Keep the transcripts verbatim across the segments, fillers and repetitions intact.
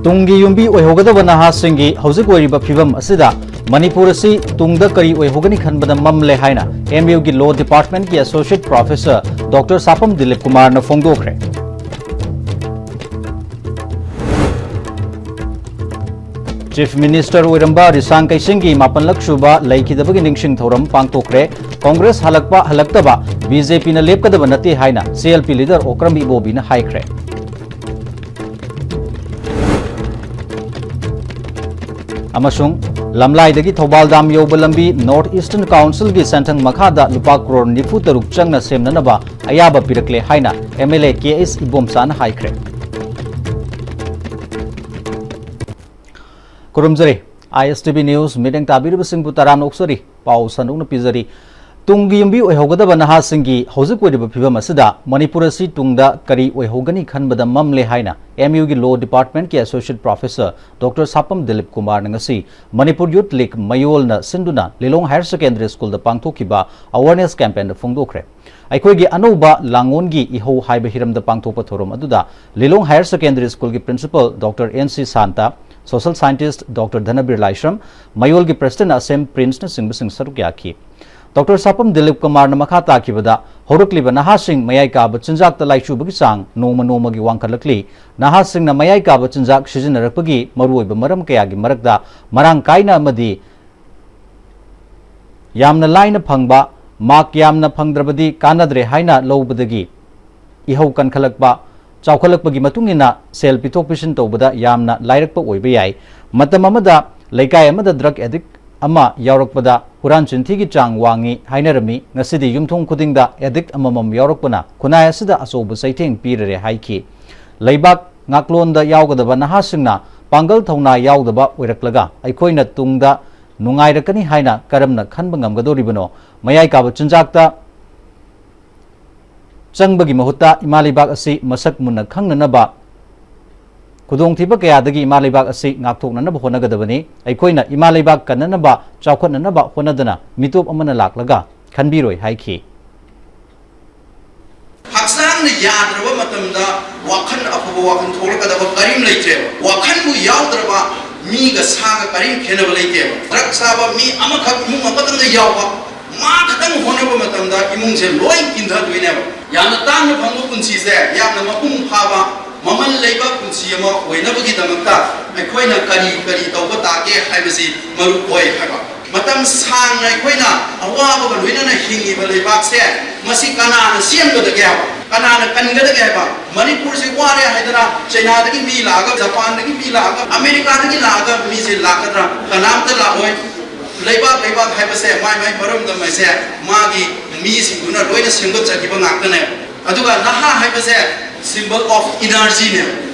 ꯇꯨꯡꯒꯤ ꯌꯨꯝꯕꯤ ꯑꯣꯏꯍꯧꯒꯗꯕ ꯅꯍꯥꯁꯤꯡꯒꯤ ꯍꯧꯖꯤꯛ ꯑꯣꯏꯔꯤꯕ ꯐꯤꯕꯝ ꯑꯁꯤꯗ ꯃꯅꯤꯄꯨꯔ ꯑꯁꯤ ꯇꯨꯡꯗ ꯀꯔꯤ ꯑꯣꯏꯍꯧꯒꯅꯤ ꯈꯟꯕꯗ ꯃꯝꯂꯦ ꯍꯥꯏꯅ ꯑꯦꯝ ꯌꯨꯒꯤ ꯂꯣ ꯗꯤꯄꯥꯔꯠꯃꯦꯟꯠꯀꯤ ꯑꯦꯁꯣꯁꯤꯌꯦꯠ ꯄ꯭ꯔꯣꯐꯦꯁꯔ ꯗꯣꯛꯇꯔ ꯁꯥꯄꯝ ꯗꯤꯂꯤꯞ ꯀꯨꯃꯥꯔꯅ ꯐꯣꯡꯗꯣꯛꯈ꯭ꯔꯦ꯫ ꯆꯤꯐ ꯃꯤꯅꯤꯁꯇꯔ ꯑꯣꯏꯔꯝꯕ ꯔꯤꯁꯥꯡ ꯀꯩꯁꯤꯡꯒꯤ ꯃꯥꯄꯜꯂꯛ ꯁꯨꯕ ꯂꯩꯈꯤꯗꯕꯒꯤ ꯅꯤꯡꯁꯤꯡ ꯊꯧꯔꯝ ꯄꯥꯡꯊꯣꯛꯈ꯭ꯔꯦ꯫ ꯀꯣꯡꯒ꯭ꯔꯦꯁ ꯍꯜꯂꯛꯄ ꯍꯜꯂꯛꯇꯕ ꯕꯤ ꯖꯦ ꯄꯤꯅ ꯂꯦꯞꯀꯗꯕ ꯅꯠꯇꯦ ꯍꯥꯏꯅ C L P leader Okram ꯏꯕꯣꯕꯤꯅ ꯍꯥꯏꯈ꯭ꯔꯦ꯫ ꯑꯃꯁꯨꯡ ꯂꯝꯂꯥꯏꯗꯒꯤ ꯊꯧꯕꯥꯜ ꯗꯥꯝ ꯌꯧꯕ ꯂꯝꯕꯤ ꯅꯣꯔꯠ ꯏꯁꯇꯔꯟ ꯀꯥꯎꯟꯁꯤꯜꯒꯤ ꯁꯦꯟꯊꯪ ꯃꯈꯥꯗ ꯂꯨꯄꯥ ꯀ꯭ꯔꯣꯔ ꯅꯤꯐꯨ ꯇꯔꯨꯛ ꯆꯪꯅ ꯁꯦꯝꯅꯅꯕ ꯑꯌꯥꯕ ꯄꯤꯔꯛꯂꯦ ꯍꯥꯏꯅ ꯑꯦꯝ ꯑꯦꯜ ꯑꯦ ꯀꯦ ꯑꯦꯁ ꯏꯕꯣꯝꯆꯥꯅ ꯍꯥꯏꯈ꯭ꯔꯦ꯫ ꯈꯨꯔꯨꯝꯖꯔꯤ꯫ ꯑꯥꯏ ꯑꯦꯁ ꯇꯤ ꯚꯤ ꯅ꯭ꯌꯨꯁ ꯃꯤꯠꯌꯦꯡ ꯇꯥꯕꯤꯔꯤꯕꯁꯤꯡꯕꯨ ꯇꯔꯥꯝꯅ ꯑꯣꯛꯆꯔꯤ꯫ ꯄꯥꯎ ꯁꯟꯗꯣꯛꯅ ꯄꯤꯖꯔꯤ꯫ ꯇꯨꯡꯒꯤ ꯌꯨꯝꯕꯤ ꯑꯣꯏꯍꯧꯒꯗꯕ ꯅꯍꯥꯁꯤꯡꯒꯤ ꯍꯧꯖꯤꯛ ꯑꯣꯏꯔꯤꯕ ꯐꯤꯕꯝ ꯑꯁꯤꯗ ꯃꯅꯤꯄꯨꯔ ꯑꯁꯤ ꯇꯨꯡꯗ ꯀꯔꯤ ꯑꯣꯏꯍꯧꯒꯅꯤ ꯈꯟꯕꯗ ꯃꯝꯂꯦ ꯍꯥꯏꯅ ꯑꯦꯝ ꯌꯨꯒꯤ ꯂꯣ ꯗꯤꯄꯥꯔꯠꯃꯦꯟꯠꯀꯤ ꯑꯦꯁꯣꯁꯤꯌꯦꯠ ꯄ꯭ꯔꯣꯐꯦꯁꯔ ꯗꯣꯛꯇꯔ ꯁꯥꯄꯝ ꯗꯤꯂꯤꯞ ꯀꯨꯃꯥꯔꯅ ꯉꯁꯤ ꯃꯅꯤꯄꯨꯔ ꯌꯨꯊ ꯂꯤꯒ ꯃꯌꯣꯜꯅ ꯁꯤꯟꯗꯨꯅ ꯂꯤꯂꯣꯡ ꯍꯥꯌꯔ ꯁꯦꯀꯦꯟꯗꯔꯤ ꯁ꯭ꯀꯨꯜꯗ ꯄꯥꯡꯊꯣꯛꯈꯤꯕ ꯑꯋꯥꯔꯅꯦꯁ ꯀꯦꯝꯄꯦꯟꯗ ꯐꯣꯡꯗꯣꯛꯈ꯭ꯔꯦ꯫ ꯑꯩꯈꯣꯏꯒꯤ ꯑꯅꯧꯕ ꯂꯥꯡꯑꯣꯟꯒꯤ ꯏꯍꯧ ꯍꯥꯏꯕ ꯍꯤꯔꯝꯗ ꯄꯥꯡꯊꯣꯛꯄ ꯊꯧꯔꯝ ꯑꯗꯨꯗ ꯂꯤꯂꯣꯡ ꯍꯥꯌꯔ ꯁꯦꯀꯦꯟꯗꯔꯤ ꯁ꯭ꯀꯨꯜꯒꯤ principal doctor N C Shanta, social scientist doctor Dhanabir Laishram, ꯃꯌꯣꯜꯒꯤ ꯄ꯭ꯔꯦꯁꯤꯗꯦꯟꯠ ꯑꯁꯦꯝ ꯄ꯭ꯔꯤꯟꯁꯅꯆꯤꯡꯕꯁꯤꯡ ꯁꯔꯨꯛ ꯌꯥꯈꯤ꯫ ꯗꯣꯛꯇꯔ ꯁꯥꯄꯝ ꯗꯤꯂꯤꯞ ꯀꯨꯃꯥꯔꯅ ꯃꯈꯥ ꯇꯥꯈꯤꯕꯗ, ꯍꯧꯔꯛꯂꯤꯕ ꯅꯍꯥꯁꯤꯡ ꯃꯌꯥꯏ ꯀꯥꯕ ꯆꯤꯟꯖꯥꯛꯇ ꯂꯥꯏꯆꯨꯕꯒꯤ ꯆꯥꯡ ꯅꯣꯡꯃ ꯅꯣꯡꯃꯒꯤ ꯋꯥꯡꯈꯠꯂꯛꯂꯤ꯫ ꯅꯍꯥꯁꯤꯡꯅ ꯃꯌꯥꯏ ꯀꯥꯕ ꯆꯤꯟꯖꯥꯛ ꯁꯤꯖꯤꯟꯅꯔꯛꯄꯒꯤ ꯃꯔꯨꯑꯣꯏꯕ ꯃꯔꯝ ꯀꯌꯥꯒꯤ ꯃꯔꯛꯇ ꯃꯔꯥꯡ ꯀꯥꯏꯅ ꯑꯃꯗꯤ ꯌꯥꯝꯅ ꯂꯥꯏꯅ ꯐꯪꯕ, ꯃꯥꯔꯛ ꯌꯥꯝꯅ ꯐꯪꯗ꯭ꯔꯕꯗꯤ ꯀꯥꯟꯅꯗ꯭ꯔꯦ ꯍꯥꯏꯅ ꯂꯧꯕꯗꯒꯤ ꯏꯍꯧ ꯀꯟꯈꯠꯂꯛꯄ, ꯆꯥꯎꯈꯠꯂꯛꯄꯒꯤ ꯃꯇꯨꯡ ꯏꯟꯅ ꯁꯦꯜ ꯄꯤꯊꯣꯛ ꯄꯤꯁꯤꯟ ꯇꯧꯕꯗ ꯌꯥꯝꯅ ꯂꯥꯏꯔꯛꯄ ꯑꯣꯏꯕ ꯌꯥꯏ꯫ ꯃꯇꯝ ꯑꯃꯗ ꯂꯩꯀꯥꯏ ꯑꯃꯗ ꯗ꯭ꯔꯒ ꯑꯦꯗꯤꯛ ꯑꯃ ꯌꯥꯎꯔꯛꯄꯗ ꯍꯨꯔꯥꯟ ꯆꯤꯟꯊꯤꯒꯤ ꯆꯥꯡ ꯋꯥꯡꯉꯤ ꯍꯥꯏꯅꯔꯝꯃꯤ꯫ ꯉꯁꯤꯗꯤ ꯌꯨꯝꯊꯣꯡ ꯈꯨꯗꯤꯡꯗ ꯑꯦꯗꯤꯛ ꯑꯃꯃꯝ ꯌꯥꯎꯔꯛꯄꯅ ꯈꯨꯟꯅꯥꯏ ꯑꯁꯤꯗ ꯑꯆꯧꯕ ꯆꯩꯊꯦꯡ ꯄꯤꯔꯔꯦ ꯍꯥꯏꯈꯤ꯫ ꯂꯩꯕꯥꯛ ꯉꯥꯛꯂꯣꯟꯗ ꯌꯥꯎꯒꯗꯕ ꯅꯍꯥꯁꯤꯡꯅ ꯄꯥꯡꯒꯜ ꯊꯧꯅꯥ ꯌꯥꯎꯗꯕ ꯑꯣꯏꯔꯛꯂꯒ ꯑꯩꯈꯣꯏꯅ ꯇꯨꯡꯗ ꯅꯨꯡꯉꯥꯏꯔꯛꯀꯅꯤ ꯍꯥꯏꯅ ꯀꯔꯝꯅ ꯈꯟꯕ ꯉꯝꯒꯗꯧꯔꯤꯕꯅꯣ? ꯃꯌꯥꯏ ꯀꯥꯕ ꯆꯤꯟꯖꯥꯛꯇ ꯆꯪꯕꯒꯤ ꯃꯍꯨꯠꯇ ꯏꯃꯥ ꯂꯩꯕꯥꯛ ꯑꯁꯤ ꯃꯁꯛ ꯃꯨꯟꯅ ꯈꯪꯅꯅꯕ, ꯈꯨꯗꯣꯡꯊꯤꯕ ꯀꯌꯥꯗꯒꯤ ꯏꯃꯥ ꯂꯩꯕꯥꯛ ꯑꯁꯤ ꯉꯥꯛꯊꯣꯛꯅꯅꯕ ꯍꯣꯠꯅꯒꯗꯕꯅꯤ꯫ ꯑꯩꯈꯣꯏꯅ ꯏꯃꯥ ꯂꯩꯕꯥꯛ ꯀꯟꯅꯅꯕ, ꯆꯥꯎꯈꯠꯅꯅꯕ ꯍꯣꯠꯅꯗꯅ ꯃꯤꯇꯣꯞ ꯑꯃꯅ ꯂꯥꯛꯂꯒ ꯈꯟꯕꯤꯔꯣꯏ ꯍꯥꯏꯈꯤ꯫ ꯍꯛꯆꯥꯡ ꯌꯥꯗ꯭ꯔꯕ ꯃꯇꯝꯗ ꯋꯥꯈꯜ ꯑꯐꯕ ꯋꯥꯈꯜ ꯊꯣꯛꯂꯛꯀꯗꯕ ꯀꯔꯤꯝ ꯂꯩꯇ꯭ꯔꯦꯕ꯫ ꯋꯥꯈꯜꯕꯨ ꯌꯥꯎꯗ꯭ꯔꯕ ꯃꯤꯒ ꯁꯥꯒ ꯀꯔꯤꯝ ꯈꯦꯠꯅꯕ ꯂꯩꯇꯦꯕ꯫ ꯗ꯭ꯔꯒ ꯆꯥꯕ ꯃꯤ ꯑꯃꯈꯛ ꯏꯃꯨꯡ ꯑꯃꯈꯛꯇꯪꯗ ꯌꯥꯎꯕ, ꯃꯥ ꯈꯛꯇꯪ ꯍꯣꯠꯅꯕ ꯃꯇꯝꯗ ꯏꯃꯨꯡꯁꯦ ꯂꯣꯏ ꯀꯤꯟꯊꯗꯣꯏꯅꯦꯕ꯫ ꯌꯥꯝꯅ ꯇꯥꯡꯅ ꯐꯪꯕ ꯄꯨꯟꯁꯤꯁꯦ ꯌꯥꯝꯅ ꯃꯄꯨꯡ ꯐꯥꯕ, ꯃꯃꯜ ꯂꯩꯕ ꯄꯨꯟꯁꯤ ꯑꯃ ꯑꯣꯏꯅꯕꯒꯤꯗꯃꯛꯇ ꯑꯩꯈꯣꯏꯅ ꯀꯔꯤ ꯀꯔꯤ ꯇꯧꯕ ꯇꯥꯒꯦ ꯍꯥꯏꯕꯁꯤ ꯃꯔꯨ ꯑꯣꯏ ꯍꯥꯏꯕ꯫ ꯃꯇꯝ ꯁꯥꯡꯅ ꯑꯩꯈꯣꯏꯅ ꯑꯋꯥꯕꯒ ꯂꯣꯏꯅꯅ ꯍꯤꯡꯉꯤꯕ ꯂꯩꯕꯥꯛꯁꯦ, ꯃꯁꯤ ꯀꯅꯥꯅ ꯁꯦꯝꯒꯗꯒꯦ ꯍꯥꯏꯕ? ꯀꯅꯥꯅ ꯀꯟꯒꯗꯒꯦ ꯍꯥꯏꯕ? ꯃꯅꯤꯄꯨꯔꯁꯤ ꯋꯥꯔꯦ ꯍꯥꯏꯗꯅ ꯆꯩꯅꯥꯗꯒꯤ ꯃꯤ ꯂꯥꯛꯑꯒ, ꯖꯄꯥꯟꯗꯒꯤ ꯃꯤ ꯂꯥꯛꯑꯒ, ꯑꯃꯦꯔꯤꯀꯥꯗꯒꯤ ꯂꯥꯛꯑꯒ ꯃꯤꯁꯦ ꯂꯥꯛꯀꯗ꯭ꯔꯥ? ꯀꯅꯥꯝꯇ ꯂꯥꯛꯑꯣꯏ꯫ ꯂꯩꯕꯥꯛ, ꯂꯩꯕꯥꯛ ꯍꯥꯏꯕꯁꯦ ꯃꯥꯏ ꯃꯥꯏ ꯃꯔꯝꯗꯝ ꯍꯥꯏꯁꯦ ꯃꯥꯒꯤ ꯃꯤꯁꯤꯡꯗꯨꯅ ꯂꯣꯏꯅ ꯁꯦꯝꯒꯠꯆꯈꯤꯕ ꯉꯥꯛꯇꯅꯦ꯫ ꯑꯗꯨꯒ ꯅꯍꯥ ꯍꯥꯏꯕꯁꯦ symbol of energy ꯅꯦ꯫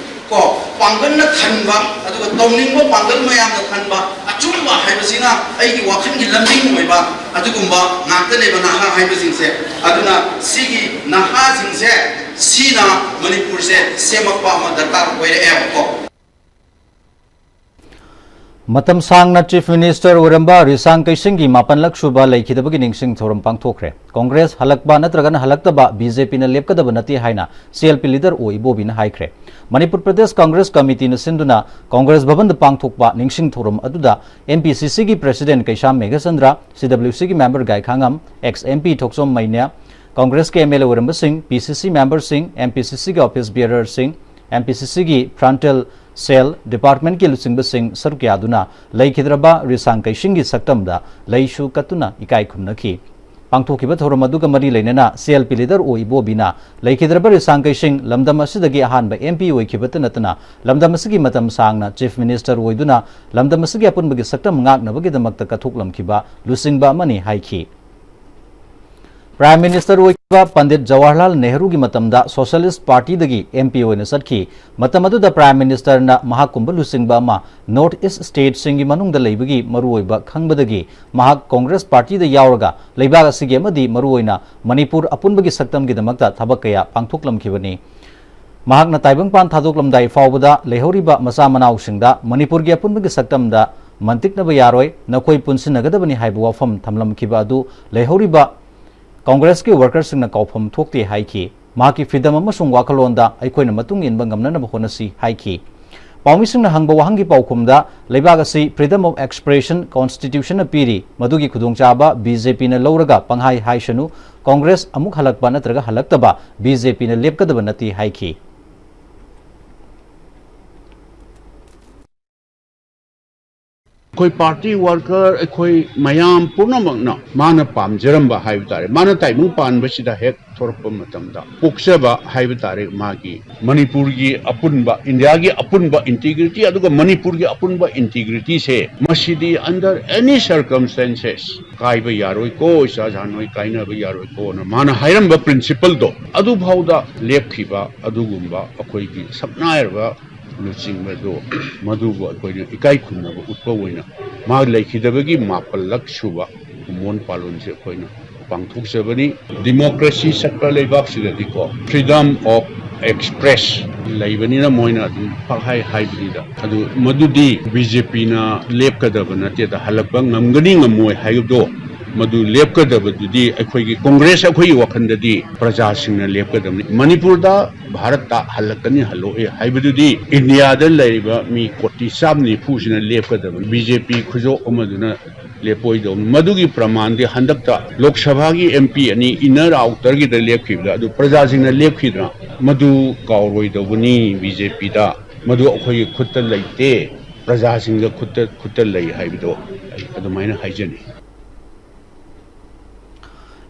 ꯀꯣ, ꯄꯥꯡꯒꯜꯅ ꯊꯟꯕ, ꯑꯗꯨꯒ ꯇꯧꯅꯤꯡꯕ ꯄꯥꯡꯒꯜ ꯃꯌꯥꯝꯅ ꯊꯟꯕ, ꯑꯆꯨꯝꯕ ꯍꯥꯏꯕꯁꯤꯅ ꯑꯩꯒꯤ ꯋꯥꯈꯜꯒꯤ ꯂꯝꯖꯤꯡ ꯑꯣꯏꯕ ꯑꯗꯨꯒꯨꯝꯕ ꯉꯥꯛꯇꯅꯦꯕ ꯅꯍꯥ ꯍꯥꯏꯕꯁꯤꯡꯁꯦ꯫ ꯑꯗꯨꯅ ꯁꯤꯒꯤ ꯅꯍꯥꯁꯤꯡꯁꯦ, ꯁꯤꯅ ꯃꯅꯤꯄꯨꯔꯁꯦ ꯁꯦꯝꯃꯛꯄ ꯑꯃ ꯗꯔꯀꯥꯔ ꯑꯣꯏꯔꯛꯑꯦꯕꯀꯣ꯫ ꯃꯇꯝ ꯁꯥꯡꯅ Chief Minister ꯑꯣꯏꯔꯝꯕ ꯔꯤꯁꯥꯡ ꯀꯩꯁꯤꯡꯒꯤ ꯃꯥꯄꯟꯂꯛ ꯁꯨꯕ ꯂꯩꯈꯤꯗꯕꯒꯤ ꯅꯤꯡꯁꯤꯡ ꯊꯧꯔꯝ ꯄꯥꯡꯊꯣꯛꯈ꯭ꯔꯦ꯫ ꯀꯣꯡꯒ꯭ꯔꯦꯁ ꯍꯜꯂꯛꯄ ꯅꯠꯇ꯭ꯔꯒꯅ ꯍꯜꯂꯛꯇꯕ ꯕꯤ ꯖꯦ ꯄꯤꯅ ꯂꯦꯞꯀꯗꯕ ꯅꯠꯇꯦ ꯍꯥꯏꯅ ꯁꯤ ꯑꯦꯜ ꯄꯤ leader ꯑꯣ ꯏꯕꯣꯕꯤꯅ ꯍꯥꯏꯈ꯭ꯔꯦ꯫ ꯃꯅꯤꯄꯨꯔ ꯄ꯭ꯔꯗꯦꯁ ꯀꯣꯡꯒ꯭ꯔꯦꯁ ꯀꯃꯤꯇꯤꯅ ꯁꯤꯟꯗꯨꯅ ꯀꯣꯡꯒ꯭ꯔꯦꯁ ꯚꯕꯟꯗ ꯄꯥꯡꯊꯣꯛꯄ ꯅꯤꯡꯁꯤꯡ ꯊꯧꯔꯝ ꯑꯗꯨꯗ ꯑꯦꯝ ꯄꯤ ꯁꯤ ꯁꯤꯒꯤ president ꯀꯩꯁꯥꯝ ꯃꯦꯘꯆꯟꯗ꯭ꯔ, ꯁꯤ ꯗꯕ꯭ꯂꯤꯎ ꯁꯤꯒꯤ member ꯒꯥꯏꯈꯥꯉꯝ, ex M P Thokchom Meinya, ꯀꯣꯡꯒ꯭ꯔꯦꯁꯀꯤ ꯑꯦꯝ ꯑꯦꯜ ꯑꯦ ꯑꯣꯏꯔꯝꯕꯁꯤꯡ, ꯄꯤ ꯁꯤ ꯁꯤ member ꯁꯤꯡ, ꯑꯦꯝ ꯄꯤ ꯁꯤ ꯁꯤꯒꯤ office bearer ꯁꯤꯡ, ꯑꯦꯝ ꯄꯤ ꯁꯤ ꯁꯤꯒꯤ frontal cell department ꯀꯤ ꯂꯨꯆꯤꯡꯕꯁꯤꯡ ꯁꯔꯨꯛ ꯌꯥꯗꯨꯅ ꯂꯩꯈꯤꯗ꯭ꯔꯕ ꯔꯤꯁꯥꯡ ꯀꯩꯁꯤꯡꯒꯤ ꯁꯛꯇꯝꯗ ꯂꯩꯁꯨ ꯀꯠꯇꯨꯅ ꯏꯀꯥꯏ ꯈꯨꯝꯅꯈꯤ꯫ ꯄꯥꯡꯊꯣꯛꯈꯤꯕ ꯊꯧꯔꯝ ꯑꯗꯨꯒ ꯃꯔꯤ ꯂꯩꯅꯅ ꯁꯤ ꯑꯦꯜ ꯄꯤ leader ꯑꯣ ꯏꯕꯣꯕꯤꯅ ꯂꯩꯈꯤꯗ꯭ꯔꯕ ꯔꯤꯁꯥꯡ ꯀꯩꯁꯤꯡ ꯂꯝꯗꯝ ꯑꯁꯤꯗꯒꯤ ꯑꯍꯥꯟꯕ ꯑꯦꯝ ꯄꯤ ꯑꯣꯏꯈꯤꯕꯇ ꯅꯠꯇꯅ ꯂꯝꯗꯝ ꯑꯁꯤꯒꯤ ꯃꯇꯝ ꯁꯥꯡꯅ Chief Minister ꯑꯣꯏꯗꯨꯅ ꯂꯝꯗꯝ ꯑꯁꯤꯒꯤ ꯑꯄꯨꯟꯕꯒꯤ ꯁꯛꯇꯝ ꯉꯥꯛꯅꯕꯒꯤꯗꯃꯛꯇ ꯀꯠꯊꯣꯛꯂꯝꯈꯤꯕ ꯂꯨꯆꯤꯡꯕ ꯑꯃꯅꯤ ꯍꯥꯏꯈꯤ꯫ Prime Minister ꯑꯣꯏꯈꯤꯕ ꯄꯟꯗꯤꯠ ꯖꯋꯥꯍꯔꯂꯥꯜ ꯅꯦꯍꯔꯨꯒꯤ ꯃꯇꯝꯗ Socialist Party ꯗꯒꯤ ꯑꯦꯝ ꯄꯤ ꯑꯣꯏꯅ ꯆꯠꯈꯤ꯫ ꯃꯇꯝ ꯑꯗꯨꯗ Prime Minister ꯅ ꯃꯍꯥꯛꯀꯨꯝꯕ ꯂꯨꯆꯤꯡꯕ ꯑꯃ North East state ꯁꯤꯡꯒꯤ ꯃꯅꯨꯡꯗ ꯂꯩꯕꯒꯤ ꯃꯔꯨꯑꯣꯏꯕ ꯈꯪꯕꯗꯒꯤ ꯃꯍꯥꯛ ꯀꯣꯡꯒ꯭ꯔꯦꯁ ꯄꯥꯔꯇꯤꯗ ꯌꯥꯎꯔꯒ ꯂꯩꯕꯥꯛ ꯑꯁꯤꯒꯤ ꯑꯃꯗꯤ ꯃꯔꯨꯑꯣꯏꯅ ꯃꯅꯤꯄꯨꯔ ꯑꯄꯨꯟꯕꯒꯤ ꯁꯛꯇꯝꯒꯤꯗꯃꯛꯇ ꯊꯕꯛ ꯀꯌꯥ ꯄꯥꯡꯊꯣꯛꯂꯝꯈꯤꯕꯅꯤ꯫ ꯃꯍꯥꯛꯅ ꯇꯥꯏꯕꯪꯄꯥꯟ ꯊꯥꯗꯣꯛꯂꯝꯗꯥꯏ ꯐꯥꯎꯕꯗ ꯂꯩꯍꯧꯔꯤꯕ ꯃꯆꯥ ꯃꯅꯥꯎꯁꯤꯡꯗ ꯃꯅꯤꯄꯨꯔꯒꯤ ꯑꯄꯨꯟꯕꯒꯤ ꯁꯛꯇꯝꯗ ꯃꯟꯇꯤꯛꯅꯕ ꯌꯥꯔꯣꯏ, ꯅꯈꯣꯏ ꯄꯨꯟꯁꯤꯟꯅꯒꯗꯕꯅꯤ ꯍꯥꯏꯕ ꯋꯥꯐꯝ ꯊꯝꯂꯝꯈꯤꯕ ꯑꯗꯨ ꯂꯩꯍꯧꯔꯤꯕ ꯀꯣꯡꯒ꯭ꯔꯦꯁꯀꯤ worker ꯁꯤꯡꯅ ꯀꯥꯎꯐꯝ ꯊꯣꯛꯇꯦ ꯍꯥꯏꯈꯤ꯫ ꯃꯍꯥꯛꯀꯤ freedom ꯑꯃꯁꯨꯡ ꯋꯥꯈꯜꯂꯣꯟꯗ ꯑꯩꯈꯣꯏꯅ ꯃꯇꯨꯡ ꯏꯟꯕ ꯉꯝꯅꯅꯕ ꯍꯣꯠꯅꯁꯤ ꯍꯥꯏꯈꯤ꯫ ꯄꯥꯎꯃꯤꯁꯤꯡꯅ ꯍꯪꯕ ꯋꯥꯍꯪꯒꯤ ꯄꯥꯎꯈꯨꯝꯗ, ꯂꯩꯕꯥꯛ ꯑꯁꯤ freedom of expression constitution ꯅ ꯄꯤꯔꯤ, ꯃꯗꯨꯒꯤ ꯈꯨꯗꯣꯡꯆꯥꯕ B J P ꯅ ꯂꯧꯔꯒ ꯄꯪꯍꯥꯏ ꯍꯥꯏꯁꯅꯨ, ꯀꯣꯡꯒ꯭ꯔꯦꯁ ꯑꯃꯨꯛ ꯍꯜꯂꯛꯄ ꯅꯠꯇ꯭ꯔꯒ ꯍꯜꯂꯛꯇꯕ B J P ꯅ ꯂꯦꯞꯀꯗꯕ ꯅꯠꯇꯦ ꯍꯥꯏꯈꯤ꯫ ꯑꯩꯈꯣꯏ party worker, ꯑꯩꯈꯣꯏ ꯃꯌꯥꯝ ꯄꯨꯝꯅꯃꯛꯅ ꯃꯥꯅ ꯄꯥꯝꯖꯔꯝꯕ ꯍꯥꯏꯕ ꯇꯥꯔꯦ, ꯃꯥꯅ ꯇꯥꯏꯕꯪ ꯄꯥꯟꯕꯁꯤꯗ ꯍꯦꯛ ꯊꯣꯔꯛꯄ ꯃꯇꯝꯗ ꯄꯣꯛꯆꯕ ꯍꯥꯏꯕ ꯇꯥꯔꯦ, ꯃꯥꯒꯤ ꯃꯅꯤꯄꯨꯔꯒꯤ ꯑꯄꯨꯟꯕ, ꯏꯟꯗꯤꯌꯥꯒꯤ ꯑꯄꯨꯟꯕ integrity ꯑꯗꯨꯒ ꯃꯅꯤꯄꯨꯔꯒꯤ ꯑꯄꯨꯟꯕ integrity ꯁꯦ, ꯃꯁꯤꯗꯤ under any circumstances ꯀꯥꯏꯕ ꯌꯥꯔꯣꯏꯀꯣ, ꯏꯆꯥ ꯏꯁꯥ ꯅꯣꯏ ꯀꯥꯏꯅꯕ ꯌꯥꯔꯣꯏꯀꯣꯅ ꯃꯥꯅ ꯍꯥꯏꯔꯝꯕ principle ꯗꯣ ꯑꯗꯨꯐꯥꯎꯗ ꯂꯦꯞꯈꯤꯕ ꯑꯗꯨꯒꯨꯝꯕ ꯑꯩꯈꯣꯏꯒꯤ ꯁꯛꯅꯥꯏꯔꯕ ꯂꯨꯆꯤꯡꯕꯗꯨ, ꯃꯗꯨꯕꯨ ꯑꯩꯈꯣꯏꯅ ꯏꯀꯥꯏ ꯈꯨꯝꯅꯕ ꯎꯠꯄ ꯑꯣꯏꯅ ꯃꯥ ꯂꯩꯈꯤꯗꯕꯒꯤ ꯃꯥꯄꯜꯂꯛ ꯁꯨꯕ ꯀꯨꯝꯑꯣꯟ ꯄꯥꯂꯣꯟꯁꯦ ꯑꯩꯈꯣꯏꯅ ꯄꯥꯡꯊꯣꯛꯆꯕꯅꯤ꯫ Democracy ꯆꯠꯄ ꯂꯩꯕꯥꯛꯁꯤꯗꯗꯤꯀꯣ, freedom of express ꯂꯩꯕꯅꯤꯅ ꯃꯣꯏꯅ ꯑꯗꯨꯝ ꯄꯪꯍꯥꯏ ꯍꯥꯏꯕꯅꯤꯗ꯫ ꯑꯗꯨ ꯃꯗꯨꯗꯤ B J P ꯅ ꯂꯦꯞꯀꯗꯕ ꯅꯠꯇꯦꯗ, ꯍꯜꯂꯛꯄ ꯉꯝꯒꯅꯤ ꯉꯝꯃꯣꯏ ꯍꯥꯏꯕꯗꯣ, ꯃꯗꯨ ꯂꯦꯞꯀꯗꯕꯗꯨꯗꯤ ꯑꯩꯈꯣꯏꯒꯤ ꯀꯣꯡꯒ꯭ꯔꯦꯁ, ꯑꯩꯈꯣꯏꯒꯤ ꯋꯥꯈꯜꯗꯗꯤ ꯄ꯭ꯔꯖꯥꯁꯤꯡꯅ ꯂꯦꯞꯀꯗꯕꯅꯤ꯫ ꯃꯅꯤꯄꯨꯔꯗ ꯚꯥꯔꯠꯇ ꯍꯜꯂꯛꯀꯅꯤ, ꯍꯜꯂꯛꯑꯦ ꯍꯥꯏꯕꯗꯨꯗꯤ ꯏꯟꯗꯤꯌꯥꯗ ꯂꯩꯔꯤꯕ ꯃꯤ ꯀꯣꯇꯤ ꯆꯥꯝ ꯅꯤꯐꯨꯁꯤꯅ ꯂꯦꯞꯀꯗꯕꯅꯤ꯫ B J P ꯈꯨꯖꯣꯞ ꯑꯃꯗꯨꯅ ꯂꯦꯞꯄꯣꯏꯗꯧꯅꯤ꯫ ꯃꯗꯨꯒꯤ ꯄ꯭ꯔꯃꯥꯟꯗꯤ ꯍꯟꯗꯛꯇ ꯂꯣꯛ ꯁꯚꯥꯒꯤ M P ꯑꯅꯤ inner outer ꯒꯤꯗ ꯂꯦꯞꯈꯤꯕꯗ, ꯑꯗꯨ ꯄ꯭ꯔꯖꯥꯁꯤꯡꯅ ꯂꯦꯞꯈꯤꯗ꯭ꯔꯥ? ꯃꯗꯨ ꯀꯥꯎꯔꯣꯏꯗꯧꯕꯅꯤ B J P ꯗ꯫ ꯃꯗꯨ ꯑꯩꯈꯣꯏꯒꯤ ꯈꯨꯠꯇ ꯂꯩꯇꯦ, ꯄ꯭ꯔꯖꯥꯁꯤꯡꯗ ꯈꯨꯠꯇ, ꯈꯨꯠꯇ ꯂꯩ ꯍꯥꯏꯕꯗꯣ ꯑꯩ ꯑꯗꯨꯃꯥꯏꯅ ꯍꯥꯏꯖꯅꯤꯡꯏ꯫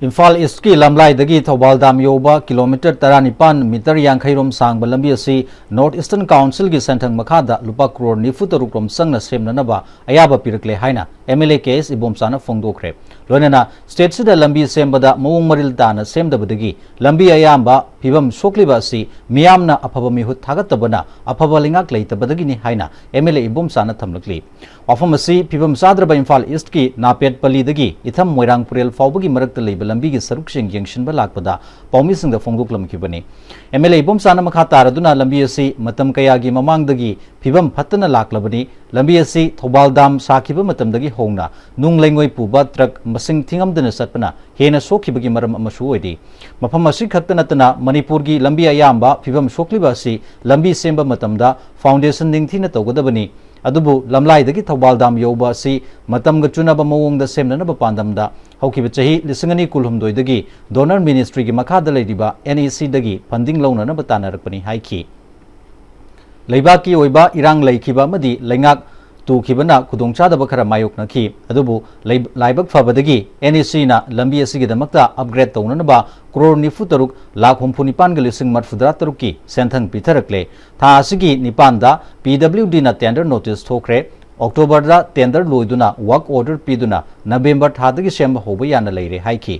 ꯏꯝꯐꯥꯜ ꯏꯁꯀꯤ ꯂꯝꯂꯥꯏꯗꯒꯤ ꯊꯧꯕꯥꯜ ꯗꯥꯝ ꯌꯧꯕ ꯀꯤꯂꯣꯃꯤꯇꯔ ꯇꯔꯥꯅꯤꯄꯥꯟ, ꯃꯤꯇꯔ ꯌꯥꯡꯈꯩ ꯔꯣꯝ ꯁꯥꯡꯕ ꯂꯝꯕꯤ ꯑꯁꯤ North Eastern Council ꯒꯤ ꯁꯦꯟꯊꯪ ꯃꯈꯥꯗ ꯂꯨꯄꯥ ꯀ꯭ꯔꯣꯔ ꯅꯤꯐꯨ ꯇꯔꯨꯛ ꯔꯣꯝ ꯆꯪꯅ ꯁꯦꯝꯅꯅꯕ ꯑꯌꯥꯕ ꯄꯤꯔꯛꯂꯦ ꯍꯥꯏꯅ M L A K S ꯏꯕꯣꯝꯆꯥꯅ ꯐꯣꯡꯗꯣꯛꯈ꯭ꯔꯦ꯫ ꯂꯣꯏꯅꯅ state ꯁꯤꯗ ꯂꯝꯕꯤ ꯁꯦꯝꯕꯗ ꯃꯑꯣꯡ ꯃꯔꯤꯜ ꯇꯥꯅ ꯁꯦꯝꯗꯕꯗꯒꯤ ꯂꯝꯕꯤ ꯑꯌꯥꯝꯕ ꯐꯤꯕꯝ ꯁꯣꯛꯂꯤꯕ ꯑꯁꯤ ꯃꯤꯌꯥꯝꯅ ꯑꯐꯕ ꯃꯤꯍꯨꯠ ꯊꯥꯒꯠꯇꯕꯅ, ꯑꯐꯕ ꯂꯩꯉꯥꯛ ꯂꯩꯇꯕꯗꯒꯤꯅꯤ ꯍꯥꯏꯅ M L A ꯏꯕꯣꯝꯆꯥꯅ ꯊꯝꯂꯛꯂꯤ꯫ ꯋꯥꯐꯝ ꯑꯁꯤ ꯐꯤꯕꯝ ꯆꯥꯗ꯭ꯔꯕ ꯏꯝꯐꯥꯜ ꯏꯁꯀꯤ ꯅꯥꯄꯦꯠꯄꯂꯤꯗꯒꯤ ꯏꯊꯝ ꯃꯣꯏꯔꯥꯡ ꯄꯨꯔꯦꯜ ꯐꯥꯎꯕꯒꯤ ꯃꯔꯛꯇ ꯂꯩꯕ ꯂꯝꯕꯤꯒꯤ ꯁꯔꯨꯛꯁꯤꯡ ꯌꯦꯡꯁꯤꯟꯕ ꯂꯥꯛꯄꯗ ꯄꯥꯎꯃꯤꯁꯤꯡꯗ ꯐꯣꯡꯗꯣꯛꯂꯝꯈꯤꯕꯅꯤ꯫ ꯑꯦꯝ ꯑꯦꯜ ꯑꯦ ꯏꯕꯣꯝꯆꯥꯅ ꯃꯈꯥ ꯇꯥꯔꯗꯨꯅ ꯂꯝꯕꯤ ꯑꯁꯤ ꯃꯇꯝ ꯀꯌꯥꯒꯤ ꯃꯃꯥꯡꯗꯒꯤ ꯐꯤꯕꯝ ꯐꯠꯇꯅ ꯂꯥꯛꯂꯕꯅꯤ꯫ ꯂꯝꯕꯤ ꯑꯁꯤ ꯊꯧꯕꯥꯜ ꯗꯥꯝ ꯁꯥꯈꯤꯕ ꯃꯇꯝꯗꯒꯤ ꯍꯧꯅ ꯅꯨꯡ ꯂꯩꯉꯣꯏ ꯄꯨꯕ ꯇ꯭ꯔꯛ ꯃꯁꯤꯡ ꯊꯤꯉꯝꯗꯅ ꯆꯠꯄꯅ ꯍꯦꯟꯅ ꯁꯣꯛꯈꯤꯕꯒꯤ ꯃꯔꯝ ꯑꯃꯁꯨ ꯑꯣꯏꯔꯤ꯫ ꯃꯐꯝ ꯑꯁꯤ ꯈꯛꯇ ꯅꯠꯇꯅ ꯃꯅꯤꯄꯨꯔꯒꯤ ꯂꯝꯕꯤ ꯑꯌꯥꯝꯕ ꯐꯤꯕꯝ ꯁꯣꯛꯂꯤꯕ ꯑꯁꯤ ꯂꯝꯕꯤ ꯁꯦꯝꯕ ꯃꯇꯝꯗ ꯐꯥꯎꯟꯗꯦꯁꯟ ꯅꯤꯡꯊꯤꯅ ꯇꯧꯒꯗꯕꯅꯤ꯫ ꯑꯗꯨꯕꯨ ꯂꯝꯂꯥꯏꯗꯒꯤ ꯊꯧꯕꯥꯜ ꯗꯥꯝ ꯌꯧꯕ ꯑꯁꯤ ꯃꯇꯝꯒ ꯆꯨꯅꯕ ꯃꯑꯣꯡꯗ ꯁꯦꯝꯅꯅꯕ ꯄꯥꯟꯗꯝꯗ ꯍꯧꯈꯤꯕ ꯆꯍꯤ ꯂꯤꯁꯤꯡ ꯑꯅꯤ ꯀꯨꯟꯍꯨꯝꯗꯣꯏꯗꯒꯤ ꯗꯣꯅꯔ ꯃꯤꯅꯤꯁꯇ꯭ꯔꯤꯒꯤ ꯃꯈꯥꯗ ꯂꯩꯔꯤꯕ ꯑꯦꯟ ꯏ ꯁꯤꯗꯒꯤ ꯐꯟꯗꯤꯡ ꯂꯧꯅꯅꯕ ꯇꯥꯟꯅꯔꯛꯄꯅꯤ ꯍꯥꯏꯈꯤ꯫ ꯂꯩꯕꯥꯛꯀꯤ ꯑꯣꯏꯕ ꯏꯔꯥꯡ ꯂꯩꯈꯤꯕ ꯑꯃꯗꯤ ꯂꯩꯉꯥꯛ ꯇꯨꯈꯤꯕꯅ ꯈꯨꯗꯣꯡꯆꯥꯗꯕ ꯈꯔ ꯃꯥꯌꯣꯛꯅꯈꯤ꯫ ꯑꯗꯨꯕꯨ ꯂꯩ-, ꯂꯥꯏꯕꯛ ꯐꯕꯗꯒꯤ ꯑꯦꯟ ꯏ ꯁꯤꯅ ꯂꯝꯕꯤ ꯑꯁꯤꯒꯤꯗꯃꯛꯇ ꯑꯞꯒ꯭ꯔꯦꯗ ꯇꯧꯅꯅꯕ ꯀ꯭ꯔꯣꯔ ꯅꯤꯐꯨ ꯇꯔꯨꯛ ꯂꯥꯈ ꯍꯨꯝꯐꯨ ꯅꯤꯄꯥꯟꯒ ꯂꯤꯁꯤꯡ ꯃꯔꯤꯐꯨꯇꯔꯥ ꯇꯔꯨꯛꯀꯤ ꯁꯦꯟꯊꯪ ꯄꯤꯊꯔꯛꯂꯦ꯫ ꯊꯥ ꯑꯁꯤꯒꯤ ꯅꯤꯄꯥꯟꯗ ꯄꯤ ꯗꯕ꯭ꯂꯤꯎ ꯗꯤꯅ ꯇꯦꯟꯗꯔ ꯅꯣꯇꯤꯁ ꯊꯣꯛꯈ꯭ꯔꯦ꯫ ꯑꯣꯛꯇꯣꯕꯔꯗ ꯇꯦꯟꯗꯔ ꯂꯣꯏꯗꯨꯅ ꯋꯥꯔꯛ ꯑꯣꯔꯗꯔ ꯄꯤꯗꯨꯅ ꯅꯕꯦꯝꯕꯔ ꯊꯥꯗꯒꯤ ꯁꯦꯝꯕ ꯍꯧꯕ ꯌꯥꯅ ꯂꯩꯔꯦ ꯍꯥꯏꯈꯤ꯫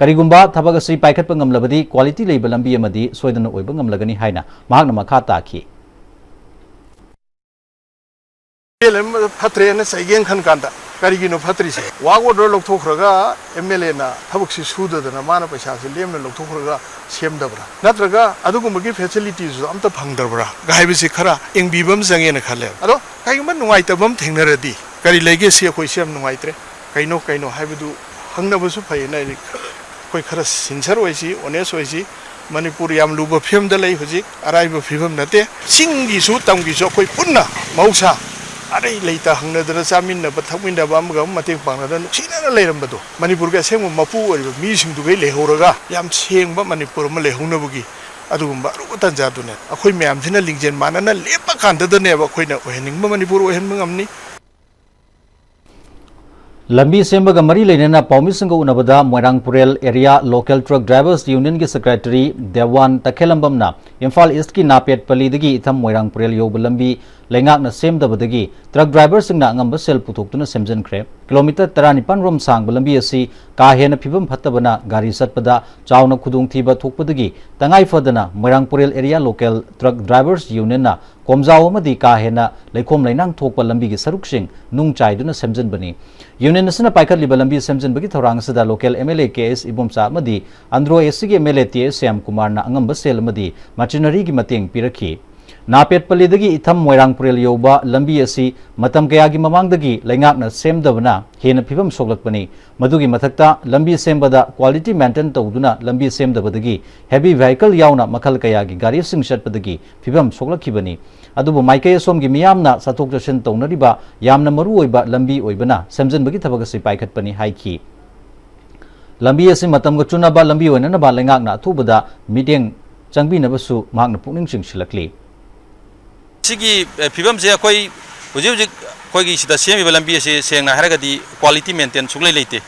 ꯀꯔꯤꯒꯨꯝꯕ ꯊꯕꯛ ꯑꯁꯤ ꯄꯥꯏꯈꯠꯄ ꯉꯝꯂꯕꯗꯤ ꯀ꯭ꯋꯥꯂꯤꯇꯤ ꯂꯩꯕ ꯂꯝꯕꯤ ꯑꯃꯗꯤ ꯁꯣꯏꯗꯅ ꯑꯣꯏꯕ ꯉꯝꯂꯒꯅꯤ ꯍꯥꯏꯅ ꯃꯍꯥꯛꯅ ꯃꯈꯥ ꯇꯥꯈꯤ꯫ ꯑꯦꯝ ꯑꯦꯜ ꯑꯦ ꯐꯠꯇ꯭ꯔꯦꯅ ꯆꯩꯒꯦꯅ ꯈꯟ ꯀꯥꯟꯗ ꯀꯔꯤꯒꯤꯅꯣ ꯐꯠꯇ꯭ꯔꯤꯁꯦ? ꯋꯥꯔꯛ ꯑꯣꯔꯗꯔ ꯂꯧꯊꯣꯛꯈ꯭ꯔꯒ ꯑꯦꯝ ꯑꯦꯜ ꯑꯦꯅ ꯊꯕꯛꯁꯤ ꯁꯨꯗꯗꯅ ꯃꯥꯅ ꯄꯩꯁꯥꯁꯤ ꯂꯦꯝꯅ ꯂꯧꯊꯣꯛꯈ꯭ꯔꯒ ꯁꯦꯝꯗꯕ꯭ꯔꯥ? ꯅꯠꯇ꯭ꯔꯒ ꯑꯗꯨꯒꯨꯝꯕꯒꯤ ꯐꯦꯁꯤꯂꯤꯇꯤꯁꯨ ꯑꯝꯇ ꯐꯪꯗꯕ꯭ꯔꯥ ꯍꯥꯏꯕꯁꯤ ꯈꯔ ꯌꯦꯡꯕꯤꯕ ꯑꯃ ꯆꯪꯉꯦꯅ ꯈꯜꯂꯦ꯫ ꯑꯗꯣ ꯀꯩꯒꯨꯝꯕ ꯅꯨꯡꯉꯥꯏꯇꯕ ꯑꯃ ꯊꯦꯡꯅꯔꯗꯤ, "ꯀꯔꯤ ꯂꯩꯒꯦ? ꯁꯤ ꯑꯩꯈꯣꯏ ꯁꯤ ꯌꯥꯝ ꯅꯨꯡꯉꯥꯏꯇ꯭ꯔꯦ, ꯀꯩꯅꯣ ꯀꯩꯅꯣ?" ꯍꯥꯏꯕꯗꯨ ꯍꯪꯅꯕꯁꯨ ꯐꯩꯌꯦꯅ ꯑꯩꯗꯤ, ꯑꯩꯈꯣꯏ ꯈꯔ ꯁꯤꯟꯁꯔ ꯑꯣꯏꯁꯤ, ꯑꯣꯅꯦꯁ ꯑꯣꯏꯁꯤ꯫ ꯃꯅꯤꯄꯨꯔ ꯌꯥꯝ ꯂꯨꯕ ꯐꯤꯕꯝꯗ ꯂꯩ ꯍꯧꯖꯤꯛ, ꯑꯔꯥꯏꯕ ꯐꯤꯕꯝ ꯅꯠꯇꯦ꯫ ꯆꯤꯡꯒꯤꯁꯨ ꯇꯝꯒꯤꯁꯨ ꯑꯩꯈꯣꯏ ꯄꯨꯟꯅ ꯃꯍꯧꯁꯥ ꯑꯔꯩ ꯂꯩꯇ ꯍꯪꯅꯗꯅ ꯆꯥꯃꯤꯟꯅꯕ ꯊꯛꯃꯤꯟꯅꯕ ꯑꯃꯒ ꯑꯃ ꯃꯇꯦꯡ ꯄꯥꯡꯅꯗꯅ ꯅꯨꯡꯁꯤꯅꯅ ꯂꯩꯔꯝꯕꯗꯣ ꯃꯅꯤꯄꯨꯔꯒꯤ ꯑꯁꯦꯡꯕ ꯃꯄꯨ ꯑꯣꯏꯔꯤꯕ ꯃꯤꯁꯤꯡꯗꯨꯒꯩ ꯂꯩꯍꯧꯔꯒ ꯌꯥꯝ ꯁꯦꯡꯕ ꯃꯅꯤꯄꯨꯔ ꯑꯃ ꯂꯩꯍꯧꯅꯕꯒꯤ ꯑꯗꯨꯒꯨꯝꯕ ꯑꯔꯨꯕ ꯇꯥꯟꯖꯥꯗꯨꯅꯦ꯫ ꯑꯩꯈꯣꯏ ꯃꯌꯥꯝꯁꯤꯅ ꯂꯤꯡꯖꯦꯜ ꯃꯥꯟꯅꯅ ꯂꯦꯞꯄ ꯀꯥꯟꯗꯗꯅꯦꯕ ꯑꯩꯈꯣꯏꯅ ꯑꯣꯏꯍꯟꯅꯤꯡꯕ ꯃꯅꯤꯄꯨꯔ ꯑꯣꯏꯍꯟꯕ ꯉꯝꯅꯤ꯫ ꯂꯝꯕꯤ ꯁꯦꯝꯕꯒ ꯃꯔꯤ ꯂꯩꯅꯅ ꯄꯥꯎꯃꯤꯁꯤꯡꯒ ꯎꯅꯕꯗ Moirangpurel area local truck drivers ꯌꯨꯅꯤꯌꯟꯒꯤ ꯁꯦꯀ꯭ꯔꯦꯇꯔꯤ ꯗꯦꯋꯥꯟ ꯇꯈꯦꯂꯝꯕꯝꯅ ꯏꯝꯐꯥꯜ ꯏꯁ꯭ꯠꯀꯤ ꯅꯥꯄꯦꯠꯄꯜꯂꯤꯗꯒꯤ ꯏꯊꯝ ꯃꯣꯏꯔꯥꯡꯄꯨꯔꯦꯜ ꯌꯧꯕ ꯂꯝꯕꯤ ꯂꯩꯉꯥꯛꯅ ꯁꯦꯝꯗꯕꯗꯒꯤ ꯇ꯭ꯔꯛ ꯗ꯭ꯔꯥꯏꯚꯔꯁꯤꯡꯅ ꯑꯉꯝꯕ ꯁꯦꯜ ꯄꯨꯊꯣꯛꯇꯨꯅ ꯁꯦꯝꯖꯤꯟꯈ꯭ꯔꯦ꯫ ꯀꯤꯂꯣꯃꯤꯇꯔ ꯇꯔꯥꯅꯤꯄꯥꯟ ꯔꯣꯝ ꯁꯥꯡꯕ ꯂꯝꯕꯤ ꯑꯁꯤ ꯀꯥ ꯍꯦꯟꯅ ꯐꯤꯕꯝ ꯐꯠꯇꯕꯅ ꯒꯥꯔꯤ ꯆꯠꯄꯗ ꯆꯥꯎꯅ ꯈꯨꯗꯣꯡꯊꯤꯕ ꯊꯣꯛꯄꯗꯒꯤ ꯇꯉꯥꯏ ꯐꯗꯅ ꯃꯣꯏꯔꯥꯡ ꯄꯨꯔꯦꯜ ꯑꯦꯔꯤꯌꯥ ꯂꯣꯀꯦꯜ ꯇ꯭ꯔꯛ ꯗ꯭ꯔꯥꯏꯚꯔꯁ ꯌꯨꯅꯤꯌꯟꯅ ꯀꯣꯝꯖꯥꯎ ꯑꯃꯗꯤ ꯀꯥ ꯍꯦꯟꯅ ꯂꯩꯈꯣꯝ ꯂꯩꯅꯥꯡ ꯊꯣꯛꯄ ꯂꯝꯕꯤꯒꯤ ꯁꯔꯨꯛꯁꯤꯡ ꯅꯨꯡ ꯆꯥꯏꯗꯨꯅ ꯁꯦꯝꯖꯤꯟꯕꯅꯤ꯫ ꯌꯨꯅꯤꯌꯟ ꯑꯁꯤꯅ ꯄꯥꯏꯈꯠꯂꯤꯕ ꯂꯝꯕꯤ ꯁꯦꯝꯖꯤꯟꯕꯒꯤ ꯊꯧꯔꯥꯡ ꯑꯁꯤꯗ local M L A K S Ibomcha ꯑꯃꯗꯤ ꯑꯟꯗ꯭ꯔꯣ ꯑꯦꯁ ꯁꯤꯒꯤ M L A T S Shyam ꯀꯨꯃꯥꯔꯅ ꯑꯉꯝꯕ ꯁꯦꯜ ꯑꯃꯗꯤ ꯃꯦꯆꯤꯅꯔꯤꯒꯤ ꯃꯇꯦꯡ ꯄꯤꯔꯛꯈꯤ꯫ ꯅꯥꯄꯦꯠ ꯄꯜꯂꯤꯗꯒꯤ ꯏꯊꯝ ꯃꯣꯏꯔꯥꯡ ꯄꯨꯔꯦꯜ ꯌꯧꯕ ꯂꯝꯕꯤ ꯑꯁꯤ ꯃꯇꯝ ꯀꯌꯥꯒꯤ ꯃꯃꯥꯡꯗꯒꯤ ꯂꯩꯉꯥꯛꯅ ꯁꯦꯝꯗꯕꯅ ꯍꯦꯟꯅ ꯐꯤꯕꯝ ꯁꯣꯛꯂꯛꯄꯅꯤ꯫ ꯃꯗꯨꯒꯤ ꯃꯊꯛꯇ ꯂꯝꯕꯤ ꯁꯦꯝꯕꯗ quality maintain ꯇꯧꯗꯨꯅ ꯂꯝꯕꯤ ꯁꯦꯝꯗꯕꯗꯒꯤ heavy vehicle ꯌꯥꯎꯅ ꯃꯈꯜ ꯀꯌꯥꯒꯤ ꯒꯥꯔꯤꯁꯤꯡ ꯆꯠꯄꯗꯒꯤ ꯐꯤꯕꯝ ꯁꯣꯛꯂꯛꯈꯤꯕꯅꯤ꯫ ꯑꯗꯨꯕꯨ ꯃꯥꯏꯀꯩ ꯑꯁꯣꯝꯒꯤ ꯃꯤꯌꯥꯝꯅ ꯆꯠꯊꯣꯛ ꯆꯠꯁꯤꯟ ꯇꯧꯅꯔꯤꯕ ꯌꯥꯝꯅ ꯃꯔꯨ ꯑꯣꯏꯕ ꯂꯝꯕꯤ ꯑꯣꯏꯕꯅ ꯁꯦꯝꯖꯤꯟꯕꯒꯤ ꯊꯕꯛ ꯑꯁꯤ ꯄꯥꯏꯈꯠꯄꯅꯤ ꯍꯥꯏꯈꯤ꯫ ꯂꯝꯕꯤ ꯑꯁꯤ ꯃꯇꯝꯒ ꯆꯨꯅꯕ ꯂꯝꯕꯤ ꯑꯣꯏꯅꯅꯕ ꯂꯩꯉꯥꯛꯅ ꯑꯊꯨꯕꯗ ꯃꯤꯠꯌꯦꯡ ꯆꯪꯕꯤꯅꯕꯁꯨ ꯃꯍꯥꯛꯅ ꯄꯨꯛꯅꯤꯡ ꯆꯤꯡꯁꯤꯜꯂꯛꯂꯤ꯫ ꯁꯤꯒꯤ, ꯑꯦ, ꯐꯤꯕꯝꯁꯦ ꯑꯩꯈꯣꯏ ꯍꯧꯖꯤꯛ ꯍꯧꯖꯤꯛ ꯑꯩꯈꯣꯏꯒꯤ ꯁꯤꯗ ꯁꯦꯝꯃꯤꯕ ꯂꯝꯕꯤ ꯑꯁꯤ ꯁꯦꯡꯅ ꯍꯥꯏꯔꯒꯗꯤ quality maintain ꯁꯨꯡꯂꯩ ꯂꯩꯇꯦ꯫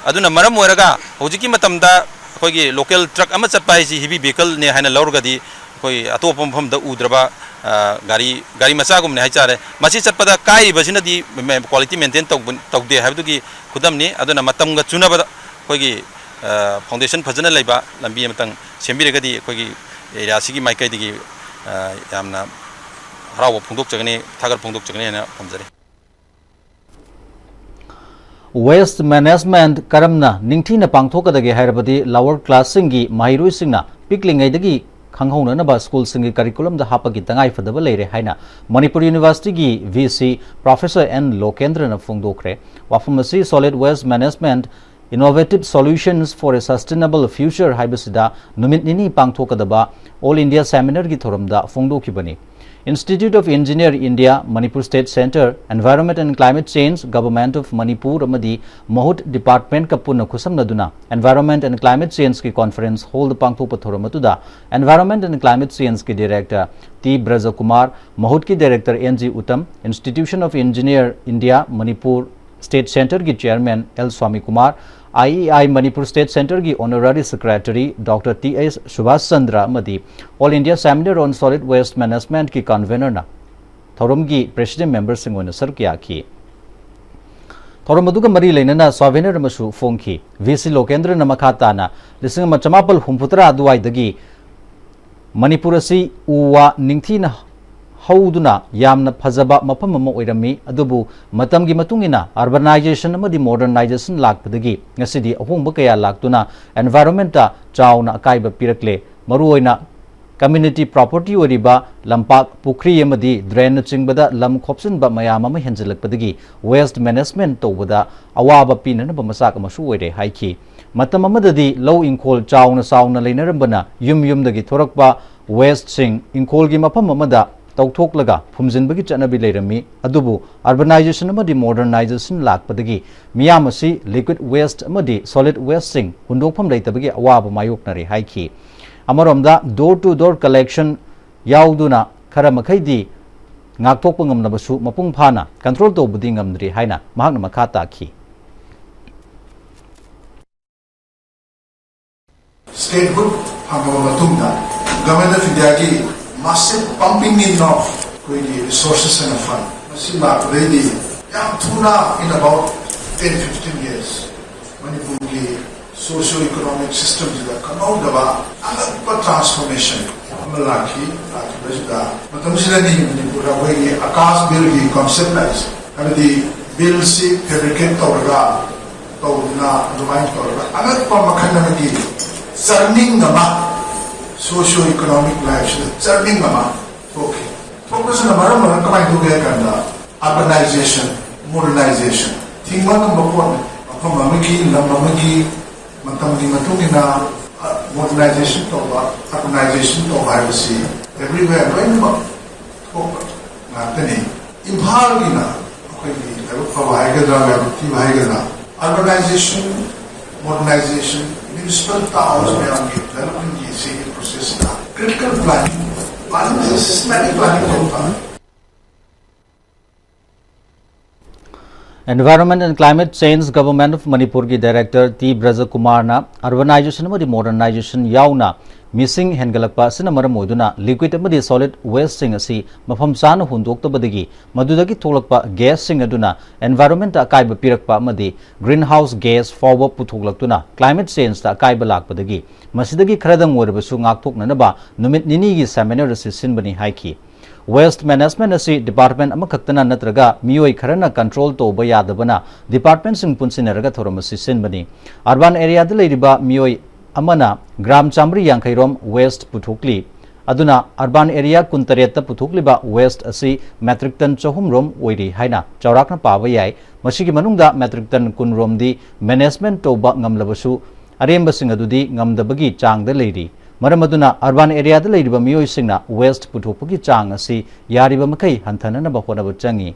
ꯑꯗꯨꯅ ꯃꯔꯝ ꯑꯣꯏꯔꯒ ꯍꯧꯖꯤꯛꯀꯤ ꯃꯇꯝꯗ ꯑꯩꯈꯣꯏꯒꯤ ꯂꯣꯀꯦꯜ ꯇ꯭ꯔꯛ ꯑꯃ ꯆꯠꯄ ꯍꯥꯏꯁꯤ heavy vehicle ꯅꯦ ꯍꯥꯏꯅ ꯂꯧꯔꯒꯗꯤ ꯑꯩꯈꯣꯏ ꯑꯇꯣꯞꯄ ꯃꯐꯝꯗ ꯎꯗ꯭ꯔꯕ, ꯑ, ꯒꯥꯔꯤ, ꯒꯥꯔꯤ ꯃꯆꯥꯒꯨꯝꯕꯅꯦ ꯍꯥꯏꯇꯥꯔꯦ꯫ ꯃꯁꯤ ꯆꯠꯄꯗ ꯀꯥꯏꯔꯤꯕꯁꯤꯅꯗꯤ ꯃꯦ-, quality maintain ꯇꯧꯕ, ꯇꯧꯗꯦ ꯍꯥꯏꯕꯗꯨꯒꯤ ꯈꯨꯗꯝꯅꯤ꯫ ꯑꯗꯨꯅ ꯃꯇꯝꯒ ꯆꯨꯅꯕꯗ ꯑꯩꯈꯣꯏꯒꯤ, ꯑ, foundation ꯐꯖꯅ ꯂꯩꯕ ꯂꯝꯕꯤ ꯑꯃꯇꯪ ꯁꯦꯝꯕꯤꯔꯒꯗꯤ ꯑꯩꯈꯣꯏꯒꯤ ꯑꯦꯔꯤꯌꯥꯁꯤꯒꯤ ꯃꯥꯏꯀꯩꯗꯒꯤ, ꯑ, ꯌꯥꯝꯅ ꯍꯔꯥꯎꯕ ꯐꯣꯡꯗꯣꯛꯆꯒꯅꯤ, ꯊꯥꯒꯠ ꯐꯣꯡꯗꯣꯛꯆꯒꯅꯤ ꯍꯥꯏꯅ ꯊꯝꯖꯔꯤ꯫ Waste management ꯀꯔꯝꯅ ꯅꯤꯡꯊꯤꯅ ꯄꯥꯡꯊꯣꯛꯀꯗꯒꯦ ꯍꯥꯏꯔꯕꯗꯤ lower class ꯁꯤꯡꯒꯤ ꯃꯍꯩꯔꯣꯏꯁꯤꯡꯅ ꯄꯤꯛꯂꯤꯉꯩꯗꯒꯤ ꯈꯪꯍꯧꯅꯅꯕ ꯁ꯭ꯀꯨꯜꯁꯤꯡꯒꯤ ꯀꯔꯤꯀꯨꯂꯝꯗ ꯍꯥꯞꯄꯒꯤ ꯇꯉꯥꯏ ꯐꯗꯕ ꯂꯩꯔꯦ ꯍꯥꯏꯅ ꯃꯅꯤꯄꯨꯔ ꯌꯨꯅꯤꯚꯔꯁꯤꯇꯤꯒꯤ ꯚꯤ ꯁꯤ ꯄ꯭ꯔꯣꯐꯦꯁꯔ ꯑꯦꯟ ꯂꯣꯀꯦꯟꯗ꯭ꯔꯅ ꯐꯣꯡꯗꯣꯛꯈ꯭ꯔꯦ꯫ ꯋꯥꯐꯝ ꯑꯁꯤ Solid Waste Management Innovative Solutions for a Sustainable Future ꯍꯥꯏꯕꯁꯤꯗ ꯅꯨꯃꯤꯠ ꯅꯤꯅꯤ ꯄꯥꯡꯊꯣꯛꯀꯗꯕ All India Seminar ꯒꯤ ꯊꯧꯔꯝꯗ ꯐꯣꯡꯗꯣꯛꯈꯤꯕꯅꯤ꯫ Institute of Engineer India, Manipur State Centre, Environment and Climate Change, Government of Manipur ꯑꯃꯗꯤ ꯃꯍꯨꯠ department ꯀ ꯄꯨꯟꯅ ꯈꯨꯠꯁꯝꯅꯗꯨꯅ Environment and Climate Change ꯀꯤ conference hall ꯗ ꯄꯥꯡꯊꯣꯛꯄ ꯊꯧꯔꯝ ꯑꯗꯨꯗ Environment and Climate Change ꯀꯤ director ꯇꯤ ꯕ꯭ꯔꯖꯀꯨꯃꯥꯔ, ꯃꯍꯨꯠꯀꯤ director N G Uttam, Institution of Engineer India, Manipur State Centre ꯒꯤ chairman L Swami Kumar, I E I Manipur State Centre ꯒꯤ honorary secretary doctor T S Subhash Chandra ꯑꯃꯗꯤ All India Seminar on Solid Waste Management ꯀꯤ convener ꯅ ꯊꯧꯔꯝꯒꯤ president memberꯁꯤꯡ ꯑꯣꯏꯅ ꯁꯔꯨꯛ ꯌꯥꯈꯤ꯫ ꯊꯧꯔꯝ ꯑꯗꯨꯒ ꯃꯔꯤ ꯂꯩꯅꯅ souvenir ꯑꯃꯁꯨ ꯐꯣꯡꯈꯤ꯫ ꯚꯤ ꯁꯤ ꯂꯣꯀꯦꯟꯗ꯭ꯔꯅ ꯃꯈꯥ ꯇꯥꯅ ꯂꯤꯁꯤꯡ ꯑꯃ ꯆꯃꯥꯄꯜ ꯍꯨꯝꯐꯨ ꯇꯔꯥ ꯑꯗꯨꯋꯥꯏꯗꯒꯤ ꯃꯅꯤꯄꯨꯔ ꯑꯁꯤ ꯎ ꯋꯥ ꯅꯤꯡꯊꯤꯅ ꯍꯧꯗꯨꯅ ꯌꯥꯝꯅ ꯐꯖꯕ ꯃꯐꯝ ꯑꯃ ꯑꯣꯏꯔꯝꯃꯤ, ꯑꯗꯨꯕꯨ ꯃꯇꯝꯒꯤ ꯃꯇꯨꯡ ꯏꯟꯅ urbanization ꯑꯃꯗꯤ modernization ꯂꯥꯛꯄꯗꯒꯤ ꯉꯁꯤꯗꯤ ꯑꯍꯣꯡꯕ ꯀꯌꯥ ꯂꯥꯛꯇꯨꯅ environmentꯇ ꯆꯥꯎꯅ ꯑꯀꯥꯏꯕ ꯄꯤꯔꯛꯂꯦ꯫ ꯃꯔꯨꯑꯣꯏꯅ community property ꯑꯣꯏꯔꯤꯕ ꯂꯝꯄꯥꯛ, ꯄꯨꯈ꯭ꯔꯤ ꯑꯃꯗꯤ drainꯅꯆꯤꯡꯕꯗ ꯂꯝ ꯈꯣꯞꯆꯤꯟꯕ ꯃꯌꯥꯝ ꯑꯃ ꯍꯦꯟꯖꯤꯜꯂꯛꯄꯗꯒꯤ waste management ꯇꯧꯕꯗ ꯑꯋꯥꯕ ꯄꯤꯅꯅꯕ ꯃꯆꯥꯛ ꯑꯃꯁꯨ ꯑꯣꯏꯔꯦ ꯍꯥꯏꯈꯤ꯫ ꯃꯇꯝ ꯑꯃꯗꯗꯤ ꯂꯧ ꯏꯪꯈꯣꯜ ꯆꯥꯎꯅ ꯆꯥꯎꯅ ꯂꯩꯅꯔꯝꯕꯅ ꯌꯨꯝ ꯌꯨꯝꯗꯒꯤ ꯊꯣꯔꯛꯄ wasteꯁꯤꯡ ꯏꯪꯈꯣꯜꯒꯤ ꯃꯐꯝ ꯑꯃꯗ ꯇꯧꯊꯣꯛꯂꯒ ꯐꯨꯝꯖꯤꯟꯕꯒꯤ ꯆꯠꯅꯕꯤ ꯂꯩꯔꯝꯃꯤ꯫ ꯑꯗꯨꯕꯨ urbanization ꯑꯃꯗꯤ modernization ꯂꯥꯛꯄꯗꯒꯤ ꯃꯤꯌꯥꯝ ꯑꯁꯤ liquid waste ꯑꯃꯗꯤ solid wasteꯁꯤꯡ ꯍꯨꯟꯗꯣꯛꯐꯝ ꯂꯩꯇꯕꯒꯤ ꯑꯋꯥꯕ ꯃꯥꯌꯣꯛꯅꯔꯦ ꯍꯥꯏꯈꯤ꯫ ꯑꯃꯔꯣꯝꯗ door to door collection ꯌꯥꯎꯗꯨꯅ ꯈꯔ ꯃꯈꯩꯗꯤ ꯉꯥꯛꯊꯣꯛꯄ ꯉꯝꯂꯕꯁꯨ ꯃꯄꯨꯡ ꯐꯥꯅ control ꯇꯧꯕꯗꯤ ꯉꯝꯗ꯭ꯔꯤ ꯍꯥꯏꯅ ꯃꯍꯥꯛꯅ ꯃꯈꯥ ꯇꯥꯈꯤ꯫ Statehood ꯐꯪꯉꯕ ꯃꯇꯨꯡꯗ Government of Indiaꯒꯤ massive pumping in of ꯑꯩꯈꯣꯏꯒꯤ resources and fund ꯃꯁꯤ ꯂꯥꯛꯄꯗꯩꯗꯤ ꯌꯥꯝ ꯊꯨꯅ, in about ten fifteen years, ꯃꯅꯤꯄꯨꯔꯒꯤ socio economic systemꯁꯤꯗ ꯈꯪꯍꯧꯗꯕ ꯑꯉꯛꯄ transformation ꯑꯃ ꯂꯥꯛꯈꯤ꯫ ꯂꯥꯛꯈꯤꯕꯁꯤꯗ ꯃꯇꯝꯁꯤꯗꯅꯤ ꯃꯅꯤꯄꯨꯔꯗ ꯑꯩꯈꯣꯏꯒꯤ AAKASH billꯒꯤ concept ꯍꯥꯏꯕꯁꯤ, ꯍꯥꯏꯕꯗꯤ billꯁꯤ fabricate ꯇꯧꯔꯒ ꯇꯧꯗꯨꯅ ꯑꯗꯨꯃꯥꯏꯅ ꯇꯧꯔꯒ ꯑꯉꯛꯄ ꯃꯈꯜ ꯑꯃꯒꯤ churning ꯑꯃ socio economic lifeꯁꯤꯗ churning ꯑꯃ ꯊꯣꯛꯈꯤ꯫ ꯊꯣꯛꯄꯁꯤꯅ ꯃꯔꯝ ꯑꯣꯏꯔꯒ ꯀꯃꯥꯏꯅ ꯊꯣꯛꯀꯦ ꯍꯥꯏ ꯀꯥꯟꯗ urbanization, modernization ꯊꯤꯡꯕ ꯉꯝꯕ ꯄꯣꯠꯅꯤ꯫ ꯃꯐꯝ ꯑꯃꯒꯤ, ꯂꯝ ꯑꯃꯒꯤ ꯃꯇꯝꯒꯤ ꯃꯇꯨꯡ ꯏꯟꯅ modernization ꯇꯧꯕ, urbanization ꯇꯧꯕ ꯍꯥꯏꯕꯁꯤ everywhere ꯂꯣꯏꯅꯃꯛ ꯊꯣꯛꯄ ꯉꯥꯛꯇꯅꯤ꯫ ꯏꯝꯐꯥꯜꯒꯤꯅ ꯑꯩꯈꯣꯏꯒꯤ ꯂꯥꯏꯕꯛ ꯐꯕ ꯍꯥꯏꯒꯗ꯭ꯔꯥ, ꯂꯥꯏꯕꯛ ꯊꯤꯕ ꯍꯥꯏꯒꯗ꯭ꯔꯥ, urbanization, modernization, municipal towns ꯃꯌꯥꯝꯒꯤ developmentꯀꯤ ꯁꯤꯒꯤ processꯇ critical planning, planning systematic planning ꯇꯧꯕ ꯇꯥꯔꯦ꯫ Environment and Climate Change Government of ꯃꯅꯤꯄꯨꯔꯒꯤ director ꯇꯤ ꯕ꯭ꯔꯖꯀꯨꯃꯥꯔꯅ urbanization ꯑꯃꯗꯤ modernization ꯌꯥꯎꯅ ꯃꯤꯁꯤꯡ ꯍꯦꯟꯒꯠꯂꯛꯄ ꯑꯁꯤꯅ ꯃꯔꯝ ꯑꯣꯏꯗꯨꯅ liquid ꯑꯃꯗꯤ solid wasteꯁꯤꯡ ꯑꯁꯤ ꯃꯐꯝ ꯆꯥꯅ ꯍꯨꯟꯗꯣꯛꯇꯕꯗꯒꯤ ꯃꯗꯨꯗꯒꯤ ꯊꯣꯛꯂꯛꯄ gasꯁꯤꯡ ꯑꯗꯨꯅ environmentꯇ ꯑꯀꯥꯏꯕ ꯄꯤꯔꯛꯄ ꯑꯃꯗꯤ greenhouse gas ꯐꯥꯎꯕ ꯄꯨꯊꯣꯛꯂꯛꯇꯨꯅ climate changeꯇ ꯑꯀꯥꯏꯕ ꯂꯥꯛꯄꯗꯒꯤ ꯃꯁꯤꯗꯒꯤ ꯈꯔꯗꯪ ꯑꯣꯏꯔꯕꯁꯨ ꯉꯥꯛꯊꯣꯛꯅꯅꯕ ꯅꯨꯃꯤꯠ ꯅꯤꯅꯤꯒꯤ seminar ꯑꯁꯤ ꯁꯤꯟꯕꯅꯤ ꯍꯥꯏꯈꯤ꯫ Waste management ꯑꯁꯤ department ꯑꯃꯈꯛꯇꯅ ꯅꯠꯇ꯭ꯔꯒ ꯃꯤꯑꯣꯏ ꯈꯔꯅ control ꯇꯧꯕ ꯌꯥꯗꯕꯅ departmentꯁꯤꯡ ꯄꯨꯟꯁꯤꯟꯅꯔꯒ ꯊꯧꯔꯝ ꯑꯁꯤ ꯁꯤꯟꯕꯅꯤ꯫ Urban areaꯗ ꯂꯩꯔꯤꯕ ꯃꯤꯑꯣꯏ ꯑꯃꯅ gram ꯆꯥꯃꯔꯤ ꯌꯥꯡꯈꯩ ꯔꯣꯝ waste ꯄꯨꯊꯣꯛꯂꯤ꯫ ꯑꯗꯨꯅ urban area ꯀꯨꯟꯇꯔꯦꯠꯇ ꯄꯨꯊꯣꯛꯂꯤꯕ waste ꯑꯁꯤ metric ton ꯆꯍꯨꯝ ꯔꯣꯝ ꯑꯣꯏꯔꯤ ꯍꯥꯏꯅ ꯆꯥꯎꯔꯥꯛꯅ ꯄꯥꯕ ꯌꯥꯏ꯫ ꯃꯁꯤꯒꯤ ꯃꯅꯨꯡꯗ metric ton ꯀꯨꯟ ꯔꯣꯝꯗꯤ management ꯇꯧꯕ ꯉꯝꯂꯕꯁꯨ, ꯑꯔꯦꯝꯕꯁꯤꯡ ꯑꯗꯨꯗꯤ ꯉꯝꯗꯕꯒꯤ ꯆꯥꯡꯗ ꯂꯩꯔꯤ꯫ ꯃꯔꯝ ꯑꯗꯨꯅ urban areaꯗ ꯂꯩꯔꯤꯕ ꯃꯤꯑꯣꯏꯁꯤꯡꯅ waste ꯄꯨꯊꯣꯛꯄꯒꯤ ꯆꯥꯡ ꯑꯁꯤ ꯌꯥꯔꯤꯕ ꯃꯈꯩ ꯍꯟꯊꯅꯅꯕ ꯍꯣꯠꯅꯕ ꯆꯪꯏ꯫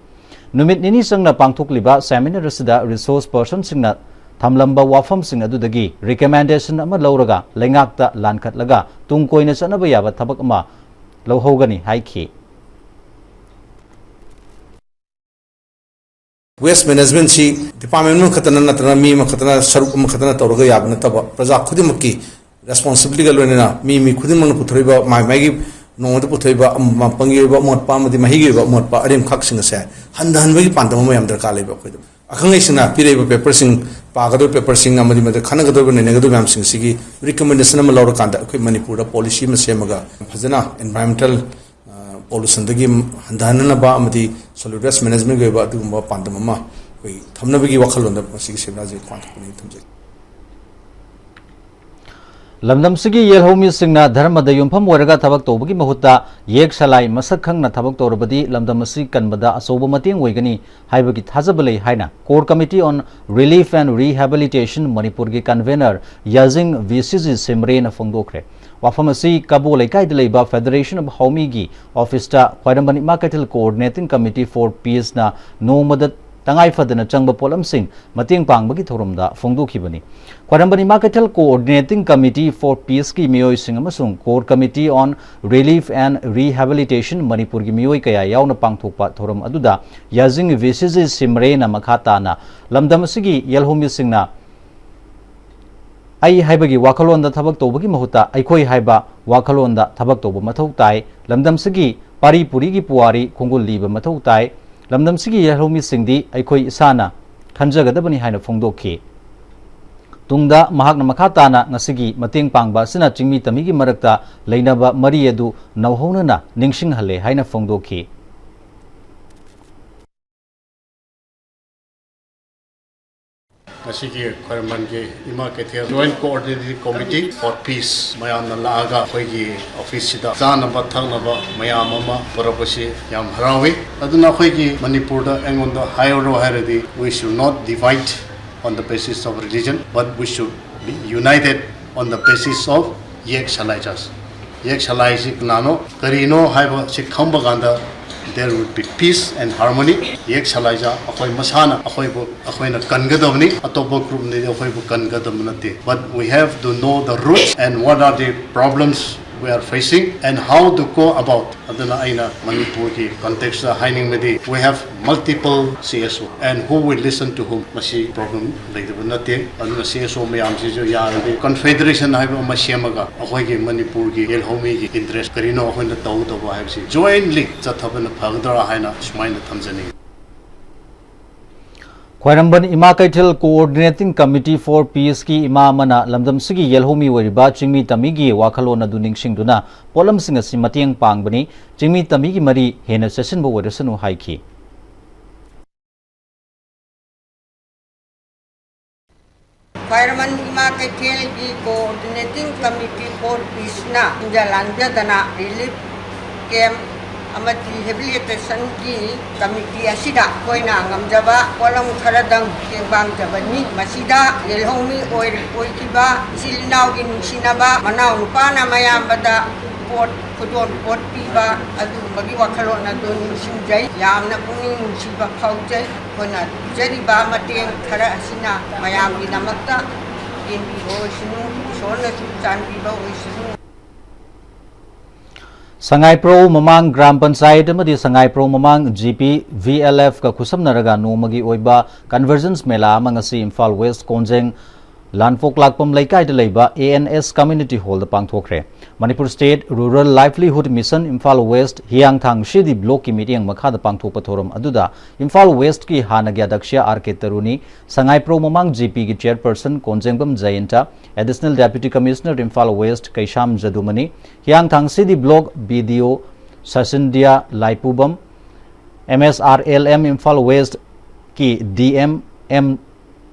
ꯅꯨꯃꯤꯠ ꯅꯤꯅꯤ ꯆꯪꯅ ꯄꯥꯡꯊꯣꯛꯂꯤꯕ seminar ꯑꯁꯤꯗ resource personꯁꯤꯡꯅ ꯊꯝꯂꯝꯕ ꯋꯥꯐꯝꯁꯤꯡ ꯑꯗꯨꯗꯒꯤ recommendation ꯑꯃ ꯂꯧꯔꯒ ꯂꯩꯉꯥꯛꯇ ꯂꯥꯟꯈꯠꯂꯒ ꯇꯨꯡ ꯀꯣꯏꯅ ꯆꯠꯅꯕ ꯌꯥꯕ ꯊꯕꯛ ꯑꯃ ꯂꯧꯍꯧꯒꯅꯤ ꯍꯥꯏꯈꯤ꯫ Waste managementꯁꯤ department ꯑꯃꯈꯛꯇꯅ ꯅꯠꯇ꯭ꯔꯒ ꯃꯤ ꯑꯃꯈꯛꯇꯅ, ꯁꯔꯨꯛ ꯑꯃꯈꯛꯇꯅ ꯇꯧꯔꯒ ꯌꯥꯕ ꯅꯠꯇꯕ, ꯄ꯭ꯔꯖꯥ ꯈꯨꯗꯤꯡꯃꯛꯀꯤ responsibilityꯒ ꯂꯣꯏꯅꯅ ꯃꯤ, ꯃꯤ ꯈꯨꯗꯤꯡꯃꯛꯅ ꯄꯨꯊꯣꯔꯛꯏꯕ ꯃꯥꯏ ꯃꯥꯏꯒꯤ ꯅꯣꯡꯃꯗ ꯄꯨꯊꯣꯛꯏꯕ ꯃꯄꯪꯒꯤ ꯑꯣꯏꯕ ꯑꯃꯣꯠꯄ ꯑꯃꯗꯤ ꯃꯍꯩꯒꯤ ꯑꯣꯏꯕ ꯑꯃꯣꯠꯄ ꯑꯔꯦꯝꯈꯛꯁꯤꯡ ꯑꯁꯦ ꯍꯟꯊꯍꯟꯕꯒꯤ ꯄꯥꯟꯗꯝ ꯑꯃ ꯌꯥꯝ ꯗꯔꯀꯥꯔ ꯂꯩꯕ ꯑꯩꯈꯣꯏꯗ꯫ ꯑꯈꯪ ꯑꯍꯩꯁꯤꯡꯅ ꯄꯤꯔꯛꯏꯕ paperꯁꯤꯡ, ꯄꯥꯒꯗꯧꯔꯤꯕ paperꯁꯤꯡ ꯑꯃꯗꯤ ꯃꯗꯨ ꯈꯟꯅꯒꯗꯧꯔꯤꯕ, ꯅꯩꯅꯒꯗꯧꯔꯤꯕ ꯃꯌꯥꯝꯁꯤꯡ ꯑꯁꯤꯒꯤ recommendation ꯑꯃ ꯂꯧꯔꯀꯥꯟꯗ ꯑꯩꯈꯣꯏ ꯃꯅꯤꯄꯨꯔꯗ policy ꯑꯃ ꯁꯦꯝꯃꯒ ꯐꯖꯅ environmental pollutionꯗꯒꯤ ꯍꯟꯊꯍꯟꯅꯅꯕ ꯑꯃꯗꯤ solid waste managementꯒꯤ ꯑꯣꯏꯕ ꯑꯗꯨꯒꯨꯝꯕ ꯄꯥꯟꯗꯝ ꯑꯃ ꯑꯩꯈꯣꯏ ꯊꯝꯅꯕꯒꯤ ꯋꯥꯈꯜꯂꯣꯟꯗ ꯃꯁꯤꯒꯤ seminarꯁꯤ ꯄꯥꯡꯊꯣꯛꯄꯅꯤ ꯊꯝꯖꯒꯦ꯫ ꯂꯝꯗꯝꯁꯤꯒꯤ ꯌꯦꯜꯍꯧꯃꯤꯁꯤꯡꯅ ꯙꯔꯃꯗ ꯌꯨꯝꯐꯝ ꯑꯣꯏꯔꯒ ꯊꯕꯛ ꯇꯧꯕꯒꯤ ꯃꯍꯨꯠꯇ ꯌꯦꯛ ꯁꯂꯥꯏ ꯃꯁꯛ ꯈꯪꯅ ꯊꯕꯛ ꯇꯧꯔꯕꯗꯤ ꯂꯝꯗꯝ ꯑꯁꯤ ꯀꯟꯕꯗ ꯑꯆꯧꯕ ꯃꯇꯦꯡ ꯑꯣꯏꯒꯅꯤ ꯍꯥꯏꯕꯒꯤ ꯊꯥꯖꯕ ꯂꯩ ꯍꯥꯏꯅ Core Committee on Relief and Rehabilitation ꯃꯅꯤꯄꯨꯔꯒꯤ convener ꯌꯥꯖꯤꯡ ꯚꯤ ꯁꯤ ꯖꯤ ꯁꯤꯝꯔꯦꯅ ꯐꯣꯡꯗꯣꯛꯈ꯭ꯔꯦ꯫ ꯋꯥꯐꯝ ꯑꯁꯤ ꯀꯕꯣ ꯂꯩꯀꯥꯏꯗ ꯂꯩꯕ Federation of ꯍꯥꯎꯃꯤꯒꯤ officeꯇ ꯈ꯭ꯋꯥꯏꯔꯝꯕꯟ ꯏꯃꯥ ꯀꯩꯊꯦꯜ Coordinating Committee for Peaceꯅ ꯅꯣꯡꯃꯗ ꯇꯉꯥꯏ ꯐꯗꯅ ꯆꯪꯕ ꯄꯣꯠꯂꯝꯁꯤꯡ ꯃꯇꯦꯡ ꯄꯥꯡꯕꯒꯤ ꯊꯧꯔꯝꯗ ꯐꯣꯡꯗꯣꯛꯈꯤꯕꯅꯤ꯫ ꯈ꯭ꯋꯥꯏꯔꯝꯕꯟ ꯏꯃꯥ ꯀꯩꯊꯦꯜ Coordinating Committee for Peaceꯀꯤ ꯃꯤꯑꯣꯏꯁꯤꯡ ꯑꯃꯁꯨꯡ Core Committee on Relief and Rehabilitation ꯃꯅꯤꯄꯨꯔꯒꯤ ꯃꯤꯑꯣꯏ ꯀꯌꯥ ꯌꯥꯎꯅ ꯄꯥꯡꯊꯣꯛꯄ ꯊꯧꯔꯝ ꯑꯗꯨꯗ ꯌꯥꯖꯤꯡ ꯚꯤ ꯁꯤ ꯖꯤ ꯁꯤꯝꯔꯦꯅ ꯃꯈꯥ ꯇꯥꯅ ꯂꯝꯗꯝ ꯑꯁꯤꯒꯤ ꯌꯦꯜꯍꯧꯃꯤꯁꯤꯡꯅ ꯑꯩ ꯍꯥꯏꯕꯒꯤ ꯋꯥꯈꯜꯂꯣꯟꯗ ꯊꯕꯛ ꯇꯧꯕꯒꯤ ꯃꯍꯨꯠꯇ ꯑꯩꯈꯣꯏ ꯍꯥꯏꯕ ꯋꯥꯈꯜꯂꯣꯟꯗ ꯊꯕꯛ ꯇꯧꯕ ꯃꯊꯧ ꯇꯥꯏ꯫ ꯂꯝꯗꯝꯁꯤꯒꯤ ꯄꯥꯔꯤ ꯄꯨꯔꯤꯒꯤ ꯄꯨꯋꯥꯔꯤ ꯈꯣꯡꯒꯨꯜ ꯂꯤꯕ ꯃꯊꯧ ꯇꯥꯏ꯫ ꯂꯝꯗꯝꯁꯤꯒꯤ ꯂꯧꯃꯤꯁꯤꯡꯗꯤ ꯑꯩꯈꯣꯏ ꯏꯁꯥꯅ ꯈꯟꯖꯒꯗꯕꯅꯤ ꯍꯥꯏꯅ ꯐꯣꯡꯗꯣꯛꯈꯤ꯫ ꯇꯨꯡꯗ ꯃꯍꯥꯛꯅ ꯃꯈꯥ ꯇꯥꯅ ꯉꯁꯤꯒꯤ ꯃꯇꯦꯡ ꯄꯥꯡꯕ ꯑꯁꯤꯅ ꯆꯤꯡꯃꯤ ꯇꯝꯃꯤꯒꯤ ꯃꯔꯛꯇ ꯂꯩꯅꯕ ꯃꯔꯤ ꯑꯗꯨ ꯅꯧꯍꯧꯅꯅ ꯅꯤꯡꯁꯤꯡꯍꯜꯂꯦ ꯍꯥꯏꯅ ꯐꯣꯡꯗꯣꯛꯈꯤ꯫ ꯉꯁꯤꯒꯤ ꯈ꯭ꯋꯥꯏꯔꯝꯕꯟꯒꯤ ꯏꯃꯥ ꯀꯩꯊꯦꯜ Joint Coordinating Committee for Peace ꯃꯌꯥꯝꯅ ꯂꯥꯛꯑꯒ ꯑꯩꯈꯣꯏꯒꯤ ꯑꯣꯐꯤꯁꯁꯤꯗ ꯆꯥꯅꯕ ꯊꯛꯅꯕ ꯃꯌꯥꯝ ꯑꯃ ꯄꯨꯔꯛꯄꯁꯤ ꯌꯥꯝ ꯍꯔꯥꯎꯏ꯫ ꯑꯗꯨꯅ ꯑꯩꯈꯣꯏꯒꯤ ꯃꯅꯤꯄꯨꯔꯗ ꯑꯩꯉꯣꯟꯗ ꯍꯥꯏꯔꯣ ꯍꯥꯏꯔꯗꯤ, we should not divide on the basis of religion, but we should be united on the basis of ꯌꯦꯛ ꯁꯂꯥꯏꯆꯥꯁ꯫ ꯌꯦꯛ ꯁꯂꯥꯏꯁꯤ ꯀꯅꯥꯅꯣ, ꯀꯔꯤꯅꯣ ꯍꯥꯏꯕꯁꯤ ꯈꯪꯕ ꯀꯥꯟꯗ there would be peace and harmony꯫ ꯌꯦꯛ ꯁꯂꯥꯏꯆꯥ ꯑꯩꯈꯣꯏ ꯃꯁꯥꯅ ꯑꯩꯈꯣꯏꯕꯨ ꯑꯩꯈꯣꯏꯅ ꯀꯟꯒꯗꯕꯅꯤ, ꯑꯇꯣꯞꯄ ꯒ꯭ꯔꯨꯞꯅꯗꯤ ꯑꯩꯈꯣꯏꯕꯨ ꯀꯟꯒꯗꯕ ꯅꯠꯇꯦ꯫ But we have to know the roots and what are the problems we are facing and how to go about꯫ ꯑꯗꯨꯅ ꯑꯩꯅ ꯃꯅꯤꯄꯨꯔꯒꯤ ꯀꯟꯇꯦꯛꯁꯇ ꯍꯥꯏꯅꯤꯡꯕꯗꯤ, we have multiple C S O and who will listen to whom? ꯃꯁꯤ problem ꯂꯩꯇꯕ ꯅꯠꯇꯦ꯫ ꯑꯗꯨꯅ C S O ꯃꯌꯥꯝꯁꯤꯁꯨ ꯌꯥꯔꯗꯤ ꯀꯟꯐꯦꯗꯔꯦꯁꯟ ꯍꯥꯏꯕ ꯑꯃ ꯁꯦꯝꯃꯒ ꯑꯩꯈꯣꯏꯒꯤ ꯃꯅꯤꯄꯨꯔꯒꯤ ꯌꯦꯜꯍꯧꯃꯤꯒꯤ ꯏꯟꯇꯔꯦꯁ ꯀꯔꯤꯅꯣ ꯑꯩꯈꯣꯏꯅ ꯇꯧꯒꯗꯧꯕ ꯍꯥꯏꯕꯁꯤ ꯖꯣꯏꯟꯂꯤ ꯆꯠꯊꯕꯅ ꯐꯒꯗ꯭ꯔꯥ ꯍꯥꯏꯅ ꯁꯨꯃꯥꯏꯅ ꯊꯝꯖꯅꯤꯡꯏ꯫ ꯈ꯭ꯋꯥꯏꯔꯝꯕꯟ ꯏꯃꯥ ꯀꯩꯊꯦꯜ Coordinating Committee for Peaceꯀꯤ ꯏꯃꯥ ꯑꯃꯅ ꯂꯝꯗꯝꯁꯤꯒꯤ ꯌꯦꯜꯍꯧꯃꯤ ꯑꯣꯏꯔꯤꯕ ꯆꯤꯡꯃꯤ ꯇꯝꯃꯤꯒꯤ ꯋꯥꯈꯜꯂꯣꯟ ꯑꯗꯨ ꯅꯤꯡꯁꯤꯡꯗꯨꯅ ꯄꯣꯠꯂꯝꯁꯤꯡ ꯑꯁꯤ ꯃꯇꯦꯡ ꯄꯥꯡꯕꯅꯤ, ꯆꯤꯡꯃꯤ ꯇꯝꯃꯤꯒꯤ ꯃꯔꯤ ꯍꯦꯟꯅ ꯆꯦꯠꯁꯤꯟꯕ ꯑꯣꯏꯔꯁꯅꯨ ꯍꯥꯏꯈꯤ꯫ ꯈ꯭ꯋꯥꯏꯔꯝꯕꯟ ꯏꯃꯥ ꯀꯩꯊꯦꯜꯒꯤ Coordinating Committee for Peaceꯅ ꯁꯤꯟꯖ ꯂꯥꯡꯖꯗꯅ relief camp ꯑꯃꯗꯤ rehabilitationꯒꯤ committee ꯑꯁꯤꯗ ꯑꯩꯈꯣꯏꯅ ꯉꯝꯖꯕ ꯄꯣꯠꯂꯝ ꯈꯔꯗꯪ ꯇꯦꯡꯕꯥꯡꯖꯕꯅꯤ꯫ ꯃꯁꯤꯗ ꯌꯦꯜꯍꯧꯃꯤ ꯑꯣꯏ-, ꯑꯣꯏꯈꯤꯕ ꯏꯆꯤꯜ ꯏꯅꯥꯎꯒꯤ ꯅꯨꯡꯁꯤꯅꯕ, ꯃꯅꯥꯎ ꯅꯨꯄꯥꯅ ꯃꯌꯥꯝꯕꯗ ꯄꯣꯠ ꯈꯨꯗꯣꯜ ꯄꯣꯠ ꯄꯤꯕ ꯑꯗꯨꯒꯨꯝꯕꯒꯤ ꯋꯥꯈꯜꯂꯣꯟ ꯑꯗꯨ ꯅꯤꯡꯁꯤꯡꯖꯩ꯫ ꯌꯥꯝꯅ ꯄꯨꯛꯅꯤꯡ ꯅꯨꯡꯁꯤꯕ ꯐꯥꯎꯖꯩ꯫ ꯑꯩꯈꯣꯏꯅ ꯄꯤꯖꯔꯤꯕ ꯃꯇꯦꯡ ꯈꯔ ꯑꯁꯤꯅ ꯃꯌꯥꯝꯒꯤꯗꯃꯛꯇ ꯄꯦꯟꯕꯤꯕ ꯑꯣꯏꯁꯅꯨ, ꯏꯁꯣꯔꯅꯁꯨ ꯆꯥꯟꯕꯤꯕ ꯑꯣꯏꯁꯅꯨ꯫ ꯁꯉꯥꯏꯄ꯭ꯔꯧ ꯃꯃꯥꯡ ꯒ꯭ꯔꯥꯝ ꯄꯟꯆꯥꯌꯠ ꯑꯃꯗꯤ ꯁꯉꯥꯏꯄ꯭ꯔꯧ ꯃꯃꯥꯡ G P V L Fꯀ ꯈꯨꯠꯁꯝꯅꯔꯒ ꯅꯣꯡꯃꯒꯤ ꯑꯣꯏꯕ Convergence ꯃꯦꯂꯥ ꯑꯃ ꯉꯁꯤ ꯏꯝꯐꯥꯜ West ꯀꯣꯟꯖꯦꯡ ꯂꯥꯟꯐꯣꯛ ꯂꯥꯛꯄꯝ ꯂꯩꯀꯥꯏꯗ ꯂꯩꯕ A N S Community Hallꯗ ꯄꯥꯡꯊꯣꯛꯈ꯭ꯔꯦ꯫ Manipur State Rural Livelihood Mission Imphal West Hiyangthang C D Blockꯀꯤ ꯃꯤꯠꯌꯦꯡ ꯃꯈꯥꯗ ꯄꯥꯡꯊꯣꯛꯄ ꯊꯧꯔꯝ ꯑꯗꯨꯗ ꯏꯝꯐꯥꯜ Westꯀꯤ ꯍꯥꯟꯅꯒꯤ ꯑꯗ꯭ꯌꯛꯁ R K ꯇꯔꯨꯅꯤ, ꯁꯉꯥꯏꯄ꯭ꯔꯧ ꯃꯃꯥꯡ G Pꯒꯤ Chairperson ꯀꯣꯟꯖꯦꯡꯕꯝ ꯖꯌꯟꯇ, Additional Deputy Commissioner Imphal West ꯀꯩꯁꯥꯝ ꯖꯗꯨꯃꯅꯤ, ꯍꯤꯌꯥꯡꯊꯥꯡ C D Block B D O ꯁꯁꯤꯟꯗꯤꯌꯥ ꯂꯥꯏꯄꯨꯕꯝ, M S R L M Imphal Westꯀꯤ D M M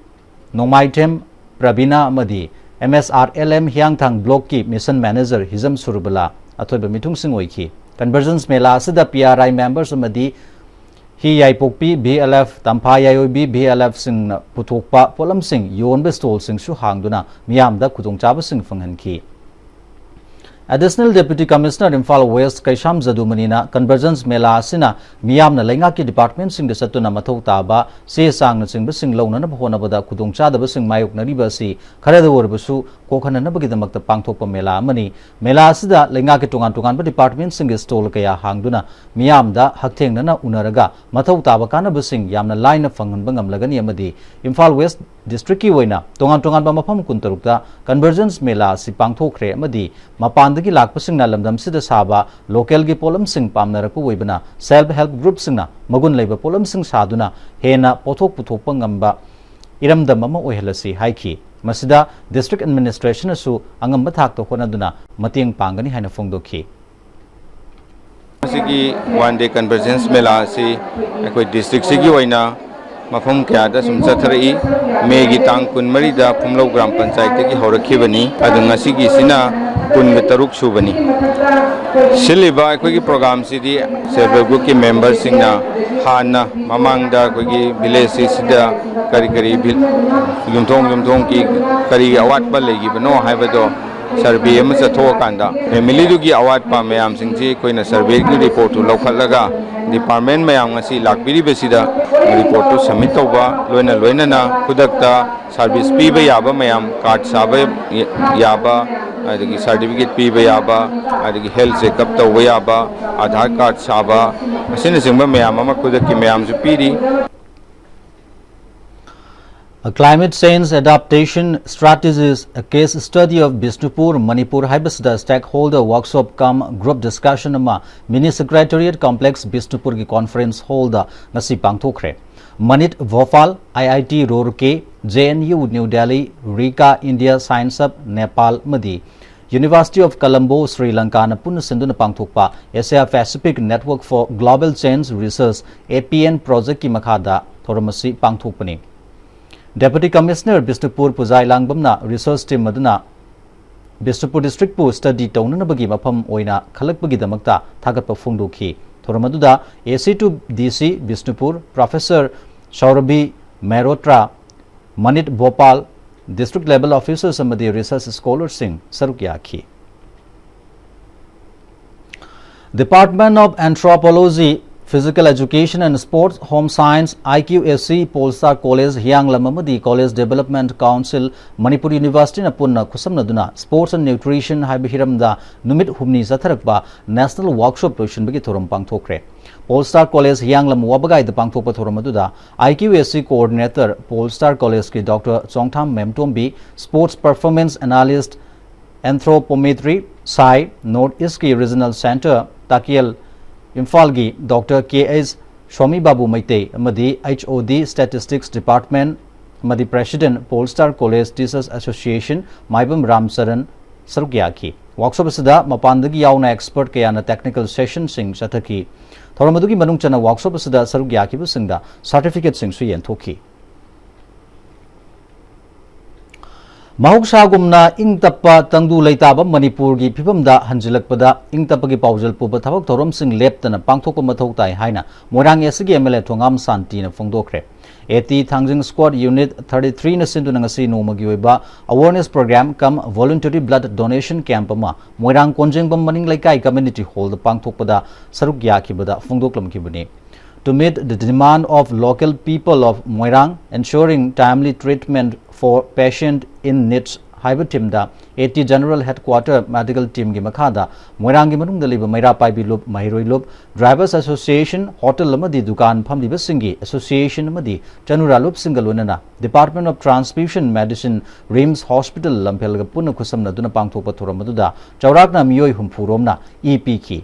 ꯅꯣꯡꯃꯥꯏꯊꯦꯝ ꯄ꯭ꯔꯕꯤꯅꯥ ꯑꯃꯗꯤ M S R L M ꯍꯤꯌꯥꯡꯊꯥꯡ Blockꯀꯤ Mission Manager ꯍꯤꯖꯝ ꯁꯨꯔꯕꯂꯥ ꯑꯊꯣꯏꯕ ꯃꯤꯊꯨꯡꯁꯤꯡ ꯑꯣꯏꯈꯤ꯫ Convergence ꯃꯦꯂꯥ ꯑꯁꯤꯗ P R I members ꯑꯃꯗꯤ ꯍꯤ ꯌꯥꯏꯄꯣꯛꯄꯤ V L F, ꯇꯝꯐꯥ ꯌꯥꯏꯑꯣꯏꯕꯤ V L Fꯁꯤꯡꯅ ꯄꯨꯊꯣꯛꯄ ꯄꯣꯠꯂꯝꯁꯤꯡ ꯌꯣꯟꯕ stallꯁꯤꯡꯁꯨ ꯍꯥꯡꯗꯨꯅ ꯃꯤꯌꯥꯝꯗ ꯈꯨꯗꯣꯡꯆꯥꯕꯁꯤꯡ ꯐꯪꯍꯟꯈꯤ꯫ Additional Deputy Commissioner Imphal West ꯀꯩꯁꯥꯝ ꯖꯗꯨꯃꯅꯤꯅ Convergence ꯃꯦꯂꯥ ꯑꯁꯤꯅ ꯃꯤꯌꯥꯝꯅ ꯂꯩꯉꯥꯛꯀꯤ departmentꯁꯤꯡꯗ ꯆꯠꯇꯨꯅ ꯃꯊꯧ ꯇꯥꯕ ꯆꯦ ꯆꯥꯡꯅꯆꯤꯡꯕꯁꯤꯡ ꯂꯧꯅꯅꯕ ꯍꯣꯠꯅꯕꯗ ꯈꯨꯗꯣꯡꯆꯥꯗꯕꯁꯤꯡ ꯃꯥꯌꯣꯛꯅꯔꯤꯕ ꯑꯁꯤ ꯈꯔꯗ ꯑꯣꯏꯔꯕꯁꯨ ꯀꯣꯛꯍꯟꯅꯅꯕꯒꯤꯗꯃꯛꯇ ꯄꯥꯡꯊꯣꯛꯄ ꯃꯦꯂꯥ ꯑꯃꯅꯤ꯫ ꯃꯦꯂꯥ ꯑꯁꯤꯗ ꯂꯩꯉꯥꯛꯀꯤ ꯇꯣꯉꯥꯟ ꯇꯣꯉꯥꯟꯕ departmentꯁꯤꯡꯒꯤ stall ꯀꯌꯥ ꯍꯥꯡꯗꯨꯅ ꯃꯤꯌꯥꯝꯗ ꯍꯛꯊꯦꯡꯅꯅ ꯎꯅꯔꯒ ꯃꯊꯧ ꯇꯥꯕ ꯀꯥꯟꯅꯕꯁꯤꯡ ꯌꯥꯝꯅ ꯂꯥꯏꯅ ꯐꯪꯍꯟꯕ ꯉꯝꯂꯒꯅꯤ ꯑꯃꯗꯤ ꯏꯝꯐꯥꯜ West districtꯀꯤ ꯑꯣꯏꯅ ꯇꯣꯉꯥꯟ ꯇꯣꯉꯥꯟꯕ ꯃꯐꯝ ꯀꯨꯟꯇꯔꯨꯛꯇ Convergence ꯃꯦꯂꯥ ꯑꯁꯤ ꯄꯥꯡꯊꯣꯛꯈ꯭ꯔꯦ ꯑꯃꯗꯤ ꯃꯄꯥꯟꯗꯒꯤ ꯂꯥꯛꯄꯁꯤꯡꯅ ꯂꯝꯗꯝꯁꯤꯗ ꯁꯥꯕ localꯒꯤ ꯄꯣꯠꯂꯝꯁꯤꯡ ꯄꯥꯝꯅꯔꯛꯄ ꯑꯣꯏꯕꯅ self help groupꯁꯤꯡꯅ ꯃꯒꯨꯟ ꯂꯩꯕ ꯄꯣꯠꯂꯝꯁꯤꯡ ꯁꯥꯗꯨꯅ ꯍꯦꯟꯅ ꯄꯣꯠꯊꯣꯛ ꯄꯨꯊꯣꯛꯄ ꯉꯝꯕ ꯏꯔꯝꯗꯝ ꯑꯃ ꯑꯣꯏꯍꯜꯂꯁꯤ ꯍꯥꯏꯈꯤ꯫ ꯃꯁꯤꯗ district administrationꯅꯁꯨ ꯑꯉꯝꯕ ꯊꯥꯛꯇ ꯍꯣꯠꯅꯗꯨꯅ ꯃꯇꯦꯡ ꯄꯥꯡꯒꯅꯤ ꯍꯥꯏꯅ ꯐꯣꯡꯗꯣꯛꯈꯤ꯫ ꯃꯁꯤꯒꯤ One Day Convergence ꯃꯦꯂꯥ ꯑꯁꯤ ꯑꯩꯈꯣꯏ districtꯁꯤꯒꯤ ꯑꯣꯏꯅ ꯃꯐꯝ ꯀꯌꯥꯗ ꯁꯨꯝ ꯆꯠꯊꯔꯛꯏ꯫ Mayꯒꯤ ꯇꯥꯡ ꯀꯨꯟꯃꯔꯤꯗ ꯐꯨꯝꯂꯧ ꯒ꯭ꯔꯥꯝ ꯄꯟꯆꯥꯌꯠꯇꯒꯤ ꯍꯧꯔꯛꯈꯤꯕꯅꯤ, ꯑꯗꯨ ꯉꯁꯤꯒꯤꯁꯤꯅ ꯀꯨꯟꯒ ꯇꯔꯨꯛ ꯁꯨꯕꯅꯤ꯫ ꯁꯤꯜꯂꯤꯕ ꯑꯩꯈꯣꯏꯒꯤ programꯁꯤꯗꯤ self help groupꯀꯤ memberꯁꯤꯡꯅ ꯍꯥꯟꯅ ꯃꯃꯥꯡꯗ ꯑꯩꯈꯣꯏꯒꯤ villageꯁꯤꯗ ꯀꯔꯤ ꯀꯔꯤ ꯚꯤꯜ-, ꯌꯨꯝꯊꯣꯡ ꯌꯨꯝꯊꯣꯡꯒꯤ ꯀꯔꯤ ꯑꯋꯥꯠꯄ ꯂꯩꯈꯤꯕꯅꯣ ꯍꯥꯏꯕꯗꯣ survey ꯑꯃ ꯆꯠꯊꯣꯛꯑꯀꯥꯟꯗ familyꯗꯨꯒꯤ ꯑꯋꯥꯠꯄ ꯃꯌꯥꯝꯁꯤꯡꯁꯤ ꯑꯩꯈꯣꯏꯅ surveyꯒꯤ reportꯇꯨ ꯂꯧꯈꯠꯂꯒ department ꯃꯌꯥꯝ ꯉꯁꯤ ꯂꯥꯛꯄꯤꯔꯤꯕꯁꯤꯗ reportꯇꯨ submit ꯇꯧꯕ, ꯂꯣꯏꯅ ꯂꯣꯏꯅꯅ ꯈꯨꯗꯛꯇ service ꯄꯤꯕ ꯌꯥꯕ ꯃꯌꯥꯝ, card ꯁꯥꯕ ꯌꯥꯕ, ꯑꯗꯒꯤ certificate ꯄꯤꯕ ꯌꯥꯕ, ꯑꯗꯒꯤ health checkup ꯇꯧꯕ ꯌꯥꯕ, Aadhaar card ꯁꯥꯕ, ꯑꯁꯤꯅꯆꯤꯡꯕ ꯃꯌꯥꯝ ꯑꯃ ꯈꯨꯗꯛꯀꯤ ꯃꯌꯥꯝꯁꯨ ꯄꯤꯔꯤ꯫ A climate change adaptation strategies, a case study of Bishnupur, Manipur ꯍꯥꯏꯕꯁꯤꯗ stakeholder workshop cum group discussion ꯑꯃ Mini Secretariat Complex Bishnupurꯒꯤ conference hallꯗ ꯉꯁꯤ ꯄꯥꯡꯊꯣꯛꯈ꯭ꯔꯦ꯫ Manit Bhopal, I I T Roorkee, J N U New Delhi, Rika India Science Hub Nepal ꯑꯃꯗꯤ University of Colombo, Sri Lankana ꯄꯨꯟꯅ ꯁꯤꯟꯗꯨꯅ ꯄꯥꯡꯊꯣꯛꯄ Asia Pacific Network for Global Change Research, A P N projectꯀꯤ ꯃꯈꯥꯗ ꯊꯧꯔꯝ ꯑꯁꯤ ꯄꯥꯡꯊꯣꯛꯄꯅꯤ꯫ Deputy Commissioner Bishnupur ꯄꯨꯖꯥꯏ ꯂꯥꯡꯕꯝꯅ research team ꯑꯗꯨꯅ Bishnupur districtꯄꯨ study ꯇꯧꯅꯅꯕꯒꯤ ꯃꯐꯝ ꯑꯣꯏꯅ ꯈꯜꯂꯛꯄꯒꯤꯗꯃꯛꯇ ꯊꯥꯒꯠꯄ ꯐꯣꯡꯗꯣꯛꯈꯤ꯫ ꯊꯧꯔꯝ ꯑꯗꯨꯗ A C two D C Bishnupur Professor Saurabhi Mehrotra, Manit Bhopal, district level officers ꯑꯃꯗꯤ research scholarꯁꯤꯡ ꯁꯔꯨꯛ ꯌꯥꯈꯤ꯫ Department of Anthropology, Physical Education and Sports, Home Science, I Q A C, Polestar College, ꯍꯤꯌꯥꯡꯂꯝ ꯑꯃꯗꯤ College Development Council, Manipur Universityꯅ ꯄꯨꯟꯅ ꯈꯨꯠꯁꯝꯅꯗꯨꯅ Sports and Nutrition ꯍꯥꯏꯕ ꯍꯤꯔꯝꯗ ꯅꯨꯃꯤꯠ ꯍꯨꯝꯅꯤ ꯆꯠꯊꯔꯛꯄ national workshop ꯂꯣꯏꯁꯤꯟꯕꯒꯤ ꯊꯧꯔꯝ ꯄꯥꯡꯊꯣꯛꯈ꯭ꯔꯦ꯫ Polestar College ꯍꯤꯌꯥꯡꯂꯝ ꯋꯥꯕꯒꯥꯏꯗ ꯄꯥꯡꯊꯣꯛꯄ ꯊꯧꯔꯝ ꯑꯗꯨꯗ I Q A C coordinator Polestar Collegeꯀꯤ Doctor Chongtham ꯃꯦꯝꯇꯣꯝꯕꯤ, Sports Performance Analyst, Anthropometry, ꯁꯥꯏ, North Eastꯀꯤ Regional Centre, ꯇꯥꯀꯦꯜ, ꯏꯝꯐꯥꯜꯒꯤ Doctor K H ꯁ꯭ꯋꯥꯃꯤ ꯕꯥꯕꯨ ꯃꯩꯇꯩ ꯑꯃꯗꯤ H O D Statistics Department ꯑꯃꯗꯤ President Polestar College Teachers Association ꯃꯥꯏꯕꯝ ꯔꯥꯝꯆꯔꯟ ꯁꯔꯨꯛ ꯌꯥꯈꯤ꯫ Workshop ꯑꯁꯤꯗ ꯃꯄꯥꯟꯗꯒꯤ ꯌꯥꯎꯅ expert ꯀꯌꯥꯅ technical sessionꯁꯤꯡ ꯆꯠꯊꯈꯤ꯫ ꯊꯧꯔꯝ ꯑꯗꯨꯒꯤ ꯃꯅꯨꯡ ꯆꯟꯅ workshop ꯑꯁꯤꯗ ꯁꯔꯨꯛ ꯌꯥꯈꯤꯕꯁꯤꯡꯗ certificateꯁꯤꯡꯁꯨ ꯌꯦꯟꯊꯣꯛꯈꯤ꯫ ꯃꯍꯧꯁꯥꯒꯨꯝꯅ ꯏꯪ ꯇꯞꯄ ꯇꯪꯗꯨ ꯂꯩꯇꯥꯕ ꯃꯅꯤꯄꯨꯔꯒꯤ ꯐꯤꯕꯝꯗ ꯍꯟꯖꯤꯜꯂꯛꯄꯗ ꯏꯪ ꯇꯞꯄꯒꯤ ꯄꯥꯎꯖꯦꯜ ꯄꯨꯕ ꯊꯕꯛ ꯊꯧꯔꯝꯁꯤꯡ ꯂꯦꯞꯇꯅ ꯄꯥꯡꯊꯣꯛꯄ ꯃꯊꯧ ꯇꯥꯏ ꯍꯥꯏꯅ ꯃꯣꯏꯔꯥꯡ Eastꯀꯤ M L A Thongam ꯁꯥꯟꯇꯤꯅ ꯐꯣꯡꯗꯣꯛꯈ꯭ꯔꯦ꯫ AT Thangjing Squad Unit thirty threeꯅ ꯁꯤꯟꯗꯨꯅ ꯉꯁꯤ ꯅꯣꯡꯃꯒꯤ ꯑꯣꯏꯕ awareness program cum voluntary blood donation camp ꯑꯃ ꯃꯣꯏꯔꯥꯡ ꯀꯣꯟꯖꯦꯡꯕꯝ ꯃꯅꯤꯡ ꯂꯩꯀꯥꯏ community hallꯗ ꯄꯥꯡꯊꯣꯛꯄꯗ ꯁꯔꯨꯛ ꯌꯥꯈꯤꯕꯗ ꯐꯣꯡꯗꯣꯛꯂꯝꯈꯤꯕꯅꯤ꯫ To meet the demand of local people of Moirang, ensuring timely treatment for patient in needs ꯍꯥꯏꯕ ꯇꯤꯝꯗ A T general headquarter medical ꯇꯤꯝꯒꯤ ꯃꯈꯥꯗ ꯃꯣꯏꯔꯥꯡꯒꯤ ꯃꯅꯨꯡꯗ ꯂꯩꯕ ꯃꯩꯔꯥ ꯄꯥꯏꯕꯤ ꯂꯨꯞ, ꯃꯍꯩꯔꯣꯏ ꯂꯨꯞ, ꯗ꯭ꯔꯥꯏꯚꯔꯁ ꯑꯦꯁꯣꯁꯤꯌꯦꯁꯟ, ꯍꯣꯇꯦꯜ ꯑꯃꯗꯤ ꯗꯨꯀꯥꯟ ꯐꯝꯂꯤꯕꯁꯤꯡꯒꯤ ꯑꯦꯁꯣꯁꯤꯌꯦꯁꯟ ꯑꯃꯗꯤ ꯆꯅꯨꯔꯥ ꯂꯨꯞꯁꯤꯡꯒ ꯂꯣꯏꯅꯅ Department of Transfusion Medicine, RIMS hospital ꯂꯝꯐꯦꯜꯒ ꯄꯨꯟꯅ ꯈꯨꯠꯁꯝꯅꯗꯨꯅ ꯄꯥꯡꯊꯣꯛꯄ ꯊꯧꯔꯝ ꯑꯗꯨꯗ ꯆꯥꯎꯔꯥꯛꯅ ꯃꯤꯑꯣꯏ ꯍꯨꯝꯐꯨ ꯔꯣꯝꯅ ꯏ ꯄꯤꯈꯤ꯫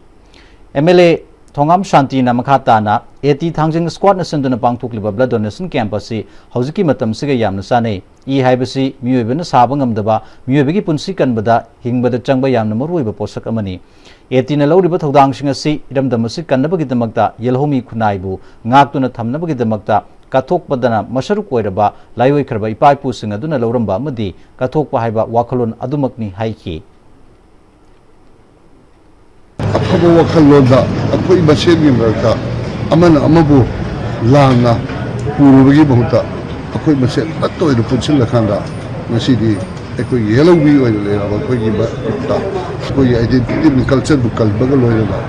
ꯑꯦꯝ ꯑꯦꯜ ꯑꯦ ꯊꯣꯉꯥꯝ ꯁꯥꯟꯇꯤꯅ ꯃꯈꯥ ꯇꯥꯅ ꯑꯦ ꯇꯤ ꯊꯥꯡꯖꯤꯡ ꯁ꯭ꯀ꯭ꯋꯥꯗꯅ ꯁꯤꯟꯗꯨꯅ ꯄꯥꯡꯊꯣꯛꯂꯤꯕ ꯕ꯭ꯂꯗ ꯗꯣꯅꯦꯁꯟ ꯀꯦꯝꯞ ꯑꯁꯤ ꯍꯧꯖꯤꯛꯀꯤ ꯃꯇꯝꯁꯤꯒ ꯌꯥꯝꯅ ꯆꯥꯅꯩ꯫ ꯏ ꯍꯥꯏꯕꯁꯤ ꯃꯤꯑꯣꯏꯕꯅ ꯁꯥꯕ ꯉꯝꯗꯕ, ꯃꯤꯑꯣꯏꯕꯒꯤ ꯄꯨꯟꯁꯤ ꯀꯟꯕꯗ, ꯍꯤꯡꯕꯗ ꯆꯪꯕ ꯌꯥꯝꯅ ꯃꯔꯨꯑꯣꯏꯕ ꯄꯣꯠꯁꯛ ꯑꯃꯅꯤ꯫ ꯑꯦ ꯇꯤꯅ ꯂꯧꯔꯤꯕ ꯊꯧꯗꯥꯡꯁꯤꯡ ꯑꯁꯤ ꯏꯔꯝꯗꯝ ꯑꯁꯤ ꯀꯟꯅꯕꯒꯤꯗꯃꯛꯇ, ꯌꯦꯜꯍꯧꯃꯤ ꯈꯨꯟꯅꯥꯏꯕꯨ ꯉꯥꯛꯇꯨꯅ ꯊꯝꯅꯕꯒꯤꯗꯃꯛꯇ ꯀꯠꯊꯣꯛꯄꯗꯅ ꯃꯁꯔꯨꯛ ꯑꯣꯏꯔꯕ ꯂꯥꯏꯑꯣꯏꯈ꯭ꯔꯕ ꯏꯄꯥ ꯏꯄꯨꯁꯤꯡ ꯑꯗꯨꯅ ꯂꯧꯔꯝꯕ ꯑꯃꯗꯤ ꯀꯠꯊꯣꯛꯄ ꯍꯥꯏꯕ ꯋꯥꯈꯜꯂꯣꯟ ꯑꯗꯨꯃꯛꯅꯤ ꯍꯥꯏꯈꯤ꯫ ꯑꯐꯕ ꯋꯥꯈꯜꯂꯣꯟꯗ ꯑꯩꯈꯣꯏ ꯃꯁꯦꯟꯒꯤ ꯃꯔꯛꯇ ꯑꯃꯅ ꯑꯃꯕꯨ ꯂꯥꯟꯅ ꯎꯔꯨꯕꯒꯤ ꯃꯍꯨꯠꯇ ꯑꯩꯈꯣꯏ ꯃꯁꯦꯟ ꯑꯃꯠꯇ ꯑꯣꯏꯅ ꯄꯨꯟꯁꯤꯜꯂꯀꯥꯟꯗ ꯉꯁꯤꯗꯤ ꯑꯩꯈꯣꯏꯒꯤ ꯌꯦꯜꯍꯧꯃꯤ ꯑꯣꯏꯅ ꯂꯩꯔꯕ ꯑꯩꯈꯣꯏꯒꯤ ꯃꯔꯛꯇ ꯑꯩꯈꯣꯏꯒꯤ identity and culture ꯕꯨ ꯀꯟꯕꯒ ꯂꯣꯏꯅꯅ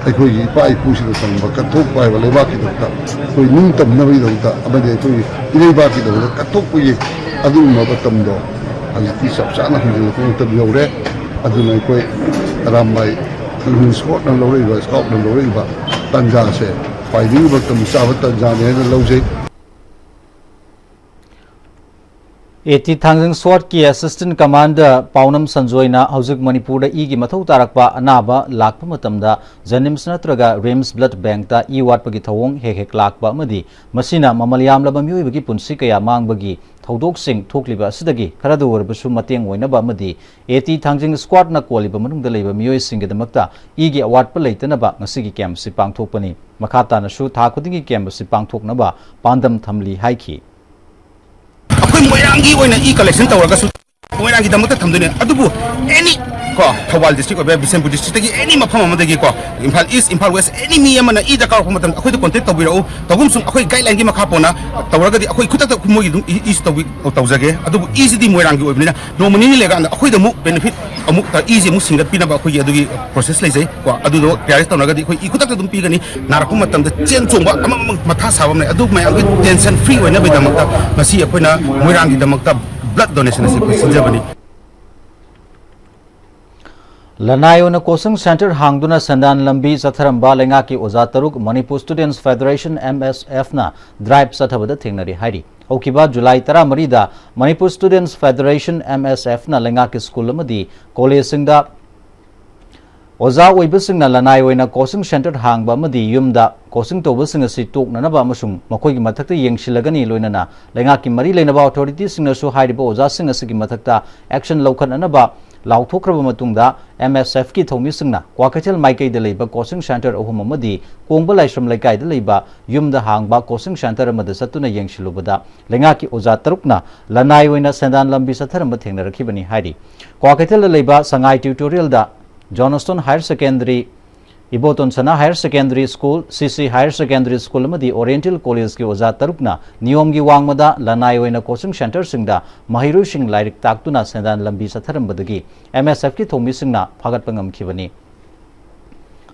ꯑꯩꯈꯣꯏꯒꯤ ꯏꯄꯥ ꯏꯄꯨꯁꯤꯡꯅ ꯇꯝꯕ ꯀꯠꯊꯣꯛꯄ ꯍꯥꯏꯕ ꯂꯩꯕꯥꯛꯀꯤꯗꯃꯛꯇ ꯑꯩꯈꯣꯏ ꯅꯤꯡꯇꯝꯅꯕꯒꯤꯗꯃꯛꯇ ꯑꯃꯗꯤ ꯑꯩꯈꯣꯏꯒꯤ ꯏꯔꯩꯕꯥꯛꯀꯤꯗꯃꯛꯇ ꯀꯠꯊꯣꯛꯄꯒꯤ ꯑꯗꯨꯒꯨꯝꯕ ꯃꯇꯝꯗꯣ ꯍꯧꯖꯤꯛꯇꯤ ꯆꯞ ꯆꯥꯅ ꯍꯟꯖꯤꯜꯂꯛꯄ ꯃꯇꯝ ꯌꯧꯔꯦ꯫ ꯑꯗꯨꯅ ꯑꯩꯈꯣꯏ ꯑꯔꯥꯝꯕꯥꯏ ꯁ꯭ꯀ꯭ꯋꯥꯗꯅ ꯂꯧꯔꯛꯏꯕ, ꯁ꯭ꯀꯥꯎꯠꯅ ꯂꯧꯔꯛꯏꯕ ꯇꯥꯟꯖꯥꯁꯦ ꯈ꯭ꯋꯥꯏꯗꯒꯤ ꯃꯇꯝ ꯆꯥꯕ ꯇꯥꯟꯖꯥꯅꯤ ꯍꯥꯏꯅ ꯂꯧꯖꯩ꯫ ꯑꯦ ꯇꯤ ꯊꯥꯡꯖꯤꯡ ꯁ꯭ꯀ꯭ꯋꯥꯗꯀꯤ ꯑꯦꯁꯤꯁꯇꯦꯟꯠ ꯀꯃꯥꯟꯗꯔ ꯄꯥꯎꯅꯝ ꯁꯟꯖꯣꯏꯅ ꯍꯧꯖꯤꯛ ꯃꯅꯤꯄꯨꯔꯗ ꯏꯒꯤ ꯃꯊꯧ ꯇꯥꯔꯛꯄ ꯑꯅꯥꯕ ꯂꯥꯛꯄ ꯃꯇꯝꯗ ꯖꯦꯅꯤꯝꯁ ꯅꯠꯇ꯭ꯔꯒ ꯔꯤꯝꯁ ꯕ꯭ꯂꯗ ꯕꯦꯡꯛꯇ ꯏ ꯋꯥꯠꯄꯒꯤ ꯊꯧꯑꯣꯡ ꯍꯦꯛ ꯍꯦꯛ ꯂꯥꯛꯄ ꯑꯃꯗꯤ ꯃꯁꯤꯅ ꯃꯃꯜ ꯌꯥꯝꯂꯕ ꯃꯤꯑꯣꯏꯕꯒꯤ ꯄꯨꯟꯁꯤ ꯀꯌꯥ ꯃꯥꯡꯕꯒꯤ ꯊꯧꯗꯣꯛꯁꯤꯡ ꯊꯣꯛꯂꯤꯕ ꯑꯁꯤꯗꯒꯤ ꯈꯔꯗ ꯑꯣꯏꯔꯕꯁꯨ ꯃꯇꯦꯡ ꯑꯣꯏꯅꯕ ꯑꯃꯗꯤ ꯑꯦ ꯇꯤ ꯊꯥꯡꯖꯤꯡ ꯁ꯭ꯀ꯭ꯋꯥꯗꯅ ꯀꯣꯜꯂꯤꯕ ꯃꯅꯨꯡꯗ ꯂꯩꯕ ꯃꯤꯑꯣꯏꯁꯤꯡꯒꯤꯗꯃꯛꯇ ꯏꯒꯤ ꯑꯋꯥꯠꯄ ꯂꯩꯇꯅꯕ ꯉꯁꯤꯒꯤ ꯀꯦꯝꯞ ꯑꯁꯤ ꯄꯥꯡꯊꯣꯛꯄꯅꯤ꯫ ꯃꯈꯥ ꯇꯥꯅꯁꯨ ꯊꯥ ꯈꯨꯗꯤꯡꯒꯤ ꯀꯦꯝꯞ ꯑꯁꯤ ꯄꯥꯡꯊꯣꯛꯅꯕ ꯄꯥꯟꯗꯝ ꯊꯝꯂꯤ ꯍꯥꯏꯈꯤ꯫ ꯑꯩꯈꯣꯏ ꯃꯣꯏꯔꯥꯡꯒꯤ ꯑꯣꯏꯅ ꯏ ꯀꯂꯦꯛꯁꯟ ꯇꯧꯔꯒꯁꯨ ꯃꯣꯏꯔꯥꯡꯒꯤꯗꯃꯛꯇ ꯊꯝꯗꯣꯏꯅꯦ꯫ ꯑꯗꯨꯕꯨ ꯑꯦꯅꯤ ꯀꯣ, ꯊꯧꯕꯥꯜ ꯗꯤꯁꯇ꯭ꯔꯤꯛ ꯑꯣꯏꯕ ꯌꯥꯏ, ꯕꯤꯁꯦꯝꯄꯨꯔ ꯗꯤꯁꯇ꯭ꯔꯤꯛꯇꯒꯤ ꯑꯦꯅꯤ ꯃꯐꯝ ꯑꯃꯗꯒꯤ ꯀꯣ, ꯏꯝꯐꯥꯜ ꯏꯁ, ꯏꯝꯐꯥꯜ ꯋꯦꯁ, ꯑꯦꯅꯤ ꯃꯤ ꯑꯃꯅ ꯏ ꯗꯔꯀꯥꯔ ꯑꯣꯏꯔꯛꯄ ꯃꯇꯝꯗ ꯑꯩꯈꯣꯏꯗ ꯀꯣꯟꯇꯦꯛ ꯇꯧꯕꯤꯔꯛꯎ꯫ ꯇꯧꯕꯨꯝꯁꯨꯡ ꯑꯩꯈꯣꯏ ꯒꯥꯏꯗꯂꯥꯏꯟꯒꯤ ꯃꯈꯥ ꯄꯣꯟꯅ ꯇꯧꯔꯒꯗꯤ ꯑꯩꯈꯣꯏ ꯈꯨꯗꯛꯇ ꯃꯣꯏꯒꯤ ꯑꯗꯨꯝ ꯏ-, ꯏꯁꯨ ꯇꯧꯕꯤ-, ꯇꯧꯖꯒꯦ꯫ ꯑꯗꯨꯕꯨ ꯏꯁꯤꯗꯤ ꯃꯣꯏꯔꯥꯡꯒꯤ ꯑꯣꯏꯕꯅꯤꯅ ꯅꯣꯡꯃ ꯅꯤꯅꯤ ꯂꯩꯔꯀꯥꯟꯗ ꯑꯩꯈꯣꯏꯗ ꯑꯃꯨꯛ ꯕꯦꯅꯤꯐꯤꯠ ꯑꯃꯨꯛ ꯏꯁꯤ ꯑꯃꯨꯛ ꯁꯤꯡꯒꯠꯄꯤꯅꯕ ꯑꯩꯈꯣꯏꯒꯤ ꯑꯗꯨꯒꯤ ꯄ꯭ꯔꯣꯁꯦꯁ ꯂꯩꯖꯩ ꯀꯣ꯫ ꯑꯗꯨꯗꯣ ꯀ꯭ꯂꯤꯌꯥꯔꯦꯟꯁ ꯇꯧꯅꯔꯒꯗꯤ ꯑꯩꯈꯣꯏ ꯏ ꯈꯨꯗꯛꯇ ꯑꯗꯨꯝ ꯄꯤꯒꯅꯤ꯫ ꯅꯥꯔꯛꯄ ꯃꯇꯝꯗ ꯆꯦꯟ ꯆꯣꯡꯕ ꯑꯃ ꯑꯃ ꯃꯊꯥ ꯁꯥꯕ ꯑꯃ ꯂꯩ꯫ ꯑꯗꯨ ꯃꯌꯥꯝꯒꯤ ꯇꯦꯟꯁꯟ ꯐ꯭ꯔꯤ ꯑꯣꯏꯅꯕꯒꯤꯗꯃꯛꯇ ꯉꯁꯤ ꯑꯩꯈꯣꯏꯅ ꯃꯣꯏꯔꯥꯡꯒꯤꯗꯃꯛꯇ blood donation ꯑꯁꯤ ꯑꯩꯈꯣꯏ ꯁꯤꯟꯖꯕꯅꯤ꯫ ꯂꯅꯥꯏ ꯑꯣꯏꯅ coaching centre ꯍꯥꯡꯗꯨꯅ ꯁꯦꯟꯗꯥꯟ ꯂꯝꯕꯤ ꯆꯠꯊꯔꯝꯕ ꯂꯩꯉꯥꯛꯀꯤ ꯑꯣꯖꯥ ꯇꯔꯨꯛ Manipur Students Federation, M S F, ꯅ drive ꯆꯠꯊꯕꯗ ꯊꯦꯡꯅꯔꯦ ꯍꯥꯏꯔꯤ꯫ ꯍꯧꯈꯤꯕ July ꯇꯔꯥꯃꯔꯤꯗ Manipur Students Federation, M S F, ꯅ ꯂꯩꯉꯥꯛꯀꯤ school ꯑꯃꯗꯤ collegeꯁꯤꯡꯗ ꯑꯣꯖꯥ ꯑꯣꯏꯕꯁꯤꯡꯅ ꯂꯅꯥꯏ ꯑꯣꯏꯅ coaching centre ꯍꯥꯡꯕ ꯑꯃꯗꯤ ꯌꯨꯝꯗ coaching ꯇꯧꯕꯁꯤꯡ ꯑꯁꯤ ꯇꯣꯛꯅꯅꯕ ꯑꯃꯁꯨꯡ ꯃꯈꯣꯏꯒꯤ ꯃꯊꯛꯇ ꯌꯦꯡꯁꯤꯜꯂꯒꯅꯤ, ꯂꯣꯏꯅꯅ ꯂꯩꯉꯥꯛꯀꯤ ꯃꯔꯤ ꯂꯩꯅꯕ authorityꯁꯤꯡꯅꯁꯨ ꯍꯥꯏꯔꯤꯕ ꯑꯣꯖꯥꯁꯤꯡ ꯑꯁꯤꯒꯤ ꯃꯊꯛꯇ action ꯂꯧꯈꯠꯅꯅꯕ ꯂꯥꯎꯊꯣꯛꯈ꯭ꯔꯕ ꯃꯇꯨꯡꯗ, M S F ꯀꯤ ꯊꯧꯃꯤꯁꯤꯡꯅ ꯀ꯭ꯋꯥꯀꯩꯊꯦꯜ ꯃꯥꯏꯀꯩꯗ ꯂꯩꯕ coaching centre ꯑꯍꯨꯝ ꯑꯃꯗꯤ ꯀꯣꯡꯕ ꯂꯥꯏꯁ꯭ꯔꯝ ꯂꯩꯀꯥꯏꯗ ꯂꯩꯕ ꯌꯨꯝꯗ ꯍꯥꯡꯕ coaching centre ꯑꯃꯗ ꯆꯠꯇꯨꯅ ꯌꯦꯡꯁꯤꯜꯂꯨꯕꯗ, ꯂꯩꯉꯥꯛꯀꯤ ꯑꯣꯖꯥ ꯇꯔꯨꯛꯅ ꯂꯅꯥꯏ ꯑꯣꯏꯅ ꯁꯦꯟꯗꯥꯟ ꯂꯝꯕꯤ ꯆꯠꯊꯔꯝꯕ ꯊꯦꯡꯅꯔꯛꯈꯤꯕꯅꯤ ꯍꯥꯏꯔꯤ꯫ ꯀ꯭ꯋꯥꯀꯩꯊꯦꯜꯗ ꯂꯩꯕ ꯁꯉꯥꯏ Tutorialꯗ Johnston Higher Secondary, ꯏꯕꯣꯇꯣꯟ ꯁꯅꯥ Higher Secondary School, C C Higher Secondary School ꯑꯃꯗꯤ Oriental Collegeꯀꯤ ꯑꯣꯖꯥ ꯇꯔꯨꯛꯅ ꯅꯤꯌꯣꯝꯒꯤ ꯋꯥꯡꯃꯗ ꯂꯅꯥꯏ ꯑꯣꯏꯅ coaching centreꯁꯤꯡꯗ ꯃꯍꯩꯔꯣꯏꯁꯤꯡ ꯂꯥꯏꯔꯤꯛ ꯇꯥꯛꯇꯨꯅ ꯁꯦꯟꯗꯥꯟ ꯂꯝꯕꯤ ꯆꯠꯊꯔꯝꯕꯗꯒꯤ M S F ꯀꯤ ꯊꯧꯃꯤꯁꯤꯡꯅ ꯐꯥꯒꯠꯄ ꯉꯝꯈꯤꯕꯅꯤ꯫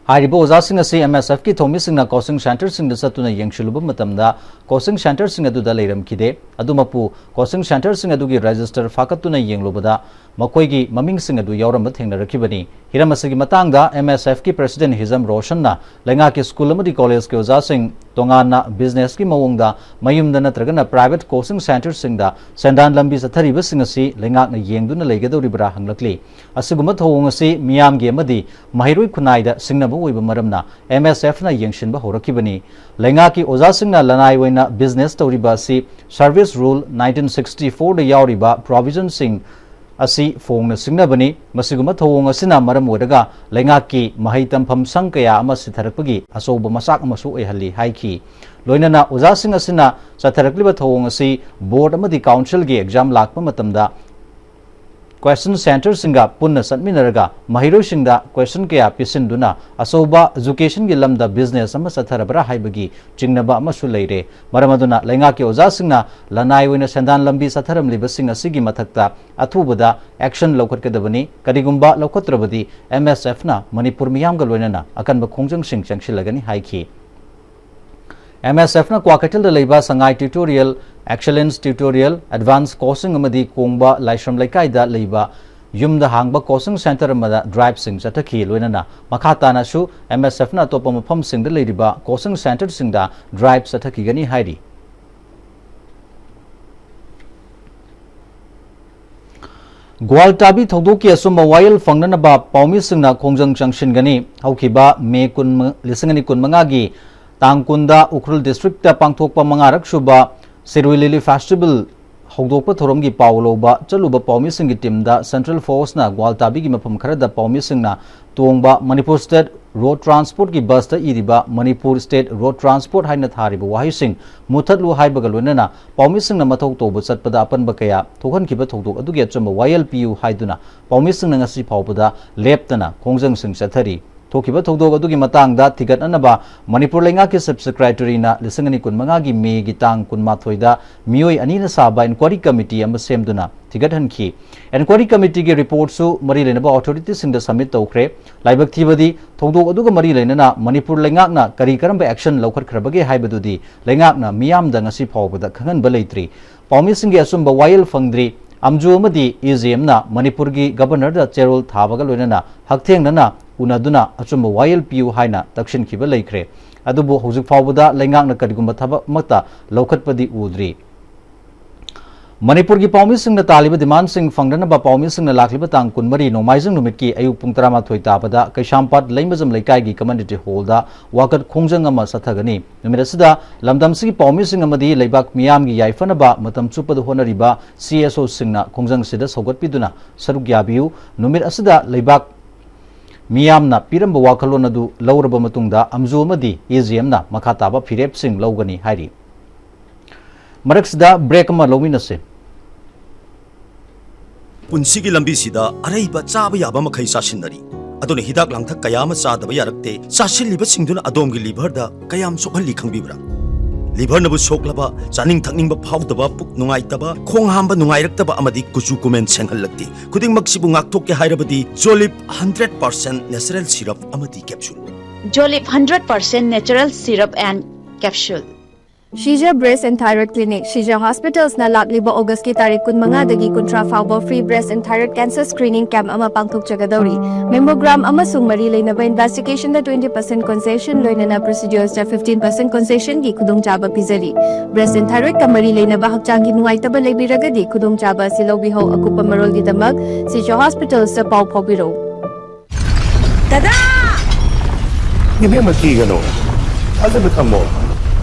ꯍꯥꯏꯔꯤꯕ ꯑꯣꯖꯥꯁꯤꯡ ꯑꯁꯤ M S F ꯀꯤ ꯊꯧꯃꯤꯁꯤꯡꯅ coaching centreꯁꯤꯡꯗ ꯆꯠꯇꯨꯅ ꯌꯦꯡꯁꯤꯜꯂꯨꯕ ꯃꯇꯝꯗ coaching centreꯁꯤꯡ ꯑꯗꯨꯗ ꯂꯩꯔꯝꯈꯤꯗꯦ꯫ ꯑꯗꯨꯃꯛꯄꯨ, coaching centreꯁꯤꯡ ꯑꯗꯨꯒꯤ register ꯐꯥꯒꯠꯇꯨꯅ ꯌꯦꯡꯂꯨꯕꯗ ꯃꯈꯣꯏꯒꯤ ꯃꯃꯤꯡꯁꯤꯡ ꯑꯗꯨ ꯌꯥꯎꯔꯝꯕ ꯊꯦꯡꯅꯔꯛꯈꯤꯕꯅꯤ꯫ ꯍꯤꯔꯝ ꯑꯁꯤꯒꯤ ꯃꯇꯥꯡꯗ M S F ꯀꯤ President ꯍꯤꯖꯝ ꯔꯣꯁꯟꯅ ꯂꯩꯉꯥꯛꯀꯤ school ꯑꯃꯗꯤ collegeꯀꯤ ꯑꯣꯖꯥꯁꯤꯡ ꯇꯣꯉꯥꯟꯅ businessꯀꯤ ꯃꯑꯣꯡꯗ ꯃꯌꯨꯝꯗ ꯅꯠꯇ꯭ꯔꯒꯅ private coaching centreꯁꯤꯡꯗ ꯁꯦꯟꯗꯥꯟ ꯂꯝꯕꯤ ꯆꯠꯊꯔꯤꯕꯁꯤꯡ ꯑꯁꯤ ꯂꯩꯉꯥꯛꯅ ꯌꯦꯡꯗꯨꯅ ꯂꯩꯒꯗꯧꯔꯤꯕ꯭ꯔꯥ ꯍꯪꯂꯛꯂꯤ꯫ ꯑꯁꯤꯒꯨꯝꯕ ꯊꯧꯑꯣꯡ ꯑꯁꯤ ꯃꯤꯌꯥꯝꯒꯤ ꯑꯃꯗꯤ ꯃꯍꯩꯔꯣꯏ ꯈꯨꯟꯅꯥꯏꯗ ꯁꯤꯡꯅꯕ ꯑꯣꯏꯕ ꯃꯔꯝꯅ M S Fꯅ ꯌꯦꯡꯁꯤꯟꯕ ꯍꯧꯔꯛꯈꯤꯕꯅꯤ꯫ ꯂꯩꯉꯥꯛꯀꯤ ꯑꯣꯖꯥꯁꯤꯡꯅ ꯂꯅꯥꯏ ꯑꯣꯏꯅ business ꯇꯧꯔꯤꯕ ꯑꯁꯤ Service Rule nineteen sixty fourꯗ ꯌꯥꯎꯔꯤꯕ provisionꯁꯤꯡ ꯑꯁꯤ ꯐꯣꯡꯅ ꯁꯤꯡꯅꯕꯅꯤ꯫ ꯃꯁꯤꯒꯨꯝꯕ ꯊꯧꯑꯣꯡ ꯑꯁꯤꯅ ꯃꯔꯝ ꯑꯣꯏꯔꯒ ꯂꯩꯉꯥꯛꯀꯤ ꯃꯍꯩ ꯇꯝꯐꯝ ꯁꯪ ꯀꯌꯥ ꯑꯃ ꯁꯤꯊꯔꯛꯄꯒꯤ ꯑꯆꯧꯕ ꯃꯆꯥꯛ ꯑꯃꯁꯨ ꯑꯣꯏꯍꯜꯂꯤ ꯍꯥꯏꯈꯤ꯫ ꯂꯣꯏꯅꯅ ꯑꯣꯖꯥꯁꯤꯡ ꯑꯁꯤꯅ ꯆꯠꯊꯔꯛꯂꯤꯕ ꯊꯧꯑꯣꯡ ꯑꯁꯤ board ꯑꯃꯗꯤ councilꯒꯤ exam ꯂꯥꯛꯄ ꯃꯇꯝꯗ question centreꯁꯤꯡꯒ ꯄꯨꯟꯅ ꯆꯠꯃꯤꯟꯅꯔꯒ ꯃꯍꯩꯔꯣꯏꯁꯤꯡꯗ question ꯀꯌꯥ ꯄꯤꯁꯤꯟꯗꯨꯅ ꯑꯆꯧꯕ educationꯒꯤ ꯂꯝꯗ business ꯑꯃ ꯆꯠꯊꯔꯕ꯭ꯔꯥ ꯍꯥꯏꯕꯒꯤ ꯆꯤꯡꯅꯕ ꯑꯃꯁꯨ ꯂꯩꯔꯦ꯫ ꯃꯔꯝ ꯑꯗꯨꯅ ꯂꯩꯉꯥꯛꯀꯤ ꯑꯣꯖꯥꯁꯤꯡꯅ ꯂꯅꯥꯏ ꯑꯣꯏꯅ ꯁꯦꯟꯗꯥꯟ ꯂꯝꯕꯤ ꯆꯠꯊꯔꯝꯂꯤꯕꯁꯤꯡ ꯑꯁꯤꯒꯤ ꯃꯊꯛꯇ ꯑꯊꯨꯕꯗ action ꯂꯧꯈꯠꯀꯗꯕꯅꯤ꯫ ꯀꯔꯤꯒꯨꯝꯕ ꯂꯧꯈꯠꯇ꯭ꯔꯕꯗꯤ M S Fꯅ ꯃꯅꯤꯄꯨꯔ ꯃꯤꯌꯥꯝꯒ ꯂꯣꯏꯅꯅ ꯑꯀꯟꯕ ꯈꯣꯡꯖꯪꯁꯤꯡ ꯆꯪꯁꯤꯜꯂꯒꯅꯤ ꯍꯥꯏꯈꯤ꯫ M S Fꯅ ꯀ꯭ꯋꯥꯀꯩꯊꯦꯜꯗ ꯂꯩꯕ ꯁꯉꯥꯏ Tutorial Excellence Tutorial, Advanced Coaching ꯑꯃꯗꯤ ꯀꯣꯡꯕ ꯂꯥꯏꯁ꯭ꯔꯝ ꯂꯩꯀꯥꯏꯗ ꯂꯩꯕ ꯌꯨꯝꯗ ꯍꯥꯡꯕ coaching centre ꯑꯃꯗ driveꯁꯤꯡ ꯆꯠꯊꯈꯤ꯫ ꯂꯣꯏꯅꯅ ꯃꯈꯥ ꯇꯥꯅꯁꯨ MSFꯅ ꯑꯇꯣꯞꯄ ꯃꯐꯝꯁꯤꯡꯗ ꯂꯩꯔꯤꯕ coaching centreꯁꯤꯡꯗ drive ꯆꯠꯊꯈꯤꯒꯅꯤ ꯍꯥꯏꯔꯤ꯫ ꯒ꯭ꯋꯥꯜꯇꯥꯕꯤ ꯊꯧꯗꯣꯛꯀꯤ ꯑꯆꯨꯝꯕ ꯋꯥꯌꯦꯜ ꯐꯪꯅꯅꯕ ꯄꯥꯎꯃꯤꯁꯤꯡꯅ ꯈꯣꯡꯖꯪ ꯆꯪꯁꯤꯟꯒꯅꯤ꯫ ꯍꯧꯈꯤꯕ ꯃꯦ ꯀꯨꯟ, ꯂꯤꯁꯤꯡ ꯑꯅꯤ ꯀꯨꯟꯃꯉꯥꯒꯤ ꯇꯥꯡ ꯀꯨꯟꯗ ꯎꯈ꯭ꯔꯨꯜ districtꯇ ꯄꯥꯡꯊꯣꯛꯄ ꯃꯉꯥꯔꯛ ꯁꯨꯕ ꯁꯤꯔꯨꯏ Lily Festival ꯍꯧꯗꯣꯛꯄ ꯊꯧꯔꯝꯒꯤ ꯄꯥꯎ ꯂꯧꯕ ꯆꯠꯂꯨꯕ ꯄꯥꯎꯃꯤꯁꯤꯡꯒꯤ teamꯗ central forceꯅ ꯒ꯭ꯋꯥꯜꯇꯥꯕꯤꯒꯤ ꯃꯐꯝ ꯈꯔꯗ ꯄꯥꯎꯃꯤꯁꯤꯡꯅ ꯇꯣꯡꯕ ꯃꯅꯤꯄꯨꯔ State Road Transportꯀꯤ busꯇ ꯏꯔꯤꯕ "Manipur State Road Transport" ꯍꯥꯏꯅ ꯊꯥꯔꯤꯕ ꯋꯥꯍꯩꯁꯤꯡ ꯃꯨꯊꯠꯂꯨ ꯍꯥꯏꯕꯒ ꯂꯣꯏꯅꯅ ꯄꯥꯎꯃꯤꯁꯤꯡꯅ ꯃꯊꯧ ꯇꯧꯕ ꯆꯠꯄꯗ ꯑꯄꯟꯕ ꯀꯌꯥ ꯊꯣꯛꯍꯟꯈꯤꯕ ꯊꯧꯗꯣꯛ ꯑꯗꯨꯒꯤ ꯑꯆꯨꯝꯕ ꯋꯥꯌꯦꯜ ꯄꯤꯌꯨ ꯍꯥꯏꯗꯨꯅ ꯄꯥꯎꯃꯤꯁꯤꯡꯅ ꯉꯁꯤ ꯐꯥꯎꯕꯗ ꯂꯦꯞꯇꯅ ꯈꯣꯡꯖꯪꯁꯤꯡ ꯆꯠꯊꯔꯤ꯫ ꯊꯣꯛꯈꯤꯕ ꯊꯧꯗꯣꯛ ꯑꯗꯨꯒꯤ ꯃꯇꯥꯡꯗ ꯊꯤꯒꯠꯅꯅꯕ ꯃꯅꯤꯄꯨꯔ ꯂꯩꯉꯥꯛꯀꯤ Chief Secretaryꯅ ꯂꯤꯁꯤꯡ ꯑꯅꯤ ꯀꯨꯟꯃꯉꯥꯒꯤ ꯃꯦꯒꯤ ꯇꯥꯡ ꯀꯨꯟꯃꯥꯊꯣꯏꯗ ꯃꯤꯑꯣꯏ ꯑꯅꯤꯅ ꯁꯥꯕ inquiry committee ꯑꯃ ꯁꯦꯝꯗꯨꯅ ꯊꯤꯒꯠꯍꯟꯈꯤ꯫ Inquiry committeeꯒꯤ reportꯁꯨ ꯃꯔꯤ ꯂꯩꯅꯕ authorityꯁꯤꯡꯗ submit ꯇꯧꯈ꯭ꯔꯦ꯫ ꯂꯥꯏꯕꯛ ꯊꯤꯕꯗꯤ, ꯊꯧꯗꯣꯛ ꯑꯗꯨꯒ ꯃꯔꯤ ꯂꯩꯅꯅ ꯃꯅꯤꯄꯨꯔ ꯂꯩꯉꯥꯛꯅ ꯀꯔꯤ ꯀꯔꯝꯕ action ꯂꯧꯈꯠꯈ꯭ꯔꯕꯒꯦ ꯍꯥꯏꯕꯗꯨꯗꯤ ꯂꯩꯉꯥꯛꯅ ꯃꯤꯌꯥꯝꯗ ꯉꯁꯤ ꯐꯥꯎꯕꯗ ꯈꯪꯍꯟꯕ ꯂꯩꯇ꯭ꯔꯤ꯫ ꯄꯥꯎꯃꯤꯁꯤꯡꯒꯤ ꯑꯆꯨꯝꯕ ꯋꯥꯌꯦꯜ ꯐꯪꯗ꯭ꯔꯤ꯫ ꯑꯝꯖꯨ ꯑꯃꯗꯤ EGMꯅ ꯃꯅꯤꯄꯨꯔꯒꯤ Governorꯗ ꯆꯦꯔꯣꯜ ꯊꯥꯕꯒ ꯂꯣꯏꯅꯅ ꯍꯛꯊꯦꯡꯅꯅ ꯎꯅꯗꯨꯅ ꯑꯆꯨꯝꯕ ꯋꯥꯌꯦꯜ ꯄꯤꯌꯨ ꯍꯥꯏꯅ ꯇꯛꯁꯤꯟꯈꯤꯕ ꯂꯩꯈ꯭ꯔꯦ꯫ ꯑꯗꯨꯕꯨ ꯍꯧꯖꯤꯛ ꯐꯥꯎꯕꯗ ꯂꯩꯉꯥꯛꯅ ꯀꯔꯤꯒꯨꯝꯕ ꯊꯕꯛ ꯑꯃꯠꯇ ꯂꯧꯈꯠꯄꯗꯤ ꯎꯗ꯭ꯔꯤ꯫ ꯃꯅꯤꯄꯨꯔꯒꯤ ꯄꯥꯎꯃꯤꯁꯤꯡꯅ ꯇꯥꯜꯂꯤꯕ demandꯁꯤꯡ ꯐꯪꯅꯅꯕ ꯄꯥꯎꯃꯤꯁꯤꯡꯅ ꯂꯥꯛꯂꯤꯕ ꯇꯥꯡ ꯀꯨꯟꯃꯔꯤ ꯅꯣꯡꯃꯥꯏꯖꯤꯡ ꯅꯨꯃꯤꯠꯀꯤ ꯑꯌꯨꯛ ꯄꯨꯡ ꯇꯔꯥꯃꯥꯊꯣꯏ ꯇꯥꯕꯗ ꯀꯩꯁꯥꯝꯄꯥꯠ ꯂꯩꯃꯖꯝ ꯂꯩꯀꯥꯏꯒꯤ community hallꯗ ꯋꯥꯀꯠ ꯈꯣꯡꯖꯪ ꯑꯃ ꯆꯠꯊꯒꯅꯤ꯫ ꯅꯨꯃꯤꯠ ꯑꯁꯤꯗ ꯂꯝꯗꯝꯁꯤꯒꯤ ꯄꯥꯎꯃꯤꯁꯤꯡ ꯑꯃꯗꯤ ꯂꯩꯕꯥꯛ ꯃꯤꯌꯥꯝꯒꯤ ꯌꯥꯏꯐꯅꯕ ꯃꯇꯝ ꯆꯨꯞꯄꯗ ꯍꯣꯠꯅꯔꯤꯕ CSOꯁꯤꯡꯅ ꯈꯣꯡꯖꯪꯁꯤꯗ ꯁꯧꯒꯠꯄꯤꯗꯨꯅ ꯁꯔꯨꯛ ꯌꯥꯕꯤꯌꯨ꯫ ꯅꯨꯃꯤꯠ ꯑꯁꯤꯗ ꯂꯩꯕꯥꯛ ꯃꯤꯌꯥꯝꯅ ꯄꯤꯔꯝꯕ ꯋꯥꯈꯜꯂꯣꯟ ꯑꯗꯨ ꯂꯧꯔꯕ ꯃꯇꯨꯡꯗ ꯑꯝꯖꯨ ꯑꯃꯗꯤ EGMꯅ ꯃꯈꯥ ꯇꯥꯕ ꯐꯤꯔꯦꯞꯁꯤꯡ ꯂꯧꯒꯅꯤ ꯍꯥꯏꯔꯤ꯫ ꯃꯔꯛꯁꯤꯗ break ꯑꯃ ꯂꯧꯃꯤꯟꯅꯁꯤ꯫ ꯄꯨꯟꯁꯤꯒꯤ ꯂꯝꯕꯤꯁꯤꯗ ꯑꯔꯩꯕ ꯆꯥꯕ ꯌꯥꯕ ꯃꯈꯩ ꯆꯥꯁꯤꯟꯅꯔꯤ꯫ ꯑꯗꯨꯅ ꯍꯤꯗꯥꯛ ꯂꯥꯡꯊꯛ ꯀꯌꯥ ꯑꯃ ꯆꯥꯗꯕ ꯌꯥꯔꯛꯇꯦ꯫ ꯆꯥꯁꯤꯜꯂꯤꯕꯁꯤꯡꯗꯨꯅ ꯑꯗꯣꯝꯒꯤ liverꯗ ꯀꯌꯥꯝ ꯁꯣꯛꯍꯜꯂꯤ ꯈꯪꯕꯤꯕ꯭ꯔꯥ? Liverꯅꯕꯨ ꯁꯣꯛꯂꯕ, ꯆꯥꯅꯤꯡ ꯊꯛꯅꯤꯡꯕ ꯐꯥꯎꯗꯕ, ꯄꯨꯛ ꯅꯨꯡꯉꯥꯏꯇꯕ, ꯈꯣꯡ ꯍꯥꯝꯕ ꯅꯨꯡꯉꯥꯏꯔꯛꯇꯕ ꯑꯃꯗꯤ ꯀꯨꯆꯨ ꯀꯨꯃꯦꯟ ꯁꯦꯡꯍꯜꯂꯛꯇꯦ꯫ ꯈꯨꯗꯤꯡꯃꯛꯁꯤꯕꯨ ꯉꯥꯛꯊꯣꯛꯀꯦ ꯍꯥꯏꯔꯕꯗꯤ Jolip hundred percent natural syrup ꯑꯃꯗꯤ capsule꯫ Jolip hundred percent natural syrup and capsule꯫ Shija Breast and Thyroid Clinic, Shija Hospitals ꯅ ꯂꯥꯛꯂꯤꯕ August ꯀꯤ ꯇꯥꯔꯤꯛ ꯀꯨꯟꯃꯉꯥꯗꯒꯤ ꯀꯨꯟꯊ꯭ꯔꯥ ꯐꯥꯎꯕ free breast and thyroid cancer screening camp ꯑꯃ ꯄꯥꯡꯊꯣꯛꯆꯒꯗꯧꯔꯤ꯫ Mammogram ꯑꯃꯁꯨꯡ ꯃꯔꯤ ꯂꯩꯅꯕ investigation ꯗ twenty percent concession ꯂꯣꯏꯅꯅ procedures ꯇ fifteen percent concession ꯒꯤ ꯈꯨꯗꯣꯡꯆꯥꯕ ꯄꯤꯖꯔꯤ꯫ Breast and thyroid ꯀ ꯃꯔꯤ ꯂꯩꯅꯕ ꯍꯛꯆꯥꯡꯒꯤ ꯅꯨꯡꯉꯥꯏꯇꯕ ꯂꯩꯕꯤꯔꯒꯗꯤ ꯈꯨꯗꯣꯡꯆꯥꯕ ꯑꯁꯤ ꯂꯧꯕꯤꯍꯧ꯫ ꯑꯀꯨꯞꯄ ꯃꯔꯣꯜꯒꯤꯗꯃꯛ Shija Hospitals ꯇ ꯄꯥꯎ ꯐꯥꯎꯕꯤꯔꯧ꯫ ꯗꯗꯥ! ꯏꯕꯦꯝꯃ, ꯀꯤꯒꯅꯨ, ꯊꯥꯖꯕ ꯊꯝꯃꯣ꯫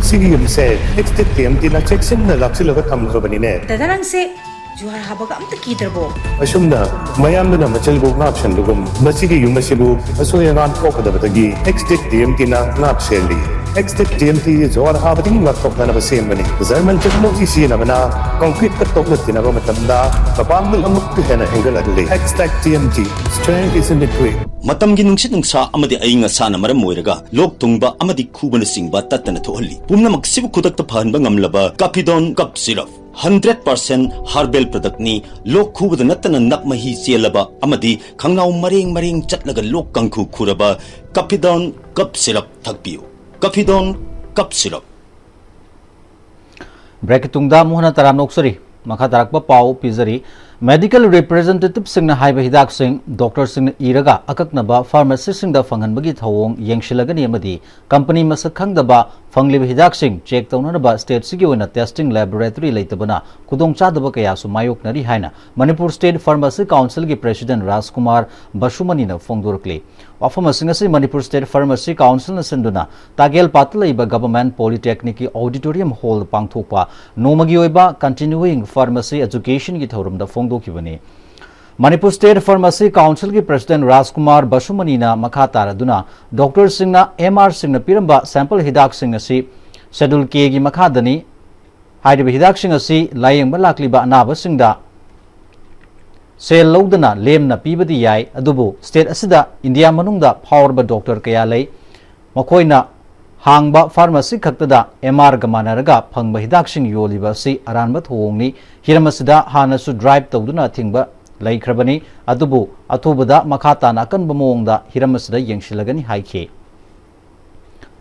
ꯁꯤꯒꯤ ꯌꯨꯝꯁꯦ ꯑꯦꯛꯁꯇꯦꯛ ꯇꯤ ꯑꯦꯝ ꯇꯤꯅ ꯆꯦꯛꯁꯤꯟꯅ ꯂꯥꯛꯁꯤꯜꯂꯒ ꯊꯝꯈ꯭ꯔꯕꯅꯤꯅꯦ꯫ ꯗꯗꯥ, ꯅꯪꯁꯦ ꯖꯨꯍꯥꯔ ꯍꯥꯕꯒ ꯑꯝꯇ ꯀꯤꯗ꯭ꯔꯕꯣ? ꯑꯁꯨꯝꯅ ꯃꯌꯥꯝꯗꯨꯅ ꯃꯆꯜꯕꯨ ꯉꯥꯛꯁꯟꯕꯒꯨꯝ, ꯃꯁꯤꯒꯤ ꯌꯨꯝ ꯑꯁꯤꯕꯨ ꯑꯁꯣꯏ ꯑꯉꯥꯝ ꯊꯣꯛꯀꯗꯕꯗꯒꯤ ꯑꯦꯛꯁꯇꯦꯛ ꯇꯤ ꯑꯦꯝ ꯇꯤꯅ ꯉꯥꯛ ꯁꯦꯜꯂꯤ꯫ ꯑꯦꯛꯁꯇꯦꯛ ꯇꯤ ꯑꯦꯝ ꯇꯤ ꯖꯨꯍꯥꯔ ꯍꯥꯕꯗꯒꯤ ꯉꯥꯛꯊꯣꯛꯅꯅꯕ ꯁꯦꯝꯕꯅꯤ꯫ ꯖꯔꯃꯟ ꯇꯦꯛꯅꯣꯂꯣꯖꯤ ꯁꯤꯖꯤꯟꯅꯕꯅ ꯀꯪꯀ꯭ꯔꯤꯠꯀ ꯇꯣꯛꯅ ꯇꯤꯟꯅꯕ ꯃꯇꯝꯗ ꯃꯄꯥꯡꯒꯜ ꯑꯃꯨꯛꯀ ꯍꯦꯟꯅ ꯍꯦꯟꯒꯠꯍꯜꯂꯤ꯫ Xtech T M T, strength is in the grit. ꯃꯇꯝꯒꯤ ꯅꯨꯡꯁꯤꯠ ꯅꯨꯡꯁꯥ ꯑꯃꯗꯤ ꯑꯏꯪ ꯑꯁꯥꯅ ꯃꯔꯝ ꯑꯣꯏꯔꯒ ꯂꯣꯛ ꯊꯨꯡꯕ ꯑꯃꯗꯤ ꯈꯨꯕꯅꯆꯤꯡꯕ ꯇꯠꯇꯅ ꯊꯣꯛꯍꯜꯂꯤ꯫ ꯄꯨꯝꯅꯃꯛꯁꯤꯕꯨ ꯈꯨꯗꯛꯇ ꯐꯍꯟꯕ ꯉꯝꯂꯕ ꯀꯥꯐꯤꯗꯣꯟ ꯀꯞ syrup, hundred percent herbal product ꯅꯤ꯫ ꯂꯣꯛ ꯈꯨꯕꯗ ꯅꯠꯇꯅ ꯅꯞ ꯃꯍꯤ ꯆꯦꯜꯂꯕ ꯑꯃꯗꯤ ꯈꯪꯅꯥꯎ ꯃꯔꯦꯡ ꯃꯔꯦꯡ ꯆꯠꯂꯒ ꯂꯣꯛ ꯀꯥꯡꯈꯨ ꯈꯨꯔꯕ ꯀꯥꯐꯤꯗꯣꯟ ꯀꯞ ꯁꯤꯔꯞ ꯊꯛꯄꯤꯌꯨ꯫ ꯀꯥꯐꯤꯗꯣꯟ ꯀꯞ ꯁꯤꯔꯞ꯫ ꯕ꯭ꯔꯦꯛꯀꯤ ꯇꯨꯡꯗ ꯑꯃꯨꯛ ꯍꯟꯅ ꯇꯔꯥꯝꯅ ꯑꯣꯛꯆꯔꯤ꯫ ꯃꯈꯥ ꯇꯥꯔꯛꯄ ꯄꯥꯎ ꯄꯤꯖꯔꯤ꯫ ꯃꯦꯗꯤꯀꯦꯜ ꯔꯤꯄ꯭ꯔꯖꯦꯟꯇꯦꯇꯤꯚꯁꯤꯡꯅ ꯍꯥꯏꯕ ꯍꯤꯗꯥꯛꯁꯤꯡ ꯗꯣꯛꯇꯔꯁꯤꯡꯅ ꯏꯔꯒ ꯑꯀꯛꯅꯕ ꯐꯥꯔꯃꯥꯁꯤꯁꯤꯡꯗ ꯐꯪꯍꯟꯕꯒꯤ ꯊꯧꯑꯣꯡ ꯌꯦꯡꯁꯤꯜꯂꯒꯅꯤ ꯑꯃꯗꯤ ꯀꯝꯄꯅꯤ ꯃꯁꯛ ꯈꯪꯗꯕ ꯐꯪꯂꯤꯕ ꯍꯤꯗꯥꯛꯁꯤꯡ ꯆꯦꯛ ꯇꯧꯅꯅꯕ ꯁ꯭ꯇꯦꯠꯁꯤꯒꯤ ꯑꯣꯏꯅ ꯇꯦꯁꯇꯤꯡ ꯂꯦꯕꯣꯔꯦꯇꯣꯔꯤ ꯂꯩꯇꯕꯅ ꯈꯨꯗꯣꯡꯆꯥꯗꯕ ꯀꯌꯥꯁꯨ ꯃꯥꯌꯣꯛꯅꯔꯤ ꯍꯥꯏꯅ ꯃꯅꯤꯄꯨꯔ ꯁ꯭ꯇꯦꯠ ꯐꯥꯔꯃꯥꯁꯤ ꯀꯥꯎꯟꯁꯤꯜꯒꯤ ꯄ꯭ꯔꯦꯁꯤꯗꯦꯟꯠ ꯔꯥꯖꯀꯨꯃꯥꯔ ꯕꯁꯨꯃꯅꯤꯅ ꯐꯣꯡꯗꯣꯔꯛꯂꯤ꯫ ꯋꯥꯐꯝ ꯑꯁꯤꯡ ꯑꯁꯤ ꯃꯅꯤꯄꯨꯔ ꯁ꯭ꯇꯦꯠ ꯐꯥꯔꯃꯥꯁꯤ ꯀꯥꯎꯟꯁꯤꯜꯅ ꯁꯤꯟꯗꯨꯅ ꯇꯥꯒꯦꯜ ꯄꯥꯠꯇ ꯂꯩꯕ ꯒꯚꯔꯟꯃꯦꯟꯠ ꯄꯣꯂꯤꯇꯦꯛꯅꯤꯛꯀꯤ ꯑꯣꯗꯤꯇꯣꯔꯤꯌꯝ ꯍꯣꯜꯗ ꯄꯥꯡꯊꯣꯛꯄ ꯅꯣꯡꯃꯒꯤ ꯑꯣꯏꯕ ꯀꯟꯇꯤꯅ꯭ꯌꯨꯋꯤꯡ ꯐꯥꯔꯃꯥꯁꯤ ꯑꯦꯖꯨꯀꯦꯁꯟꯒꯤ ꯊꯧꯔꯝꯗ ꯐꯣꯡꯗꯣꯛꯈꯤꯕꯅꯤ꯫ ꯃꯅꯤꯄꯨꯔ ꯁ꯭ꯇꯦꯠ ꯐꯥꯔꯃꯥꯁꯤ ꯀꯥꯎꯟꯁꯤꯜꯒꯤ ꯄ꯭ꯔꯦꯁꯤꯗꯦꯟꯠ ꯔꯥꯖꯀꯨꯃꯥꯔ ꯕꯁꯨꯃꯅꯤꯅ ꯃꯈꯥ ꯇꯥꯔꯗꯨꯅ ꯗꯣꯛꯇꯔꯁꯤꯡꯅ ꯑꯦꯝ ꯑꯥꯔꯁꯤꯡꯅ ꯄꯤꯔꯝꯕ ꯁꯦꯝꯄꯜ ꯍꯤꯗꯥꯛꯁꯤꯡ ꯑꯁꯤ ꯁꯦꯗꯨꯜ ꯀꯦꯒꯤ ꯃꯈꯥꯗꯅꯤ꯫ ꯍꯥꯏꯔꯤꯕ ꯍꯤꯗꯥꯛꯁꯤꯡ ꯑꯁꯤ ꯂꯥꯌꯦꯡꯕ ꯂꯥꯛꯂꯤꯕ ꯑꯅꯥꯕꯁꯤꯡꯗ ꯁꯦꯜ ꯂꯧꯗꯅ ꯂꯦꯝꯅ ꯄꯤꯕꯗꯤ ꯌꯥꯏ, ꯑꯗꯨꯕꯨ ꯁ꯭ꯇꯦꯠ ꯑꯁꯤꯗ ꯏꯟꯗꯤꯌꯥ ꯃꯅꯨꯡꯗ ꯐꯥꯎꯔꯕ ꯗꯣꯛꯇꯔ ꯀꯌꯥ ꯂꯩ꯫ ꯃꯈꯣꯏꯅ ꯍꯥꯡꯕ ꯐꯥꯔꯃꯥꯁꯤ ꯈꯛꯇꯗ ꯑꯦꯝ ꯑꯥꯔꯒ ꯃꯥꯟꯅꯔꯒ ꯐꯪꯕ ꯍꯤꯗꯥꯛꯁꯤꯡ ꯌꯣꯜꯂꯤꯕ ꯑꯁꯤ ꯑꯔꯥꯟꯕ ꯊꯧꯑꯣꯡꯅꯤ꯫ ꯍꯤꯔꯝ ꯑꯁꯤꯗ ꯍꯥꯟꯅꯁꯨ ꯗ꯭ꯔꯥꯏꯚ ꯇꯧꯗꯨꯅ ꯑꯊꯤꯡꯕ ꯂꯩꯈ꯭ꯔꯕꯅꯤ, ꯑꯗꯨꯕꯨ ꯑꯊꯨꯕꯗ ꯃꯈꯥ ꯇꯥꯅ ꯑꯀꯟꯕ ꯃꯑꯣꯡꯗ ꯍꯤꯔꯝ ꯑꯁꯤꯗ ꯌꯦꯡꯁꯤꯜꯂꯒꯅꯤ ꯍꯥꯏꯈꯤ꯫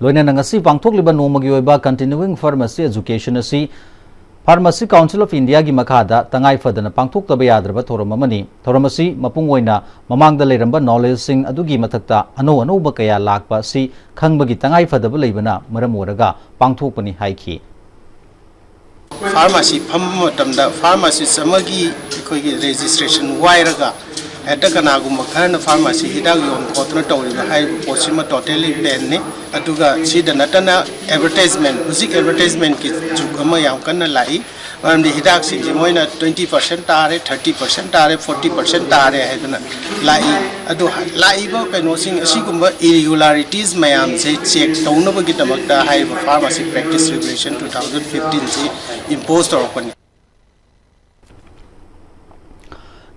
ꯂꯣꯏꯅꯅ ꯉꯁꯤ ꯄꯥꯡꯊꯣꯛꯂꯤꯕ ꯅꯣꯡꯃꯒꯤ ꯑꯣꯏꯕ Continuing Pharmacy Education ꯑꯁꯤ Pharmacy Council of Indiaꯒꯤ ꯃꯈꯥꯗ ꯇꯉꯥꯏ ꯐꯗꯅ ꯄꯥꯡꯊꯣꯛꯇꯕ ꯌꯥꯗ꯭ꯔꯕ ꯊꯧꯔꯝ ꯑꯃꯅꯤ꯫ ꯊꯧꯔꯝ ꯑꯁꯤ ꯃꯄꯨꯡ ꯑꯣꯏꯅ ꯃꯃꯥꯡꯗ ꯂꯩꯔꯝꯕ knowledgeꯁꯤꯡ ꯑꯗꯨꯒꯤ ꯃꯊꯛꯇ ꯑꯅꯧ ꯑꯅꯧꯕ ꯀꯌꯥ ꯂꯥꯛꯄ ꯑꯁꯤ ꯈꯪꯕꯒꯤ ꯇꯉꯥꯏ ꯐꯗꯕ ꯂꯩꯕꯅ ꯃꯔꯝ ꯑꯣꯏꯔꯒ ꯄꯥꯡꯊꯣꯛꯄꯅꯤ ꯍꯥꯏꯈꯤ꯫ Pharmacy ꯐꯝꯕ ꯃꯇꯝꯗ pharmacist ꯑꯃꯒꯤ ꯑꯩꯈꯣꯏꯒꯤ registration ꯋꯥꯏꯔꯒ ꯍꯦꯛꯇ ꯀꯅꯥꯒꯨꯝꯕ ꯈꯔꯅ pharmacy ꯍꯤꯗꯥꯛ ꯌꯣꯟ ꯈꯣꯠꯇꯅ ꯇꯧꯔꯤꯕ ꯍꯥꯏꯔꯤꯕ ꯄꯣꯠꯁꯤꯃ totally banꯅꯤ꯫ ꯑꯗꯨꯒ ꯁꯤꯗ ꯅꯠꯇꯅ advertisement, ꯍꯧꯖꯤꯛ advertisementꯀꯤ ꯖꯨꯒ ꯑꯃ ꯌꯥꯝ ꯀꯟꯅ ꯂꯥꯛꯏ꯫ ꯃꯔꯝꯗꯤ ꯍꯤꯗꯥꯛꯁꯤꯡꯁꯤ ꯃꯣꯏꯅ twenty percent ꯇꯥꯔꯦ, thirty percent ꯇꯥꯔꯦ, forty percent ꯇꯥꯔꯦ ꯍꯥꯏꯗꯅ ꯂꯥꯛꯏ꯫ ꯑꯗꯨ ꯂꯥꯛꯏꯕ ꯀꯩꯅꯣꯁꯤꯡ ꯑꯁꯤꯒꯨꯝꯕ irregularities ꯃꯌꯥꯝꯁꯦ check ꯇꯧꯅꯕꯒꯤꯗꯃꯛꯇ ꯍꯥꯏꯔꯤꯕ Pharmacy Practice Regulation two thousand fifteenꯁꯤ impose ꯇꯧꯔꯛꯄꯅꯤ꯫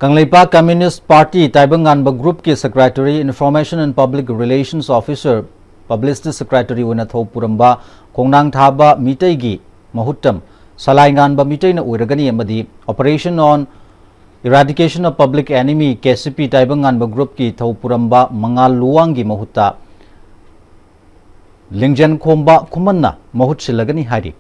Kangleipak Communist Party ꯇꯥꯏꯕꯪꯉꯥꯟꯕ groupꯀꯤ Secretary, Information and Public Relations Officer, Publicity Secretary ꯑꯣꯏꯅ ꯊꯧ ꯄꯨꯔꯝꯕ ꯈꯣꯡꯅꯥꯡ ꯊꯥꯕ ꯃꯤꯇꯩꯒꯤ ꯃꯍꯨꯠꯇ ꯁꯂꯥꯏ ꯉꯥꯟꯕ ꯃꯤꯇꯩꯅ ꯑꯣꯏꯔꯒꯅꯤ ꯑꯃꯗꯤ Operation on Eradication of Public Enemy, KCP ꯇꯥꯏꯕꯪꯉꯥꯟꯕ groupꯀꯤ ꯊꯧ ꯄꯨꯔꯝꯕ ꯃꯉꯥꯜ ꯂꯨꯋꯥꯡꯒꯤ ꯃꯍꯨꯠꯇ ꯂꯤꯡꯖꯦꯟ ꯈꯣꯝꯕ ꯈꯨꯃꯟꯅ ꯃꯍꯨꯠ ꯁꯤꯜꯂꯒꯅꯤ ꯍꯥꯏꯔꯤ꯫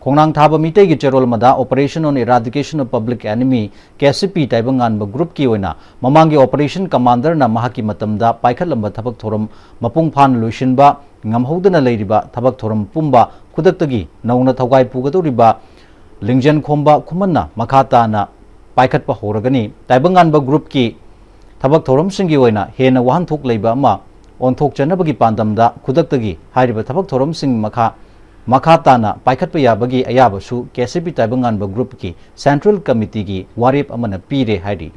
ꯈꯣꯡꯅꯥꯡ ꯊꯥꯕ ꯃꯤꯇꯩꯒꯤ ꯆꯦꯔꯣꯜ ꯑꯃꯗ Operation on Eradication of Public Enemy, KCP ꯇꯥꯏꯕꯪꯉꯥꯟꯕ groupꯀꯤ ꯑꯣꯏꯅ ꯃꯃꯥꯡꯒꯤ operation commanderꯅ ꯃꯍꯥꯛꯀꯤ ꯃꯇꯝꯗ ꯄꯥꯏꯈꯠꯂꯝꯕ ꯊꯕꯛ ꯊꯧꯔꯝ ꯃꯄꯨꯡ ꯐꯥꯅ ꯂꯣꯏꯁꯤꯟꯕ ꯉꯝꯍꯧꯗꯅ ꯂꯩꯔꯤꯕ ꯊꯕꯛ ꯊꯧꯔꯝ ꯄꯨꯝꯕ ꯈꯨꯗꯛꯇꯒꯤ ꯅꯧꯅ ꯊꯧꯒꯥꯏ ꯄꯨꯒꯗꯧꯔꯤꯕ ꯂꯤꯡꯖꯦꯜ ꯈꯣꯝꯕ ꯈꯨꯃꯟꯅ ꯃꯈꯥ ꯇꯥꯅ ꯄꯥꯏꯈꯠꯄ ꯍꯧꯔꯒꯅꯤ꯫ ꯇꯥꯏꯕꯪꯉꯥꯟꯕ groupꯀꯤ ꯊꯕꯛ ꯊꯧꯔꯝꯁꯤꯡꯒꯤ ꯑꯣꯏꯅ ꯍꯦꯟꯅ ꯋꯥꯍꯟꯊꯣꯛ ꯂꯩꯕ ꯑꯃ ꯑꯣꯟꯊꯣꯛꯆꯅꯕꯒꯤ ꯄꯥꯟꯗꯝꯗ ꯈꯨꯗꯛꯇꯒꯤ ꯍꯥꯏꯔꯤꯕ ꯊꯕꯛ ꯊꯧꯔꯝꯁꯤꯡ ꯃꯈꯥ, ꯃꯈꯥ ꯇꯥꯅ ꯄꯥꯏꯈꯠꯄ ꯌꯥꯕꯒꯤ ꯑꯌꯥꯕꯁꯨ KCP ꯇꯥꯏꯕꯪꯉꯥꯟꯕ groupꯀꯤ Central Committeeꯒꯤ ꯋꯥꯔꯦꯞ ꯑꯃꯅ ꯄꯤꯔꯦ ꯍꯥꯏꯔꯤ꯫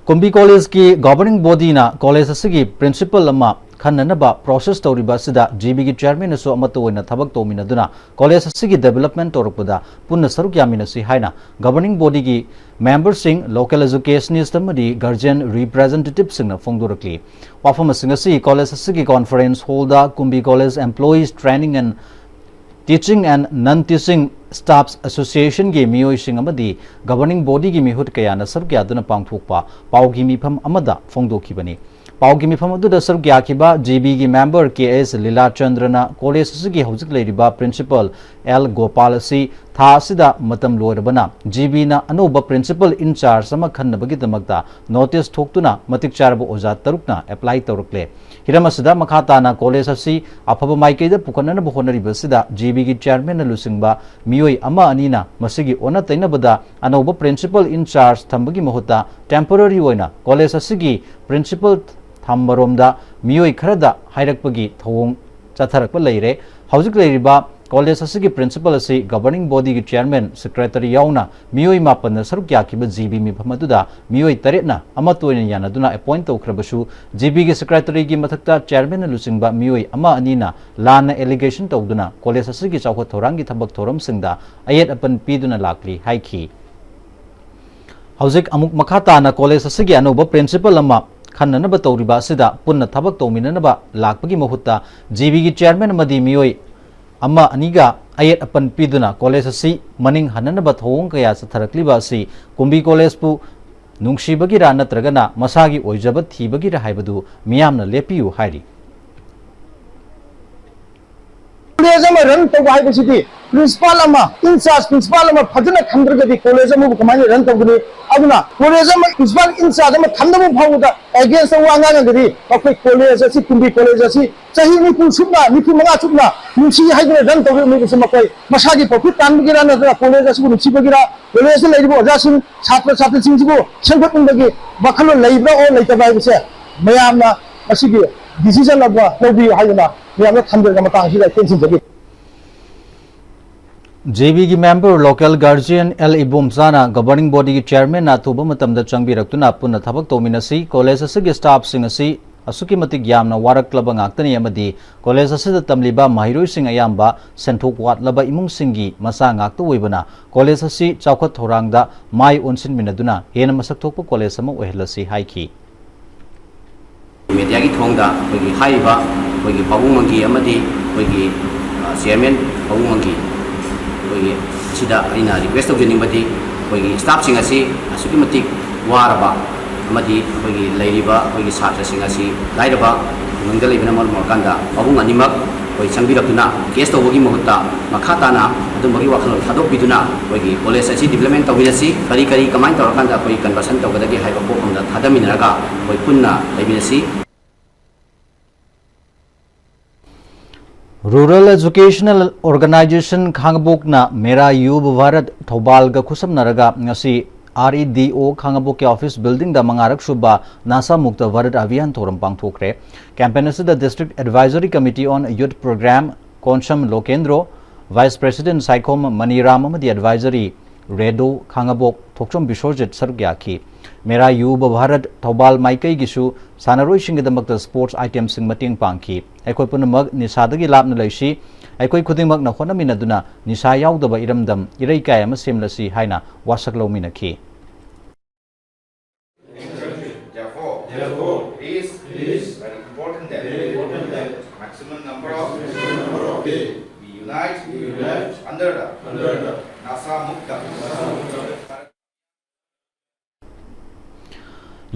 ꯀꯨꯝꯕꯤ Collegeꯀꯤ governing bodyꯅ college ꯑꯁꯤꯒꯤ principal ꯑꯃ ꯈꯟꯅꯅꯕ process ꯇꯧꯔꯤꯕ ꯑꯁꯤꯗ GBꯒꯤ chairmanꯅꯁꯨ ꯑꯃꯠꯇ ꯑꯣꯏꯅ ꯊꯕꯛ ꯇꯧꯃꯤꯟꯅꯗꯨꯅ college ꯑꯁꯤꯒꯤ development ꯇꯧꯔꯛꯄꯗ ꯄꯨꯟꯅ ꯁꯔꯨꯛ ꯌꯥꯃꯤꯟꯅꯁꯤ ꯍꯥꯏꯅ governing bodyꯒꯤ memberꯁꯤꯡ, local educationist ꯑꯃꯗꯤ guardian representativeꯁꯤꯡꯅ ꯐꯣꯡꯗꯣꯔꯛꯂꯤ꯫ ꯋꯥꯐꯝꯁꯤꯡ ꯑꯁꯤ college ꯑꯁꯤꯒꯤ conference hallꯗ ꯀꯨꯝꯕꯤ College Employees Training and Teaching and Non-Teaching Staffs Associationꯒꯤ ꯃꯤꯑꯣꯏꯁꯤꯡ ꯑꯃꯗꯤ governing bodyꯒꯤ ꯃꯤꯍꯨꯠ ꯀꯌꯥꯅ ꯁꯔꯨꯛ ꯌꯥꯗꯨꯅ ꯄꯥꯡꯊꯣꯛꯄ ꯄꯥꯎꯒꯤ ꯃꯤꯐꯝ ꯑꯃꯗ ꯐꯣꯡꯗꯣꯛꯈꯤꯕꯅꯤ꯫ ꯄꯥꯎꯒꯤ ꯃꯤꯐꯝ ꯑꯗꯨꯗ ꯁꯔꯨꯛ ꯌꯥꯈꯤꯕ ꯖꯤ ꯕꯤꯒꯤ ꯃꯦꯝꯕꯔ ꯀꯦ ꯑꯦꯁ ꯂꯤꯂꯥꯆꯟꯗ꯭ꯔꯅ ꯀꯣꯂꯦꯖ ꯑꯁꯤꯒꯤ ꯍꯧꯖꯤꯛ ꯂꯩꯔꯤꯕ ꯄ꯭ꯔꯤꯟꯁꯤꯄꯜ ꯑꯦꯜ ꯒꯣꯄꯥꯜ ꯑꯁꯤ ꯊꯥ ꯑꯁꯤꯗ ꯃꯇꯝ ꯂꯣꯏꯔꯕꯅ ꯖꯤ ꯕꯤꯅ ꯑꯅꯧꯕ ꯄ꯭ꯔꯤꯟꯁꯤꯄꯜ ꯏꯟꯆꯥꯔꯖ ꯑꯃ ꯈꯟꯅꯕꯒꯤꯗꯃꯛꯇ ꯅꯣꯇꯤꯁ ꯊꯣꯛꯇꯨꯅ ꯃꯇꯤꯛ ꯆꯥꯔꯕ ꯑꯣꯖꯥ ꯇꯔꯨꯛꯅ ꯑꯦꯄ꯭ꯂꯥꯏ ꯇꯧꯔꯛꯂꯦ꯫ ꯍꯤꯔꯝ ꯑꯁꯤꯗ ꯃꯈꯥ ꯇꯥꯅ ꯀꯣꯂꯦꯖ ꯑꯁꯤ ꯑꯐꯕ ꯃꯥꯏꯀꯩꯗ ꯄꯨꯈꯠꯅꯅꯕ ꯍꯣꯠꯅꯔꯤꯕ ꯑꯁꯤꯗ ꯖꯤ ꯕꯤꯒꯤ ꯆꯤꯌꯔꯃꯦꯟꯅ ꯂꯨꯆꯤꯡꯕ ꯃꯤꯑꯣꯏ ꯑꯃ ꯑꯅꯤꯅ ꯃꯁꯤꯒꯤ ꯑꯣꯟꯅ ꯇꯩꯅꯕꯗ ꯑꯅꯧꯕ ꯄ꯭ꯔꯤꯟꯁꯤꯄꯜ ꯏꯟꯆꯥꯔꯖ ꯊꯝꯕꯒꯤ ꯃꯍꯨꯠꯇ ꯇꯦꯝꯄꯣꯔꯔꯤ ꯑꯣꯏꯅ ꯀꯣꯂꯦꯖ ꯑꯁꯤꯒꯤ ꯄ꯭ꯔꯤꯟꯁꯤꯄꯜ ꯊꯝꯕꯔꯣꯝꯗ ꯃꯤꯑꯣꯏ ꯈꯔꯗ ꯍꯥꯏꯔꯛꯄꯒꯤ ꯊꯧꯑꯣꯡ ꯆꯠꯊꯔꯛꯄ ꯂꯩꯔꯦ꯫ ꯍꯧꯖꯤꯛ ꯂꯩꯔꯤꯕ ꯀꯣꯂꯦꯖ ꯑꯁꯤꯒꯤ ꯄ꯭ꯔꯤꯟꯁꯤꯄꯜ ꯑꯁꯤ ꯒꯕꯔꯅꯤꯡ ꯕꯣꯗꯤꯒꯤ ꯆꯤꯌꯔꯃꯦꯟ, ꯁꯦꯀ꯭ꯔꯦꯇꯔꯤ ꯌꯥꯎꯅ ꯃꯤꯑꯣꯏ ꯃꯥꯄꯟꯅ ꯁꯔꯨꯛ ꯌꯥꯈꯤꯕ ꯖꯤ ꯕꯤ ꯃꯤꯐꯝ ꯑꯗꯨꯗ ꯃꯤꯑꯣꯏ ꯇꯔꯦꯠꯅ ꯑꯃꯠꯇ ꯑꯣꯏꯅ ꯌꯥꯅꯗꯨꯅ ꯑꯦꯄꯣꯏꯟ ꯇꯧꯈ꯭ꯔꯕꯁꯨ, ꯖꯤ ꯕꯤꯒꯤ ꯁꯦꯀ꯭ꯔꯦꯇꯔꯤꯒꯤ ꯃꯊꯛꯇ ꯆꯤꯌꯔꯃꯦꯟꯅ ꯂꯨꯆꯤꯡꯕ ꯃꯤꯑꯣꯏ ꯑꯃ ꯑꯅꯤꯅ ꯂꯥꯟꯅ ꯑꯦꯂꯤꯒꯦꯁꯟ ꯇꯧꯗꯨꯅ ꯀꯣꯂꯦꯖ ꯑꯁꯤꯒꯤ ꯆꯥꯎꯈꯠ ꯊꯧꯔꯥꯡꯒꯤ ꯊꯕꯛ ꯊꯧꯔꯝꯁꯤꯡꯗ ꯑꯌꯦꯠ ꯑꯄꯟ ꯄꯤꯗꯨꯅ ꯂꯥꯛꯂꯤ ꯍꯥꯏꯈꯤ꯫ ꯍꯧꯖꯤꯛ ꯑꯃꯨꯛ ꯃꯈꯥ ꯇꯥꯅ ꯀꯣꯂꯦꯖ ꯑꯁꯤꯒꯤ ꯑꯅꯧꯕ ꯄ꯭ꯔꯤꯟꯁꯤꯄꯜ ꯑꯃ ꯈꯟꯅꯅꯕ ꯇꯧꯔꯤꯕ ꯑꯁꯤꯗ ꯄꯨꯟꯅ ꯊꯕꯛ ꯇꯧꯃꯤꯟꯅꯅꯕ ꯂꯥꯛꯄꯒꯤ ꯃꯍꯨꯠꯇ ꯖꯤ ꯕꯤꯒꯤ ꯆꯤꯌꯔꯃꯦꯟ ꯑꯃꯗꯤ ꯃꯤꯑꯣꯏ ꯑꯃ ꯑꯅꯤꯒ ꯑꯌꯦꯠ ꯑꯄꯟ ꯄꯤꯗꯨꯅ ꯀꯣꯂꯦꯖ ꯑꯁꯤ ꯃꯅꯤꯡ ꯍꯟꯅꯅꯕ ꯊꯧꯑꯣꯡ ꯀꯌꯥ ꯆꯠꯊꯔꯛꯂꯤꯕ ꯑꯁꯤ ꯀꯨꯝꯕꯤ ꯀꯣꯂꯦꯖꯄꯨ ꯅꯨꯡꯁꯤꯕꯒꯤꯔꯥ ꯅꯠꯇ꯭ꯔꯒꯅ ꯃꯁꯥꯒꯤ ꯑꯣꯏꯖꯕ ꯊꯤꯕꯒꯤꯔꯥ ꯍꯥꯏꯕꯗꯨ ꯃꯤꯌꯥꯝꯅ ꯂꯦꯞꯄꯤꯌꯨ ꯍꯥꯏꯔꯤ꯫ ꯀꯣꯂꯦꯖ ꯑꯃ ꯔꯟ ꯇꯧꯕ ꯍꯥꯏꯕꯁꯤꯗꯤ ꯄ꯭ꯔꯤꯟꯁꯤꯄꯥꯜ ꯑꯃ, ꯏꯟꯆꯥꯔꯖ ꯄ꯭ꯔꯤꯟꯁꯤꯄꯥꯜ ꯑꯃ ꯐꯖꯅ ꯊꯝꯗ꯭ꯔꯒꯗꯤ ꯀꯣꯂꯦꯖ ꯑꯃꯕꯨ ꯀꯃꯥꯏꯅ ꯔꯟ ꯇꯧꯒꯅꯤ? ꯑꯗꯨꯅ ꯀꯣꯂꯦꯖ ꯑꯃ ꯄ꯭ꯔꯤꯟꯁꯤꯄꯥꯜ ꯏꯟꯆꯥꯔꯖ ꯑꯃ ꯊꯝꯗꯕ ꯐꯥꯎꯕꯗ ꯑꯦꯒꯦꯟꯁꯇ ꯋꯥ ꯉꯥꯡꯉꯒꯗꯤ ꯑꯩꯈꯣꯏ ꯀꯣꯂꯦꯖ ꯑꯁꯤ, ꯀꯨꯝꯕꯤ ꯀꯣꯂꯦꯖ ꯑꯁꯤ ꯆꯍꯤ ꯅꯤꯐꯨ ꯁꯨꯞꯅ, ꯅꯤꯐꯨ ꯃꯉꯥ ꯁꯨꯞꯅ ꯅꯨꯡꯁꯤ ꯍꯥꯏꯗꯨꯅ ꯔꯟ ꯇꯧꯔꯤꯕ ꯃꯤꯗꯨꯁꯨ ꯃꯈꯣꯏ ꯃꯁꯥꯒꯤ ꯄ꯭ꯔꯣꯐꯤꯠ ꯇꯥꯟꯕꯒꯤꯔ ꯅꯠꯇ꯭ꯔꯒ ꯀꯣꯂꯦꯖ ꯑꯁꯤꯕꯨ ꯅꯨꯡꯁꯤꯕꯒꯤꯔ, ꯀꯣꯂꯦꯖꯇ ꯂꯩꯔꯤꯕ ꯑꯣꯖꯥꯁꯤꯡ, ꯁꯥꯇ꯭ꯔ ꯁꯥꯇ꯭ꯔꯤꯁꯤꯡꯁꯤꯕꯨ ꯁꯦꯝꯒꯠꯅꯤꯡꯕꯒꯤ ꯋꯥꯈꯜꯂꯣꯟ ꯂꯩꯕ꯭ꯔꯥ ꯑꯣꯔ ꯂꯩꯇꯕ꯭ꯔꯥ ꯍꯥꯏꯕꯁꯦ ꯃꯌꯥꯝꯅ ꯃꯁꯤꯒꯤ ꯗꯤꯁꯤꯖꯟ ꯑꯃ ꯂꯧꯕꯤꯌꯨ ꯍꯥꯏꯗꯨꯅ ꯃꯌꯥꯝꯗ ꯊꯝꯖꯔꯒ ꯃꯇꯥꯡ ꯑꯁꯤꯗ ꯇꯦꯟꯁꯤꯟꯖꯒꯦ꯫ ꯖꯦ ꯕꯤꯒꯤ ꯃꯦꯝꯕꯔ ꯂꯣꯀꯦꯜ ꯒꯥꯔꯖꯤꯌꯟ ꯑꯦꯜ ꯏꯕꯣꯝꯆꯥꯅ ꯒꯕꯔꯅꯤꯡ ꯕꯣꯗꯤꯒꯤ ꯆꯤꯌꯔꯃꯦꯟꯅ ꯑꯊꯨꯕ ꯃꯇꯝꯗ ꯆꯪꯕꯤꯔꯛꯇꯨꯅ ꯄꯨꯟꯅ ꯊꯕꯛ ꯇꯧꯃꯤꯟꯅꯁꯤ, ꯀꯣꯂꯦꯖ ꯑꯁꯤꯒꯤ ꯁ꯭ꯇꯥꯐꯁꯤꯡ ꯑꯁꯤ ꯑꯁꯨꯛꯀꯤ ꯃꯇꯤꯛ ꯌꯥꯝꯅ ꯋꯥꯔꯛꯂꯕ ꯉꯥꯛꯇꯅꯤ ꯑꯃꯗꯤ ꯀꯣꯂꯦꯖ ꯑꯁꯤꯗ ꯇꯝꯂꯤꯕ ꯃꯍꯩꯔꯣꯏꯁꯤꯡ ꯑꯌꯥꯝꯕ ꯁꯦꯟꯊꯣꯛ ꯋꯥꯠꯂꯕ ꯏꯃꯨꯡꯁꯤꯡꯒꯤ ꯃꯆꯥ ꯉꯥꯛꯇ ꯑꯣꯏꯕꯅ ꯀꯣꯂꯦꯖ ꯑꯁꯤ ꯆꯥꯎꯈꯠ ꯊꯧꯔꯥꯡꯗ ꯃꯥꯏ ꯑꯣꯟꯁꯤꯟꯃꯤꯟꯅꯗꯨꯅ ꯍꯦꯟꯅ ꯃꯁꯛ ꯊꯣꯛꯄ ꯀꯣꯂꯦꯖ ꯑꯃ ꯑꯣꯏꯍꯜꯂꯁꯤ ꯍꯥꯏꯈꯤ꯫ ꯃꯦꯗꯤꯌꯥꯒꯤ ꯊꯣꯡꯗ ꯑꯩꯈꯣꯏꯒꯤ ꯍꯥꯏꯔꯤꯕ ꯑꯩꯈꯣꯏꯒꯤ ꯄꯥꯕꯨꯡ ꯃꯪꯒꯤ ꯑꯃꯗꯤ ꯑꯩꯈꯣꯏꯒꯤ, ꯑ, ꯆꯤꯌꯔꯃꯦꯟ ꯄꯥꯕꯨꯡ ꯃꯪꯒꯤ ꯑꯩꯈꯣꯏꯒꯤ ꯑꯁꯤꯗ ꯑꯩꯅ ꯔꯤꯀ꯭ꯋꯦꯁ ꯇꯧꯖꯅꯤꯡꯕꯗꯤ ꯑꯩꯈꯣꯏꯒꯤ ꯁ꯭ꯇꯥꯐꯁꯤꯡ ꯑꯁꯤ ꯑꯁꯨꯛꯀꯤ ꯃꯇꯤꯛ ꯋꯥꯔꯕ, ꯑꯃꯗꯤ ꯑꯩꯈꯣꯏꯒꯤ ꯂꯩꯔꯤꯕ ꯑꯩꯈꯣꯏꯒꯤ ꯁꯥꯇ꯭ꯔꯁꯤꯡ ꯑꯁꯤ ꯂꯥꯏꯔꯕ ꯈꯨꯡꯒꯪꯗ ꯂꯩꯕꯅ ꯃꯔꯝ ꯑꯣꯏꯔꯀꯥꯟꯗ ꯃꯕꯨꯡ ꯑꯅꯤꯃꯛ ꯑꯩꯈꯣꯏ ꯆꯪꯕꯤꯔꯛꯇꯨꯅ ꯀꯦꯁ ꯇꯧꯕꯒꯤ ꯃꯍꯨꯠꯇ ꯃꯈꯥ ꯇꯥꯅ ꯑꯗꯨꯝꯕꯒꯤ ꯋꯥꯈꯜꯂꯣꯟ ꯊꯥꯗꯣꯛꯄꯤꯗꯨꯅ ꯑꯩꯈꯣꯏꯒꯤ ꯀꯣꯂꯦꯖ ꯑꯁꯤ ꯗꯤꯕ꯭ꯂꯞꯃꯦꯟ ꯇꯧꯃꯤꯟꯅꯁꯤ, ꯀꯔꯤ ꯀꯔꯤ ꯀꯃꯥꯏꯅ ꯇꯧꯔꯀꯥꯟꯗ ꯑꯩꯈꯣꯏ ꯀꯟꯚꯔꯁꯟ ꯇꯧꯒꯗꯒꯦ ꯍꯥꯏꯕ ꯀꯣꯛ ꯑꯃꯗ ꯊꯥꯗꯃꯤꯟꯅꯔꯒ ꯑꯩꯈꯣꯏ ꯄꯨꯟꯅ ꯂꯩꯃꯤꯟꯅꯁꯤ꯫ Rural Educational Organization ꯈꯥꯡꯉꯕꯣꯛꯅ ꯃꯦꯔꯥ ꯌꯨꯚ ꯚꯥꯔꯠ ꯊꯧꯕꯥꯜꯒ ꯈꯨꯠꯁꯝꯅꯔꯒ ꯉꯁꯤ R E D O ꯈꯥꯡꯉꯕꯣꯛꯀꯤ ꯑꯣꯐꯤꯁ ꯕꯤꯜꯗꯤꯡꯗ ꯃꯉꯥꯔꯛ ꯁꯨꯕ ꯅꯥꯁꯥ ꯃꯨꯛꯇ ꯚꯥꯔꯠ ꯑꯚꯤꯌꯥꯟ ꯊꯧꯔꯝ ꯄꯥꯡꯊꯣꯛꯈ꯭ꯔꯦ꯫ ꯀꯦꯝꯄꯦꯟ ꯑꯁꯤꯗ District Advisory Committee on Youth Program Konsam Lokendro, Vice President Saikhom Maniram ꯑꯃꯗꯤ Advisory ꯔꯦꯗꯣ ꯈꯥꯡꯉꯕꯣꯛ ꯊꯣꯛꯆꯣꯝ ꯕꯤꯁꯣꯔꯖꯤꯠ ꯁꯔꯨꯛ ꯌꯥꯈꯤ꯫ ꯃꯦꯔꯥ ꯌꯨꯚ ꯚꯥꯔꯠ ꯊꯧꯕꯥꯜ ꯃꯥꯏꯀꯩꯒꯤꯁꯨ ꯁꯥꯟꯅꯔꯣꯏꯁꯤꯡꯒꯤꯗꯃꯛꯇ ꯁ꯭ꯄꯣꯔꯠꯁ ꯑꯥꯏꯇꯦꯝꯁꯤꯡ ꯃꯇꯦꯡ ꯄꯥꯡꯈꯤ꯫ ꯑꯩꯈꯣꯏ ꯄꯨꯝꯅꯃꯛ ꯅꯤꯁꯥꯗꯒꯤ ꯂꯥꯞꯅ ꯂꯩꯁꯤ꯫ ꯑꯩꯈꯣꯏ ꯈꯨꯗꯤꯡꯃꯛꯅ ꯍꯣꯠꯅꯃꯤꯟꯅꯗꯨꯅ ꯅꯤꯁꯥ ꯌꯥꯎꯗꯕ ꯏꯔꯝꯗꯝ ꯏꯔꯩꯀꯥꯏ ꯑꯃ ꯁꯦꯝꯂꯁꯤ ꯍꯥꯏꯅ ꯋꯥꯁꯛ ꯂꯧꯃꯤꯟꯅꯈꯤ꯫ Therefore, Therefore, it is it is very important that very important that maximum number of maximum number of day be unite be unite under the under the Nasa Mukta.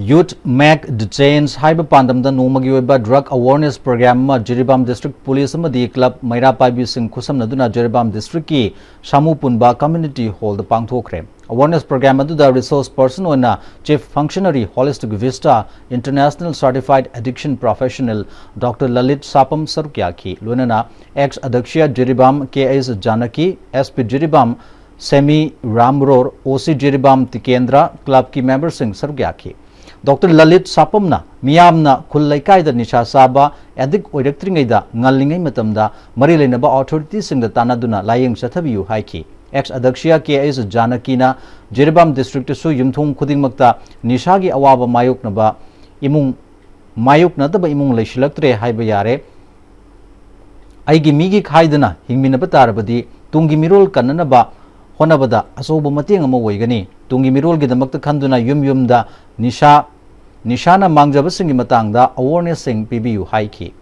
Youth Make the Change ꯍꯥꯏꯕ ꯄꯥꯟꯗꯝꯗ ꯅꯣꯡꯃꯒꯤ ꯑꯣꯏꯕ drug awareness program ꯑꯃ Jiribam District Police ꯑꯃꯗꯤ Club ꯃꯩꯔꯥ ꯄꯥꯏꯕꯤꯁꯤꯡ ꯈꯨꯠꯁꯝꯅꯗꯨꯅ Jiribam Districtꯀꯤ ꯁꯥꯃꯨ ꯄꯨꯟꯕ Community Hallꯗ ꯄꯥꯡꯊꯣꯛꯈ꯭ꯔꯦ꯫ Awareness program ꯑꯗꯨꯗ resource person ꯑꯣꯏꯅ Chief Functionary Holistic Vista International Certified Addiction Professional Doctor Lalit Sapam ꯁꯔꯨꯛ ꯌꯥꯈꯤ꯫ ꯂꯣꯏꯅꯅ Ex Adakshya Jiribam K S Janaki, S P Jiribam Semi Ramror, O C Jiribam Tikendra, clubꯀꯤ memberꯁꯤꯡ ꯁꯔꯨꯛ ꯌꯥꯈꯤ꯫ Doctor Lalit Sapamꯅ ꯃꯤꯌꯥꯝꯅ ꯈꯨꯜ ꯂꯩꯀꯥꯏꯗ ꯅꯤꯁꯥ ꯆꯥꯕ addict ꯑꯣꯏꯔꯛꯇ꯭ꯔꯤꯉꯩꯗ ꯉꯜꯂꯤꯉꯩ ꯃꯇꯝꯗ ꯃꯔꯤ ꯂꯩꯅꯕ authorityꯁꯤꯡꯗ ꯇꯥꯟꯅꯗꯨꯅ ꯂꯥꯌꯦꯡ ꯆꯠꯊꯕꯤꯌꯨ ꯍꯥꯏꯈꯤ꯫ Ex Adakshya K S Janakina Jiribam Districtꯇꯁꯨ ꯌꯨꯝꯊꯣꯡ ꯈꯨꯗꯤꯡꯃꯛꯇ ꯅꯤꯁꯥꯒꯤ ꯑꯋꯥꯕ ꯃꯥꯌꯣꯛꯅꯕ ꯏꯃꯨꯡ, ꯃꯥꯌꯣꯛꯅꯗꯕ ꯏꯃꯨꯡ ꯂꯩꯁꯤꯜꯂꯛꯇ꯭ꯔꯦ ꯍꯥꯏꯕ ꯌꯥꯔꯦ꯫ ꯑꯩꯒꯤ ꯃꯤꯒꯤ ꯈꯥꯏꯗꯅ ꯍꯤꯡꯃꯤꯟꯅꯕ ꯇꯥꯔꯕꯗꯤ ꯇꯨꯡꯒꯤ ꯃꯤꯔꯣꯜ ꯀꯟꯅꯅꯕ ꯍꯣꯠꯅꯕꯗ ꯑꯆꯧꯕ ꯃꯇꯦꯡ ꯑꯃ ꯑꯣꯏꯒꯅꯤ꯫ ꯇꯨꯡꯒꯤ ꯃꯤꯔꯣꯜꯒꯤꯗꯃꯛꯇ ꯈꯟꯗꯨꯅ ꯌꯨꯝ ꯌꯨꯝꯗ ꯅꯤꯁꯥ, ꯅꯤꯁꯥꯅ ꯃꯥꯡꯖꯕꯁꯤꯡꯒꯤ ꯃꯇꯥꯡꯗ awarenessꯁꯤꯡ ꯄꯤꯕꯤꯌꯨ ꯍꯥꯏꯈꯤ꯫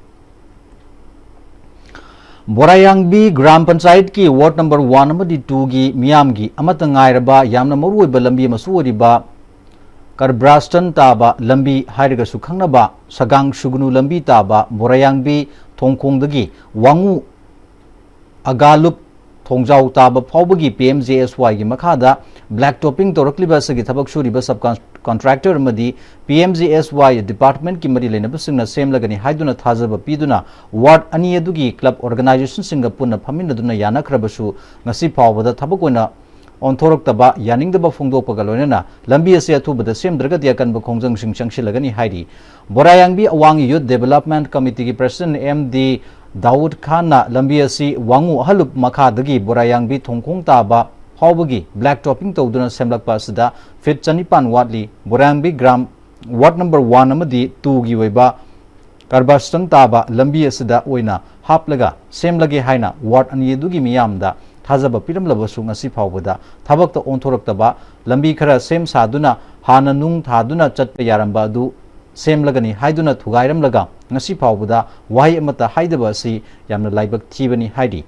ꯕꯣꯔꯥꯌꯥꯡꯕꯤ ꯒ꯭ꯔꯥꯝ ꯄꯟꯆꯥꯌꯠꯀꯤ ward number one ꯑꯃꯗꯤ twoꯒꯤ ꯃꯤꯌꯥꯝꯒꯤ ꯑꯃꯠꯇ ꯉꯥꯏꯔꯕ ꯌꯥꯝꯅ ꯃꯔꯨꯑꯣꯏꯕ ꯂꯝꯕꯤ ꯑꯃꯁꯨ ꯑꯣꯏꯔꯤꯕ ꯀꯔꯕ꯭ꯔꯥꯁꯇꯟ ꯇꯥꯕ ꯂꯝꯕꯤ ꯍꯥꯏꯔꯒꯁꯨ ꯈꯪꯅꯕ ꯁꯒꯥꯡ ꯁꯨꯒꯅꯨ ꯂꯝꯕꯤ ꯇꯥꯕ ꯕꯣꯔꯥꯌꯥꯡꯕꯤ ꯊꯣꯡꯈꯣꯡꯗꯒꯤ ꯋꯥꯉꯨ ꯑꯒꯥꯂꯨꯞ ꯊꯣꯡꯖꯥꯎ ꯇꯥꯕ ꯐꯥꯎꯕꯒꯤ ꯄꯤ ꯑꯦꯝ ꯖꯤ ꯑꯦꯁ ꯋꯥꯏꯒꯤ ꯃꯈꯥꯗ ꯕ꯭ꯂꯦꯛ ꯇꯣꯞꯄꯤꯡ ꯇꯧꯔꯛꯂꯤꯕ ꯑꯁꯤꯒꯤ ꯊꯕꯛ ꯁꯨꯔꯤꯕ ꯁꯕ ꯀꯟ-, ꯀꯟꯇ꯭ꯔꯦꯛꯇꯔ ꯑꯃꯗꯤ ꯄꯤ ꯑꯦꯝ ꯖꯤ ꯑꯦꯁ ꯋꯥꯏ ꯗꯤꯄꯥꯔꯠꯃꯦꯟꯠꯀꯤ ꯃꯔꯤ ꯂꯩꯅꯕꯁꯤꯡꯅ ꯁꯦꯝꯂꯒꯅꯤ ꯍꯥꯏꯗꯨꯅ ꯊꯥꯖꯕ ꯄꯤꯗꯨꯅ ꯋꯥꯔꯗ ꯑꯅꯤ ꯑꯗꯨꯒꯤ ꯀ꯭ꯂꯕ ꯑꯣꯔꯒꯅꯥꯏꯖꯦꯁꯟꯁꯤꯡꯒ ꯄꯨꯟꯅ ꯐꯝꯃꯤꯟꯅꯗꯨꯅ ꯌꯥꯅꯈ꯭ꯔꯕꯁꯨ ꯉꯁꯤ ꯐꯥꯎꯕꯗ ꯊꯕꯛ ꯑꯣꯏꯅ ꯑꯣꯟꯊꯣꯔꯛꯇꯕ, ꯌꯥꯅꯤꯡꯗꯕ ꯐꯣꯡꯗꯣꯛꯄꯒ ꯂꯣꯏꯅꯅ ꯂꯝꯕꯤ ꯑꯁꯤ ꯑꯊꯨꯕꯗ ꯁꯦꯝꯗ꯭ꯔꯒꯗꯤ ꯑꯀꯟꯕ ꯈꯣꯡꯖꯪꯁꯤꯡ ꯆꯪꯁꯤꯜꯂꯒꯅꯤ ꯍꯥꯏꯔꯤ꯫ ꯕꯣꯔꯥꯌꯥꯡꯕꯤ ꯑꯋꯥꯡ ꯌꯨꯠ ꯗꯦꯕꯂꯞꯃꯦꯟꯠ ꯀꯃꯤꯇꯤꯒꯤ ꯄ꯭ꯔꯁꯤꯗꯦꯟꯠ ꯑꯦꯝ ꯗꯤ ꯗꯥꯎꯗ ꯈꯥꯟꯅ ꯂꯝꯕꯤ ꯑꯁꯤ ꯋꯥꯉꯨ ꯑꯍꯜꯂꯨꯞ ꯃꯈꯥꯗꯒꯤ ꯕꯣꯔꯥꯌꯥꯡꯕꯤ ꯊꯣꯡꯈꯣꯡ ꯇꯥꯕ ꯐꯥꯎꯕꯒꯤ ꯕ꯭ꯂꯦꯛ ꯇꯣꯞꯄꯤꯡ ꯇꯧꯗꯨꯅ ꯁꯦꯝꯂꯛꯄ ꯑꯁꯤꯗ ꯐꯤꯠ ꯆꯅꯤꯄꯥꯟ ꯋꯥꯠꯂꯤ꯫ ꯕꯣꯔꯥꯌꯥꯡꯕꯤ ꯒ꯭ꯔꯥꯝ ꯋꯥꯔꯗ ꯅꯝꯕꯔ ꯋꯥꯟ ꯑꯃꯗꯤ ꯇꯨꯒꯤ ꯑꯣꯏꯕ ꯀꯔꯕꯥꯁꯇꯟ ꯇꯥꯕ ꯂꯝꯕꯤ ꯑꯁꯤꯗ ꯑꯣꯏꯅ ꯍꯥꯞꯂꯒ ꯁꯦꯝꯂꯒꯦ ꯍꯥꯏꯅ ꯋꯥꯔꯗ ꯑꯅꯤ ꯑꯗꯨꯒꯤ ꯃꯤꯌꯥꯝꯗ ꯊꯥꯖꯕ ꯄꯤꯔꯝꯂꯕꯁꯨ ꯉꯁꯤ ꯐꯥꯎꯕꯗ ꯊꯕꯛꯇ ꯑꯣꯟꯊꯣꯔꯛꯇꯕ, ꯂꯝꯕꯤ ꯈꯔ ꯁꯦꯝ ꯁꯥꯗꯨꯅ ꯍꯥꯟꯅ ꯅꯨꯡ ꯊꯥꯗꯨꯅ ꯆꯠꯄ ꯌꯥꯔꯝꯕ ꯑꯗꯨ ꯁꯦꯝꯂꯒꯅꯤ ꯍꯥꯏꯗꯨꯅ ꯊꯨꯒꯥꯏꯔꯝꯂꯒ ꯉꯁꯤ ꯐꯥꯎꯕꯗ ꯋꯥꯍꯩ ꯑꯃꯠꯇ ꯍꯥꯏꯗꯕ ꯑꯁꯤ ꯌꯥꯝꯅ ꯂꯥꯏꯕꯛ ꯊꯤꯕꯅꯤ ꯍꯥꯏꯔꯤ꯫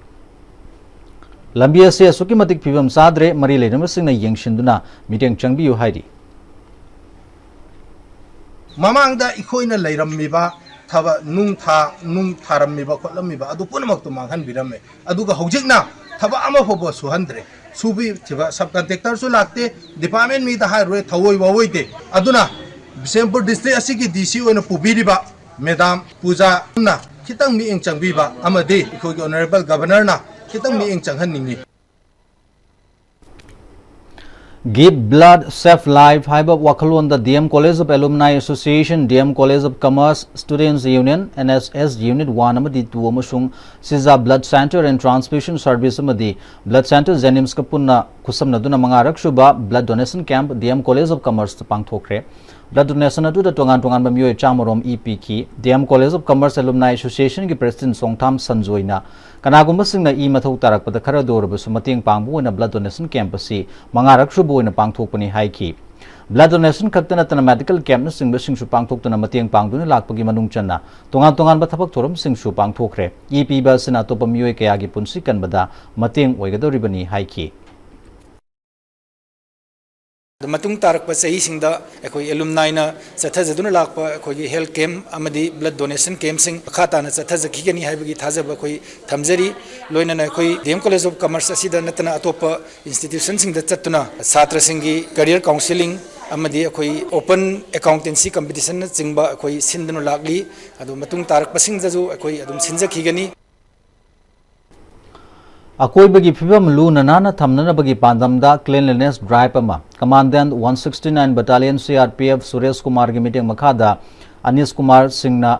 ꯂꯝꯕꯤ ꯑꯁꯤ ꯑꯁꯨꯛꯀꯤ ꯃꯇꯤꯛ ꯐꯤꯕꯝ ꯆꯥꯗ꯭ꯔꯦ, ꯃꯔꯤ ꯂꯩꯅꯕꯁꯤꯡꯅ ꯌꯦꯡꯁꯤꯟꯗꯨꯅ ꯃꯤꯠꯌꯦꯡ ꯆꯪꯕꯤꯌꯨ ꯍꯥꯏꯔꯤ꯫ ꯃꯃꯥꯡꯗ ꯑꯩꯈꯣꯏꯅ ꯂꯩꯔꯝꯃꯤꯕ ꯊꯕꯛ ꯅꯨꯡ ꯊꯥ-, ꯅꯨꯡ ꯊꯥꯔꯝꯃꯤꯕ ꯈꯣꯠꯂꯝꯃꯤꯕ ꯑꯗꯨ ꯄꯨꯝꯅꯃꯛꯇꯨ ꯃꯥꯡꯍꯟꯕꯤꯔꯝꯃꯦ꯫ ꯑꯗꯨꯒ ꯍꯧꯖꯤꯛꯅ ꯊꯕꯛ ꯑꯃ ꯐꯥꯎꯕ ꯁꯨꯍꯟꯗ꯭ꯔꯦ꯫ ꯁꯨꯕꯤꯈꯤꯕ ꯁꯕ ꯀꯟꯇ꯭ꯔꯦꯛꯇꯔꯁꯨ ꯂꯥꯛꯇꯦ, ꯗꯤꯄꯥꯔꯠꯃꯦꯟ ꯃꯤꯗ ꯍꯥꯏꯔꯨꯔꯦ, ꯊꯑꯣꯏ ꯋꯥꯑꯣꯏꯗꯦ꯫ ꯑꯗꯨꯅ ꯕꯤꯁꯦꯝꯄꯨꯔ ꯗꯤꯁꯇ꯭ꯔꯤꯛ ꯑꯁꯤꯒꯤ ꯗꯤ ꯁꯤ ꯑꯣꯏꯅ ꯄꯨꯕꯤꯔꯤꯕ ꯃꯦꯗꯥꯝ ꯄꯨꯖꯥꯅ ꯈꯤꯇꯪ ꯃꯤꯠꯌꯦꯡ ꯆꯪꯕꯤꯕ ꯑꯃꯗꯤ ꯑꯩꯈꯣꯏꯒꯤ ꯑꯣꯅꯔꯦꯕꯜ ꯒꯕꯔꯅꯔꯅ ꯈꯤꯇꯪ ꯃꯤꯠꯌꯦꯡ ꯆꯪꯍꯟꯅꯤꯡꯉꯤ꯫ Give Blood, Save Life ꯍꯥꯏꯕ ꯋꯥꯈꯜꯂꯣꯟꯗ D M College of Alumni Association, D M College of Commerce Students Union, N S S Unit one ꯑꯃꯗꯤ two ꯑꯃꯁꯨꯡ Shija Blood Center and Transfusion Service ꯑꯃꯗꯤ Blood Center JNIMSꯀ ꯄꯨꯟꯅ ꯈꯨꯠꯁꯝꯅꯗꯨꯅ ꯃꯉꯥꯔꯛ ꯁꯨꯕ Blood Donation Camp D M College of Commerceꯇ ꯄꯥꯡꯊꯣꯛꯈ꯭ꯔꯦ꯫ Blood donation ꯑꯗꯨꯗ ꯇꯣꯉꯥꯟ ꯇꯣꯉꯥꯟꯕ ꯃꯤꯑꯣꯏ ꯆꯥꯝꯃ ꯔꯣꯝ ꯏ ꯄꯤꯈꯤ꯫ D M College of Commerce Alumni Associationꯒꯤ President ꯁꯣꯡꯊꯥꯝ ꯁꯟꯖꯣꯏꯅ ꯀꯅꯥꯒꯨꯝꯕꯁꯤꯡꯅ E ꯃꯊꯧ ꯇꯥꯔꯛꯄꯗ ꯈꯔꯗ ꯑꯣꯏꯔꯕꯁꯨ ꯃꯇꯦꯡ ꯄꯥꯡꯕ ꯑꯣꯏꯅ blood donation camp ꯑꯁꯤ ꯃꯉꯥꯔꯛ ꯁꯨꯕ ꯑꯣꯏꯅ ꯄꯥꯡꯊꯣꯛꯄꯅꯤ ꯍꯥꯏꯈꯤ꯫ Blood donation ꯈꯛꯇ ꯅꯠꯇꯅ medical campꯅꯆꯤꯡꯕꯁꯤꯡꯁꯨ ꯄꯥꯡꯊꯣꯛꯇꯨꯅ ꯃꯇꯦꯡ ꯄꯥꯡꯗꯨꯅ ꯂꯥꯛꯄꯒꯤ ꯃꯅꯨꯡ ꯆꯟꯅ ꯇꯣꯉꯥꯟ ꯇꯣꯉꯥꯟꯕ ꯊꯕꯛ ꯊꯧꯔꯝꯁꯤꯡꯁꯨ ꯄꯥꯡꯊꯣꯛꯈ꯭ꯔꯦ꯫ ꯏ ꯄꯤꯕ ꯑꯁꯤꯅ ꯑꯇꯣꯞꯄ ꯃꯤꯑꯣꯏ ꯀꯌꯥꯒꯤ ꯄꯨꯟꯁꯤ ꯀꯟꯕꯗ ꯃꯇꯦꯡ ꯑꯣꯏꯒꯗꯧꯔꯤꯕꯅꯤ ꯍꯥꯏꯈꯤ꯫ ꯑꯗꯨ ꯃꯇꯨꯡ ꯇꯥꯔꯛꯄ ꯆꯍꯤꯁꯤꯡꯗ ꯑꯩꯈꯣꯏ ꯑꯦꯂꯨꯝꯅꯥꯏꯅ ꯆꯠꯊꯖꯗꯨꯅ ꯂꯥꯛꯄ ꯑꯩꯈꯣꯏꯒꯤ ꯍꯦꯜꯊ ꯀꯦꯝꯞ ꯑꯃꯗꯤ ꯕ꯭ꯂꯗ ꯗꯣꯅꯦꯁꯟ ꯀꯦꯝꯞꯁꯤꯡ ꯃꯈꯥ ꯇꯥꯅ ꯆꯠꯊꯖꯈꯤꯒꯅꯤ ꯍꯥꯏꯕꯒꯤ ꯊꯥꯖꯕ ꯑꯩꯈꯣꯏ ꯊꯝꯖꯔꯤ꯫ ꯂꯣꯏꯅꯅ ꯑꯩꯈꯣꯏ D M college of commerce ꯑꯁꯤꯗ ꯅꯠꯇꯅ ꯑꯇꯣꯞꯄ ꯏꯟꯁꯇꯤꯇ꯭ꯌꯨꯁꯟꯁꯤꯡꯗ ꯆꯠꯇꯨꯅ ꯁꯥꯇ꯭ꯔꯁꯤꯡꯒꯤ ꯀꯦꯔꯤꯌꯔ ꯀꯥꯎꯟꯁꯦꯂꯤꯡ ꯑꯃꯗꯤ ꯑꯩꯈꯣꯏ ꯑꯣꯄꯟ ꯑꯦꯀꯥꯎꯟꯇꯦꯟꯁꯤ ꯀꯝꯄꯤꯇꯤꯁꯟꯅꯆꯤꯡꯕ ꯑꯩꯈꯣꯏ ꯁꯤꯟꯗꯨꯅ ꯂꯥꯛꯂꯤ꯫ ꯑꯗꯨ ꯃꯇꯨꯡ ꯇꯥꯔꯛꯄꯁꯤꯡꯗꯁꯨ ꯑꯩꯈꯣꯏ ꯑꯗꯨꯝ ꯁꯤꯟꯖꯈꯤꯒꯅꯤ꯫ ꯑꯀꯣꯏꯕꯒꯤ ꯐꯤꯕꯝ ꯂꯨꯅ ꯅꯥꯟꯅ ꯊꯝꯅꯅꯕꯒꯤ ꯄꯥꯟꯗꯝꯗ cleanliness drive ꯑꯃ Commandant one sixty nine Battalion C R P F Suresh ꯀꯨꯃꯥꯔꯒꯤ ꯃꯤꯠꯌꯦꯡ ꯃꯈꯥꯗ ꯑꯅꯤꯁ ꯀꯨꯃꯥꯔ ꯁꯤꯡꯅ,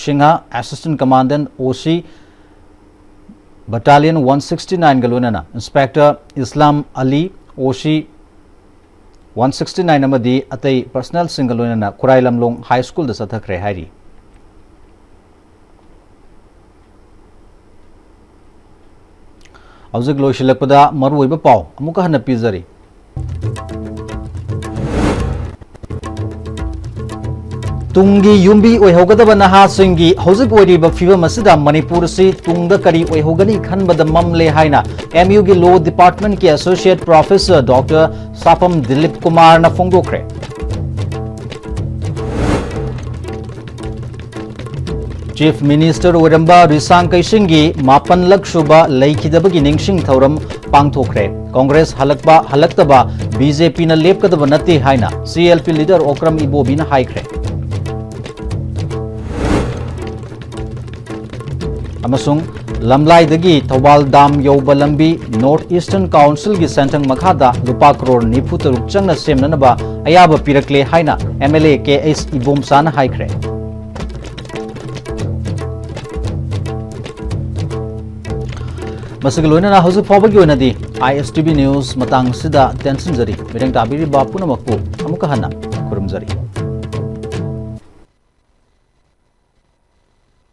Singh, Assistant Commandant O C Battalion one sixty nineꯒ ꯂꯣꯏꯅꯅ Inspector ꯏꯁꯂꯥꯝ ꯑꯂꯤ, O C one sixty nine ꯑꯃꯗꯤ ꯑꯇꯩ personnelꯁꯤꯡꯒ ꯂꯣꯏꯅꯅ ꯈꯨꯔꯥꯏ ꯂꯝꯂꯣꯡ ꯍꯥꯏ ꯁ꯭ꯀꯨꯜꯗ ꯆꯠꯊꯈ꯭ꯔꯦ ꯍꯥꯏꯔꯤ꯫ ꯍꯧꯖꯤꯛ ꯂꯣꯏꯁꯤꯜꯂꯛꯄꯗ ꯃꯔꯨꯑꯣꯏꯕ ꯄꯥꯎ ꯑꯃꯨꯛꯀ ꯍꯟꯅ ꯄꯤꯖꯔꯤ꯫ ꯇꯨꯡꯒꯤ ꯌꯨꯝꯕꯤ ꯑꯣꯏꯍꯧꯒꯗꯕ ꯅꯍꯥꯁꯤꯡꯒꯤ ꯍꯧꯖꯤꯛ ꯑꯣꯏꯔꯤꯕ ꯐꯤꯕꯝ ꯑꯁꯤꯗ ꯃꯅꯤꯄꯨꯔ ꯑꯁꯤ ꯇꯨꯡꯗ ꯀꯔꯤ ꯑꯣꯏꯍꯧꯒꯅꯤ ꯈꯟꯕꯗ ꯃꯝꯂꯦ ꯍꯥꯏꯅ M U ꯒꯤ Law Department ꯀꯤ Associate Professor Doctor ꯁꯥꯄꯝ ꯗꯤꯂꯤꯞ ꯀꯨꯃꯥꯔꯅ ꯐꯣꯡꯗꯣꯛꯈ꯭ꯔꯦ꯫ Chief Minister ꯑꯣꯏꯔꯝꯕ ꯔꯤꯁꯥꯡ ꯀꯩꯁꯤꯡꯒꯤ ꯃꯥꯄꯟꯂꯛ ꯁꯨꯕ ꯂꯩꯈꯤꯗꯕꯒꯤ ꯅꯤꯡꯁꯤꯡ ꯊꯧꯔꯝ ꯄꯥꯡꯊꯣꯛꯈ꯭ꯔꯦ꯫ ꯀꯣꯡꯒ꯭ꯔꯦꯁ ꯍꯜꯂꯛꯄ ꯍꯜꯂꯛꯇꯕ B J P ꯅ ꯂꯦꯞꯀꯗꯕ ꯅꯠꯇꯦ ꯍꯥꯏꯅ C L P leader Okram ꯏꯕꯣꯕꯤꯅ ꯍꯥꯏꯈ꯭ꯔꯦ꯫ ꯑꯃꯁꯨꯡ ꯂꯝꯂꯥꯏꯗꯒꯤ ꯊꯧꯕꯥꯜ ꯗꯥꯝ ꯌꯧꯕ ꯂꯝꯕꯤ North Eastern Council ꯒꯤ ꯁꯦꯟꯊꯪ ꯃꯈꯥꯗ ꯂꯨꯄꯥ ꯀ꯭ꯔꯣꯔ ꯅꯤꯐꯨ ꯇꯔꯨꯛ ꯆꯪꯅ ꯁꯦꯝꯅꯅꯕ ꯑꯌꯥꯕ ꯄꯤꯔꯛꯂꯦ ꯍꯥꯏꯅ M L A K H ꯏꯕꯣꯝꯆꯥꯅ ꯍꯥꯏꯈ꯭ꯔꯦ꯫ ꯃꯁꯤꯒ ꯂꯣꯏꯅꯅ ꯍꯧꯖꯤꯛ ꯐꯥꯎꯕꯒꯤ ꯑꯣꯏꯅꯗꯤ I S T V news ꯃꯇꯥꯡ ꯑꯁꯤꯗ ꯇꯦꯟꯁꯤꯟꯖꯔꯤ꯫ ꯃꯤꯠꯌꯦꯡ ꯇꯥꯕꯤꯔꯤꯕ ꯄꯨꯝꯅꯃꯛꯄꯨ ꯑꯃꯨꯛꯀ ꯍꯟꯅ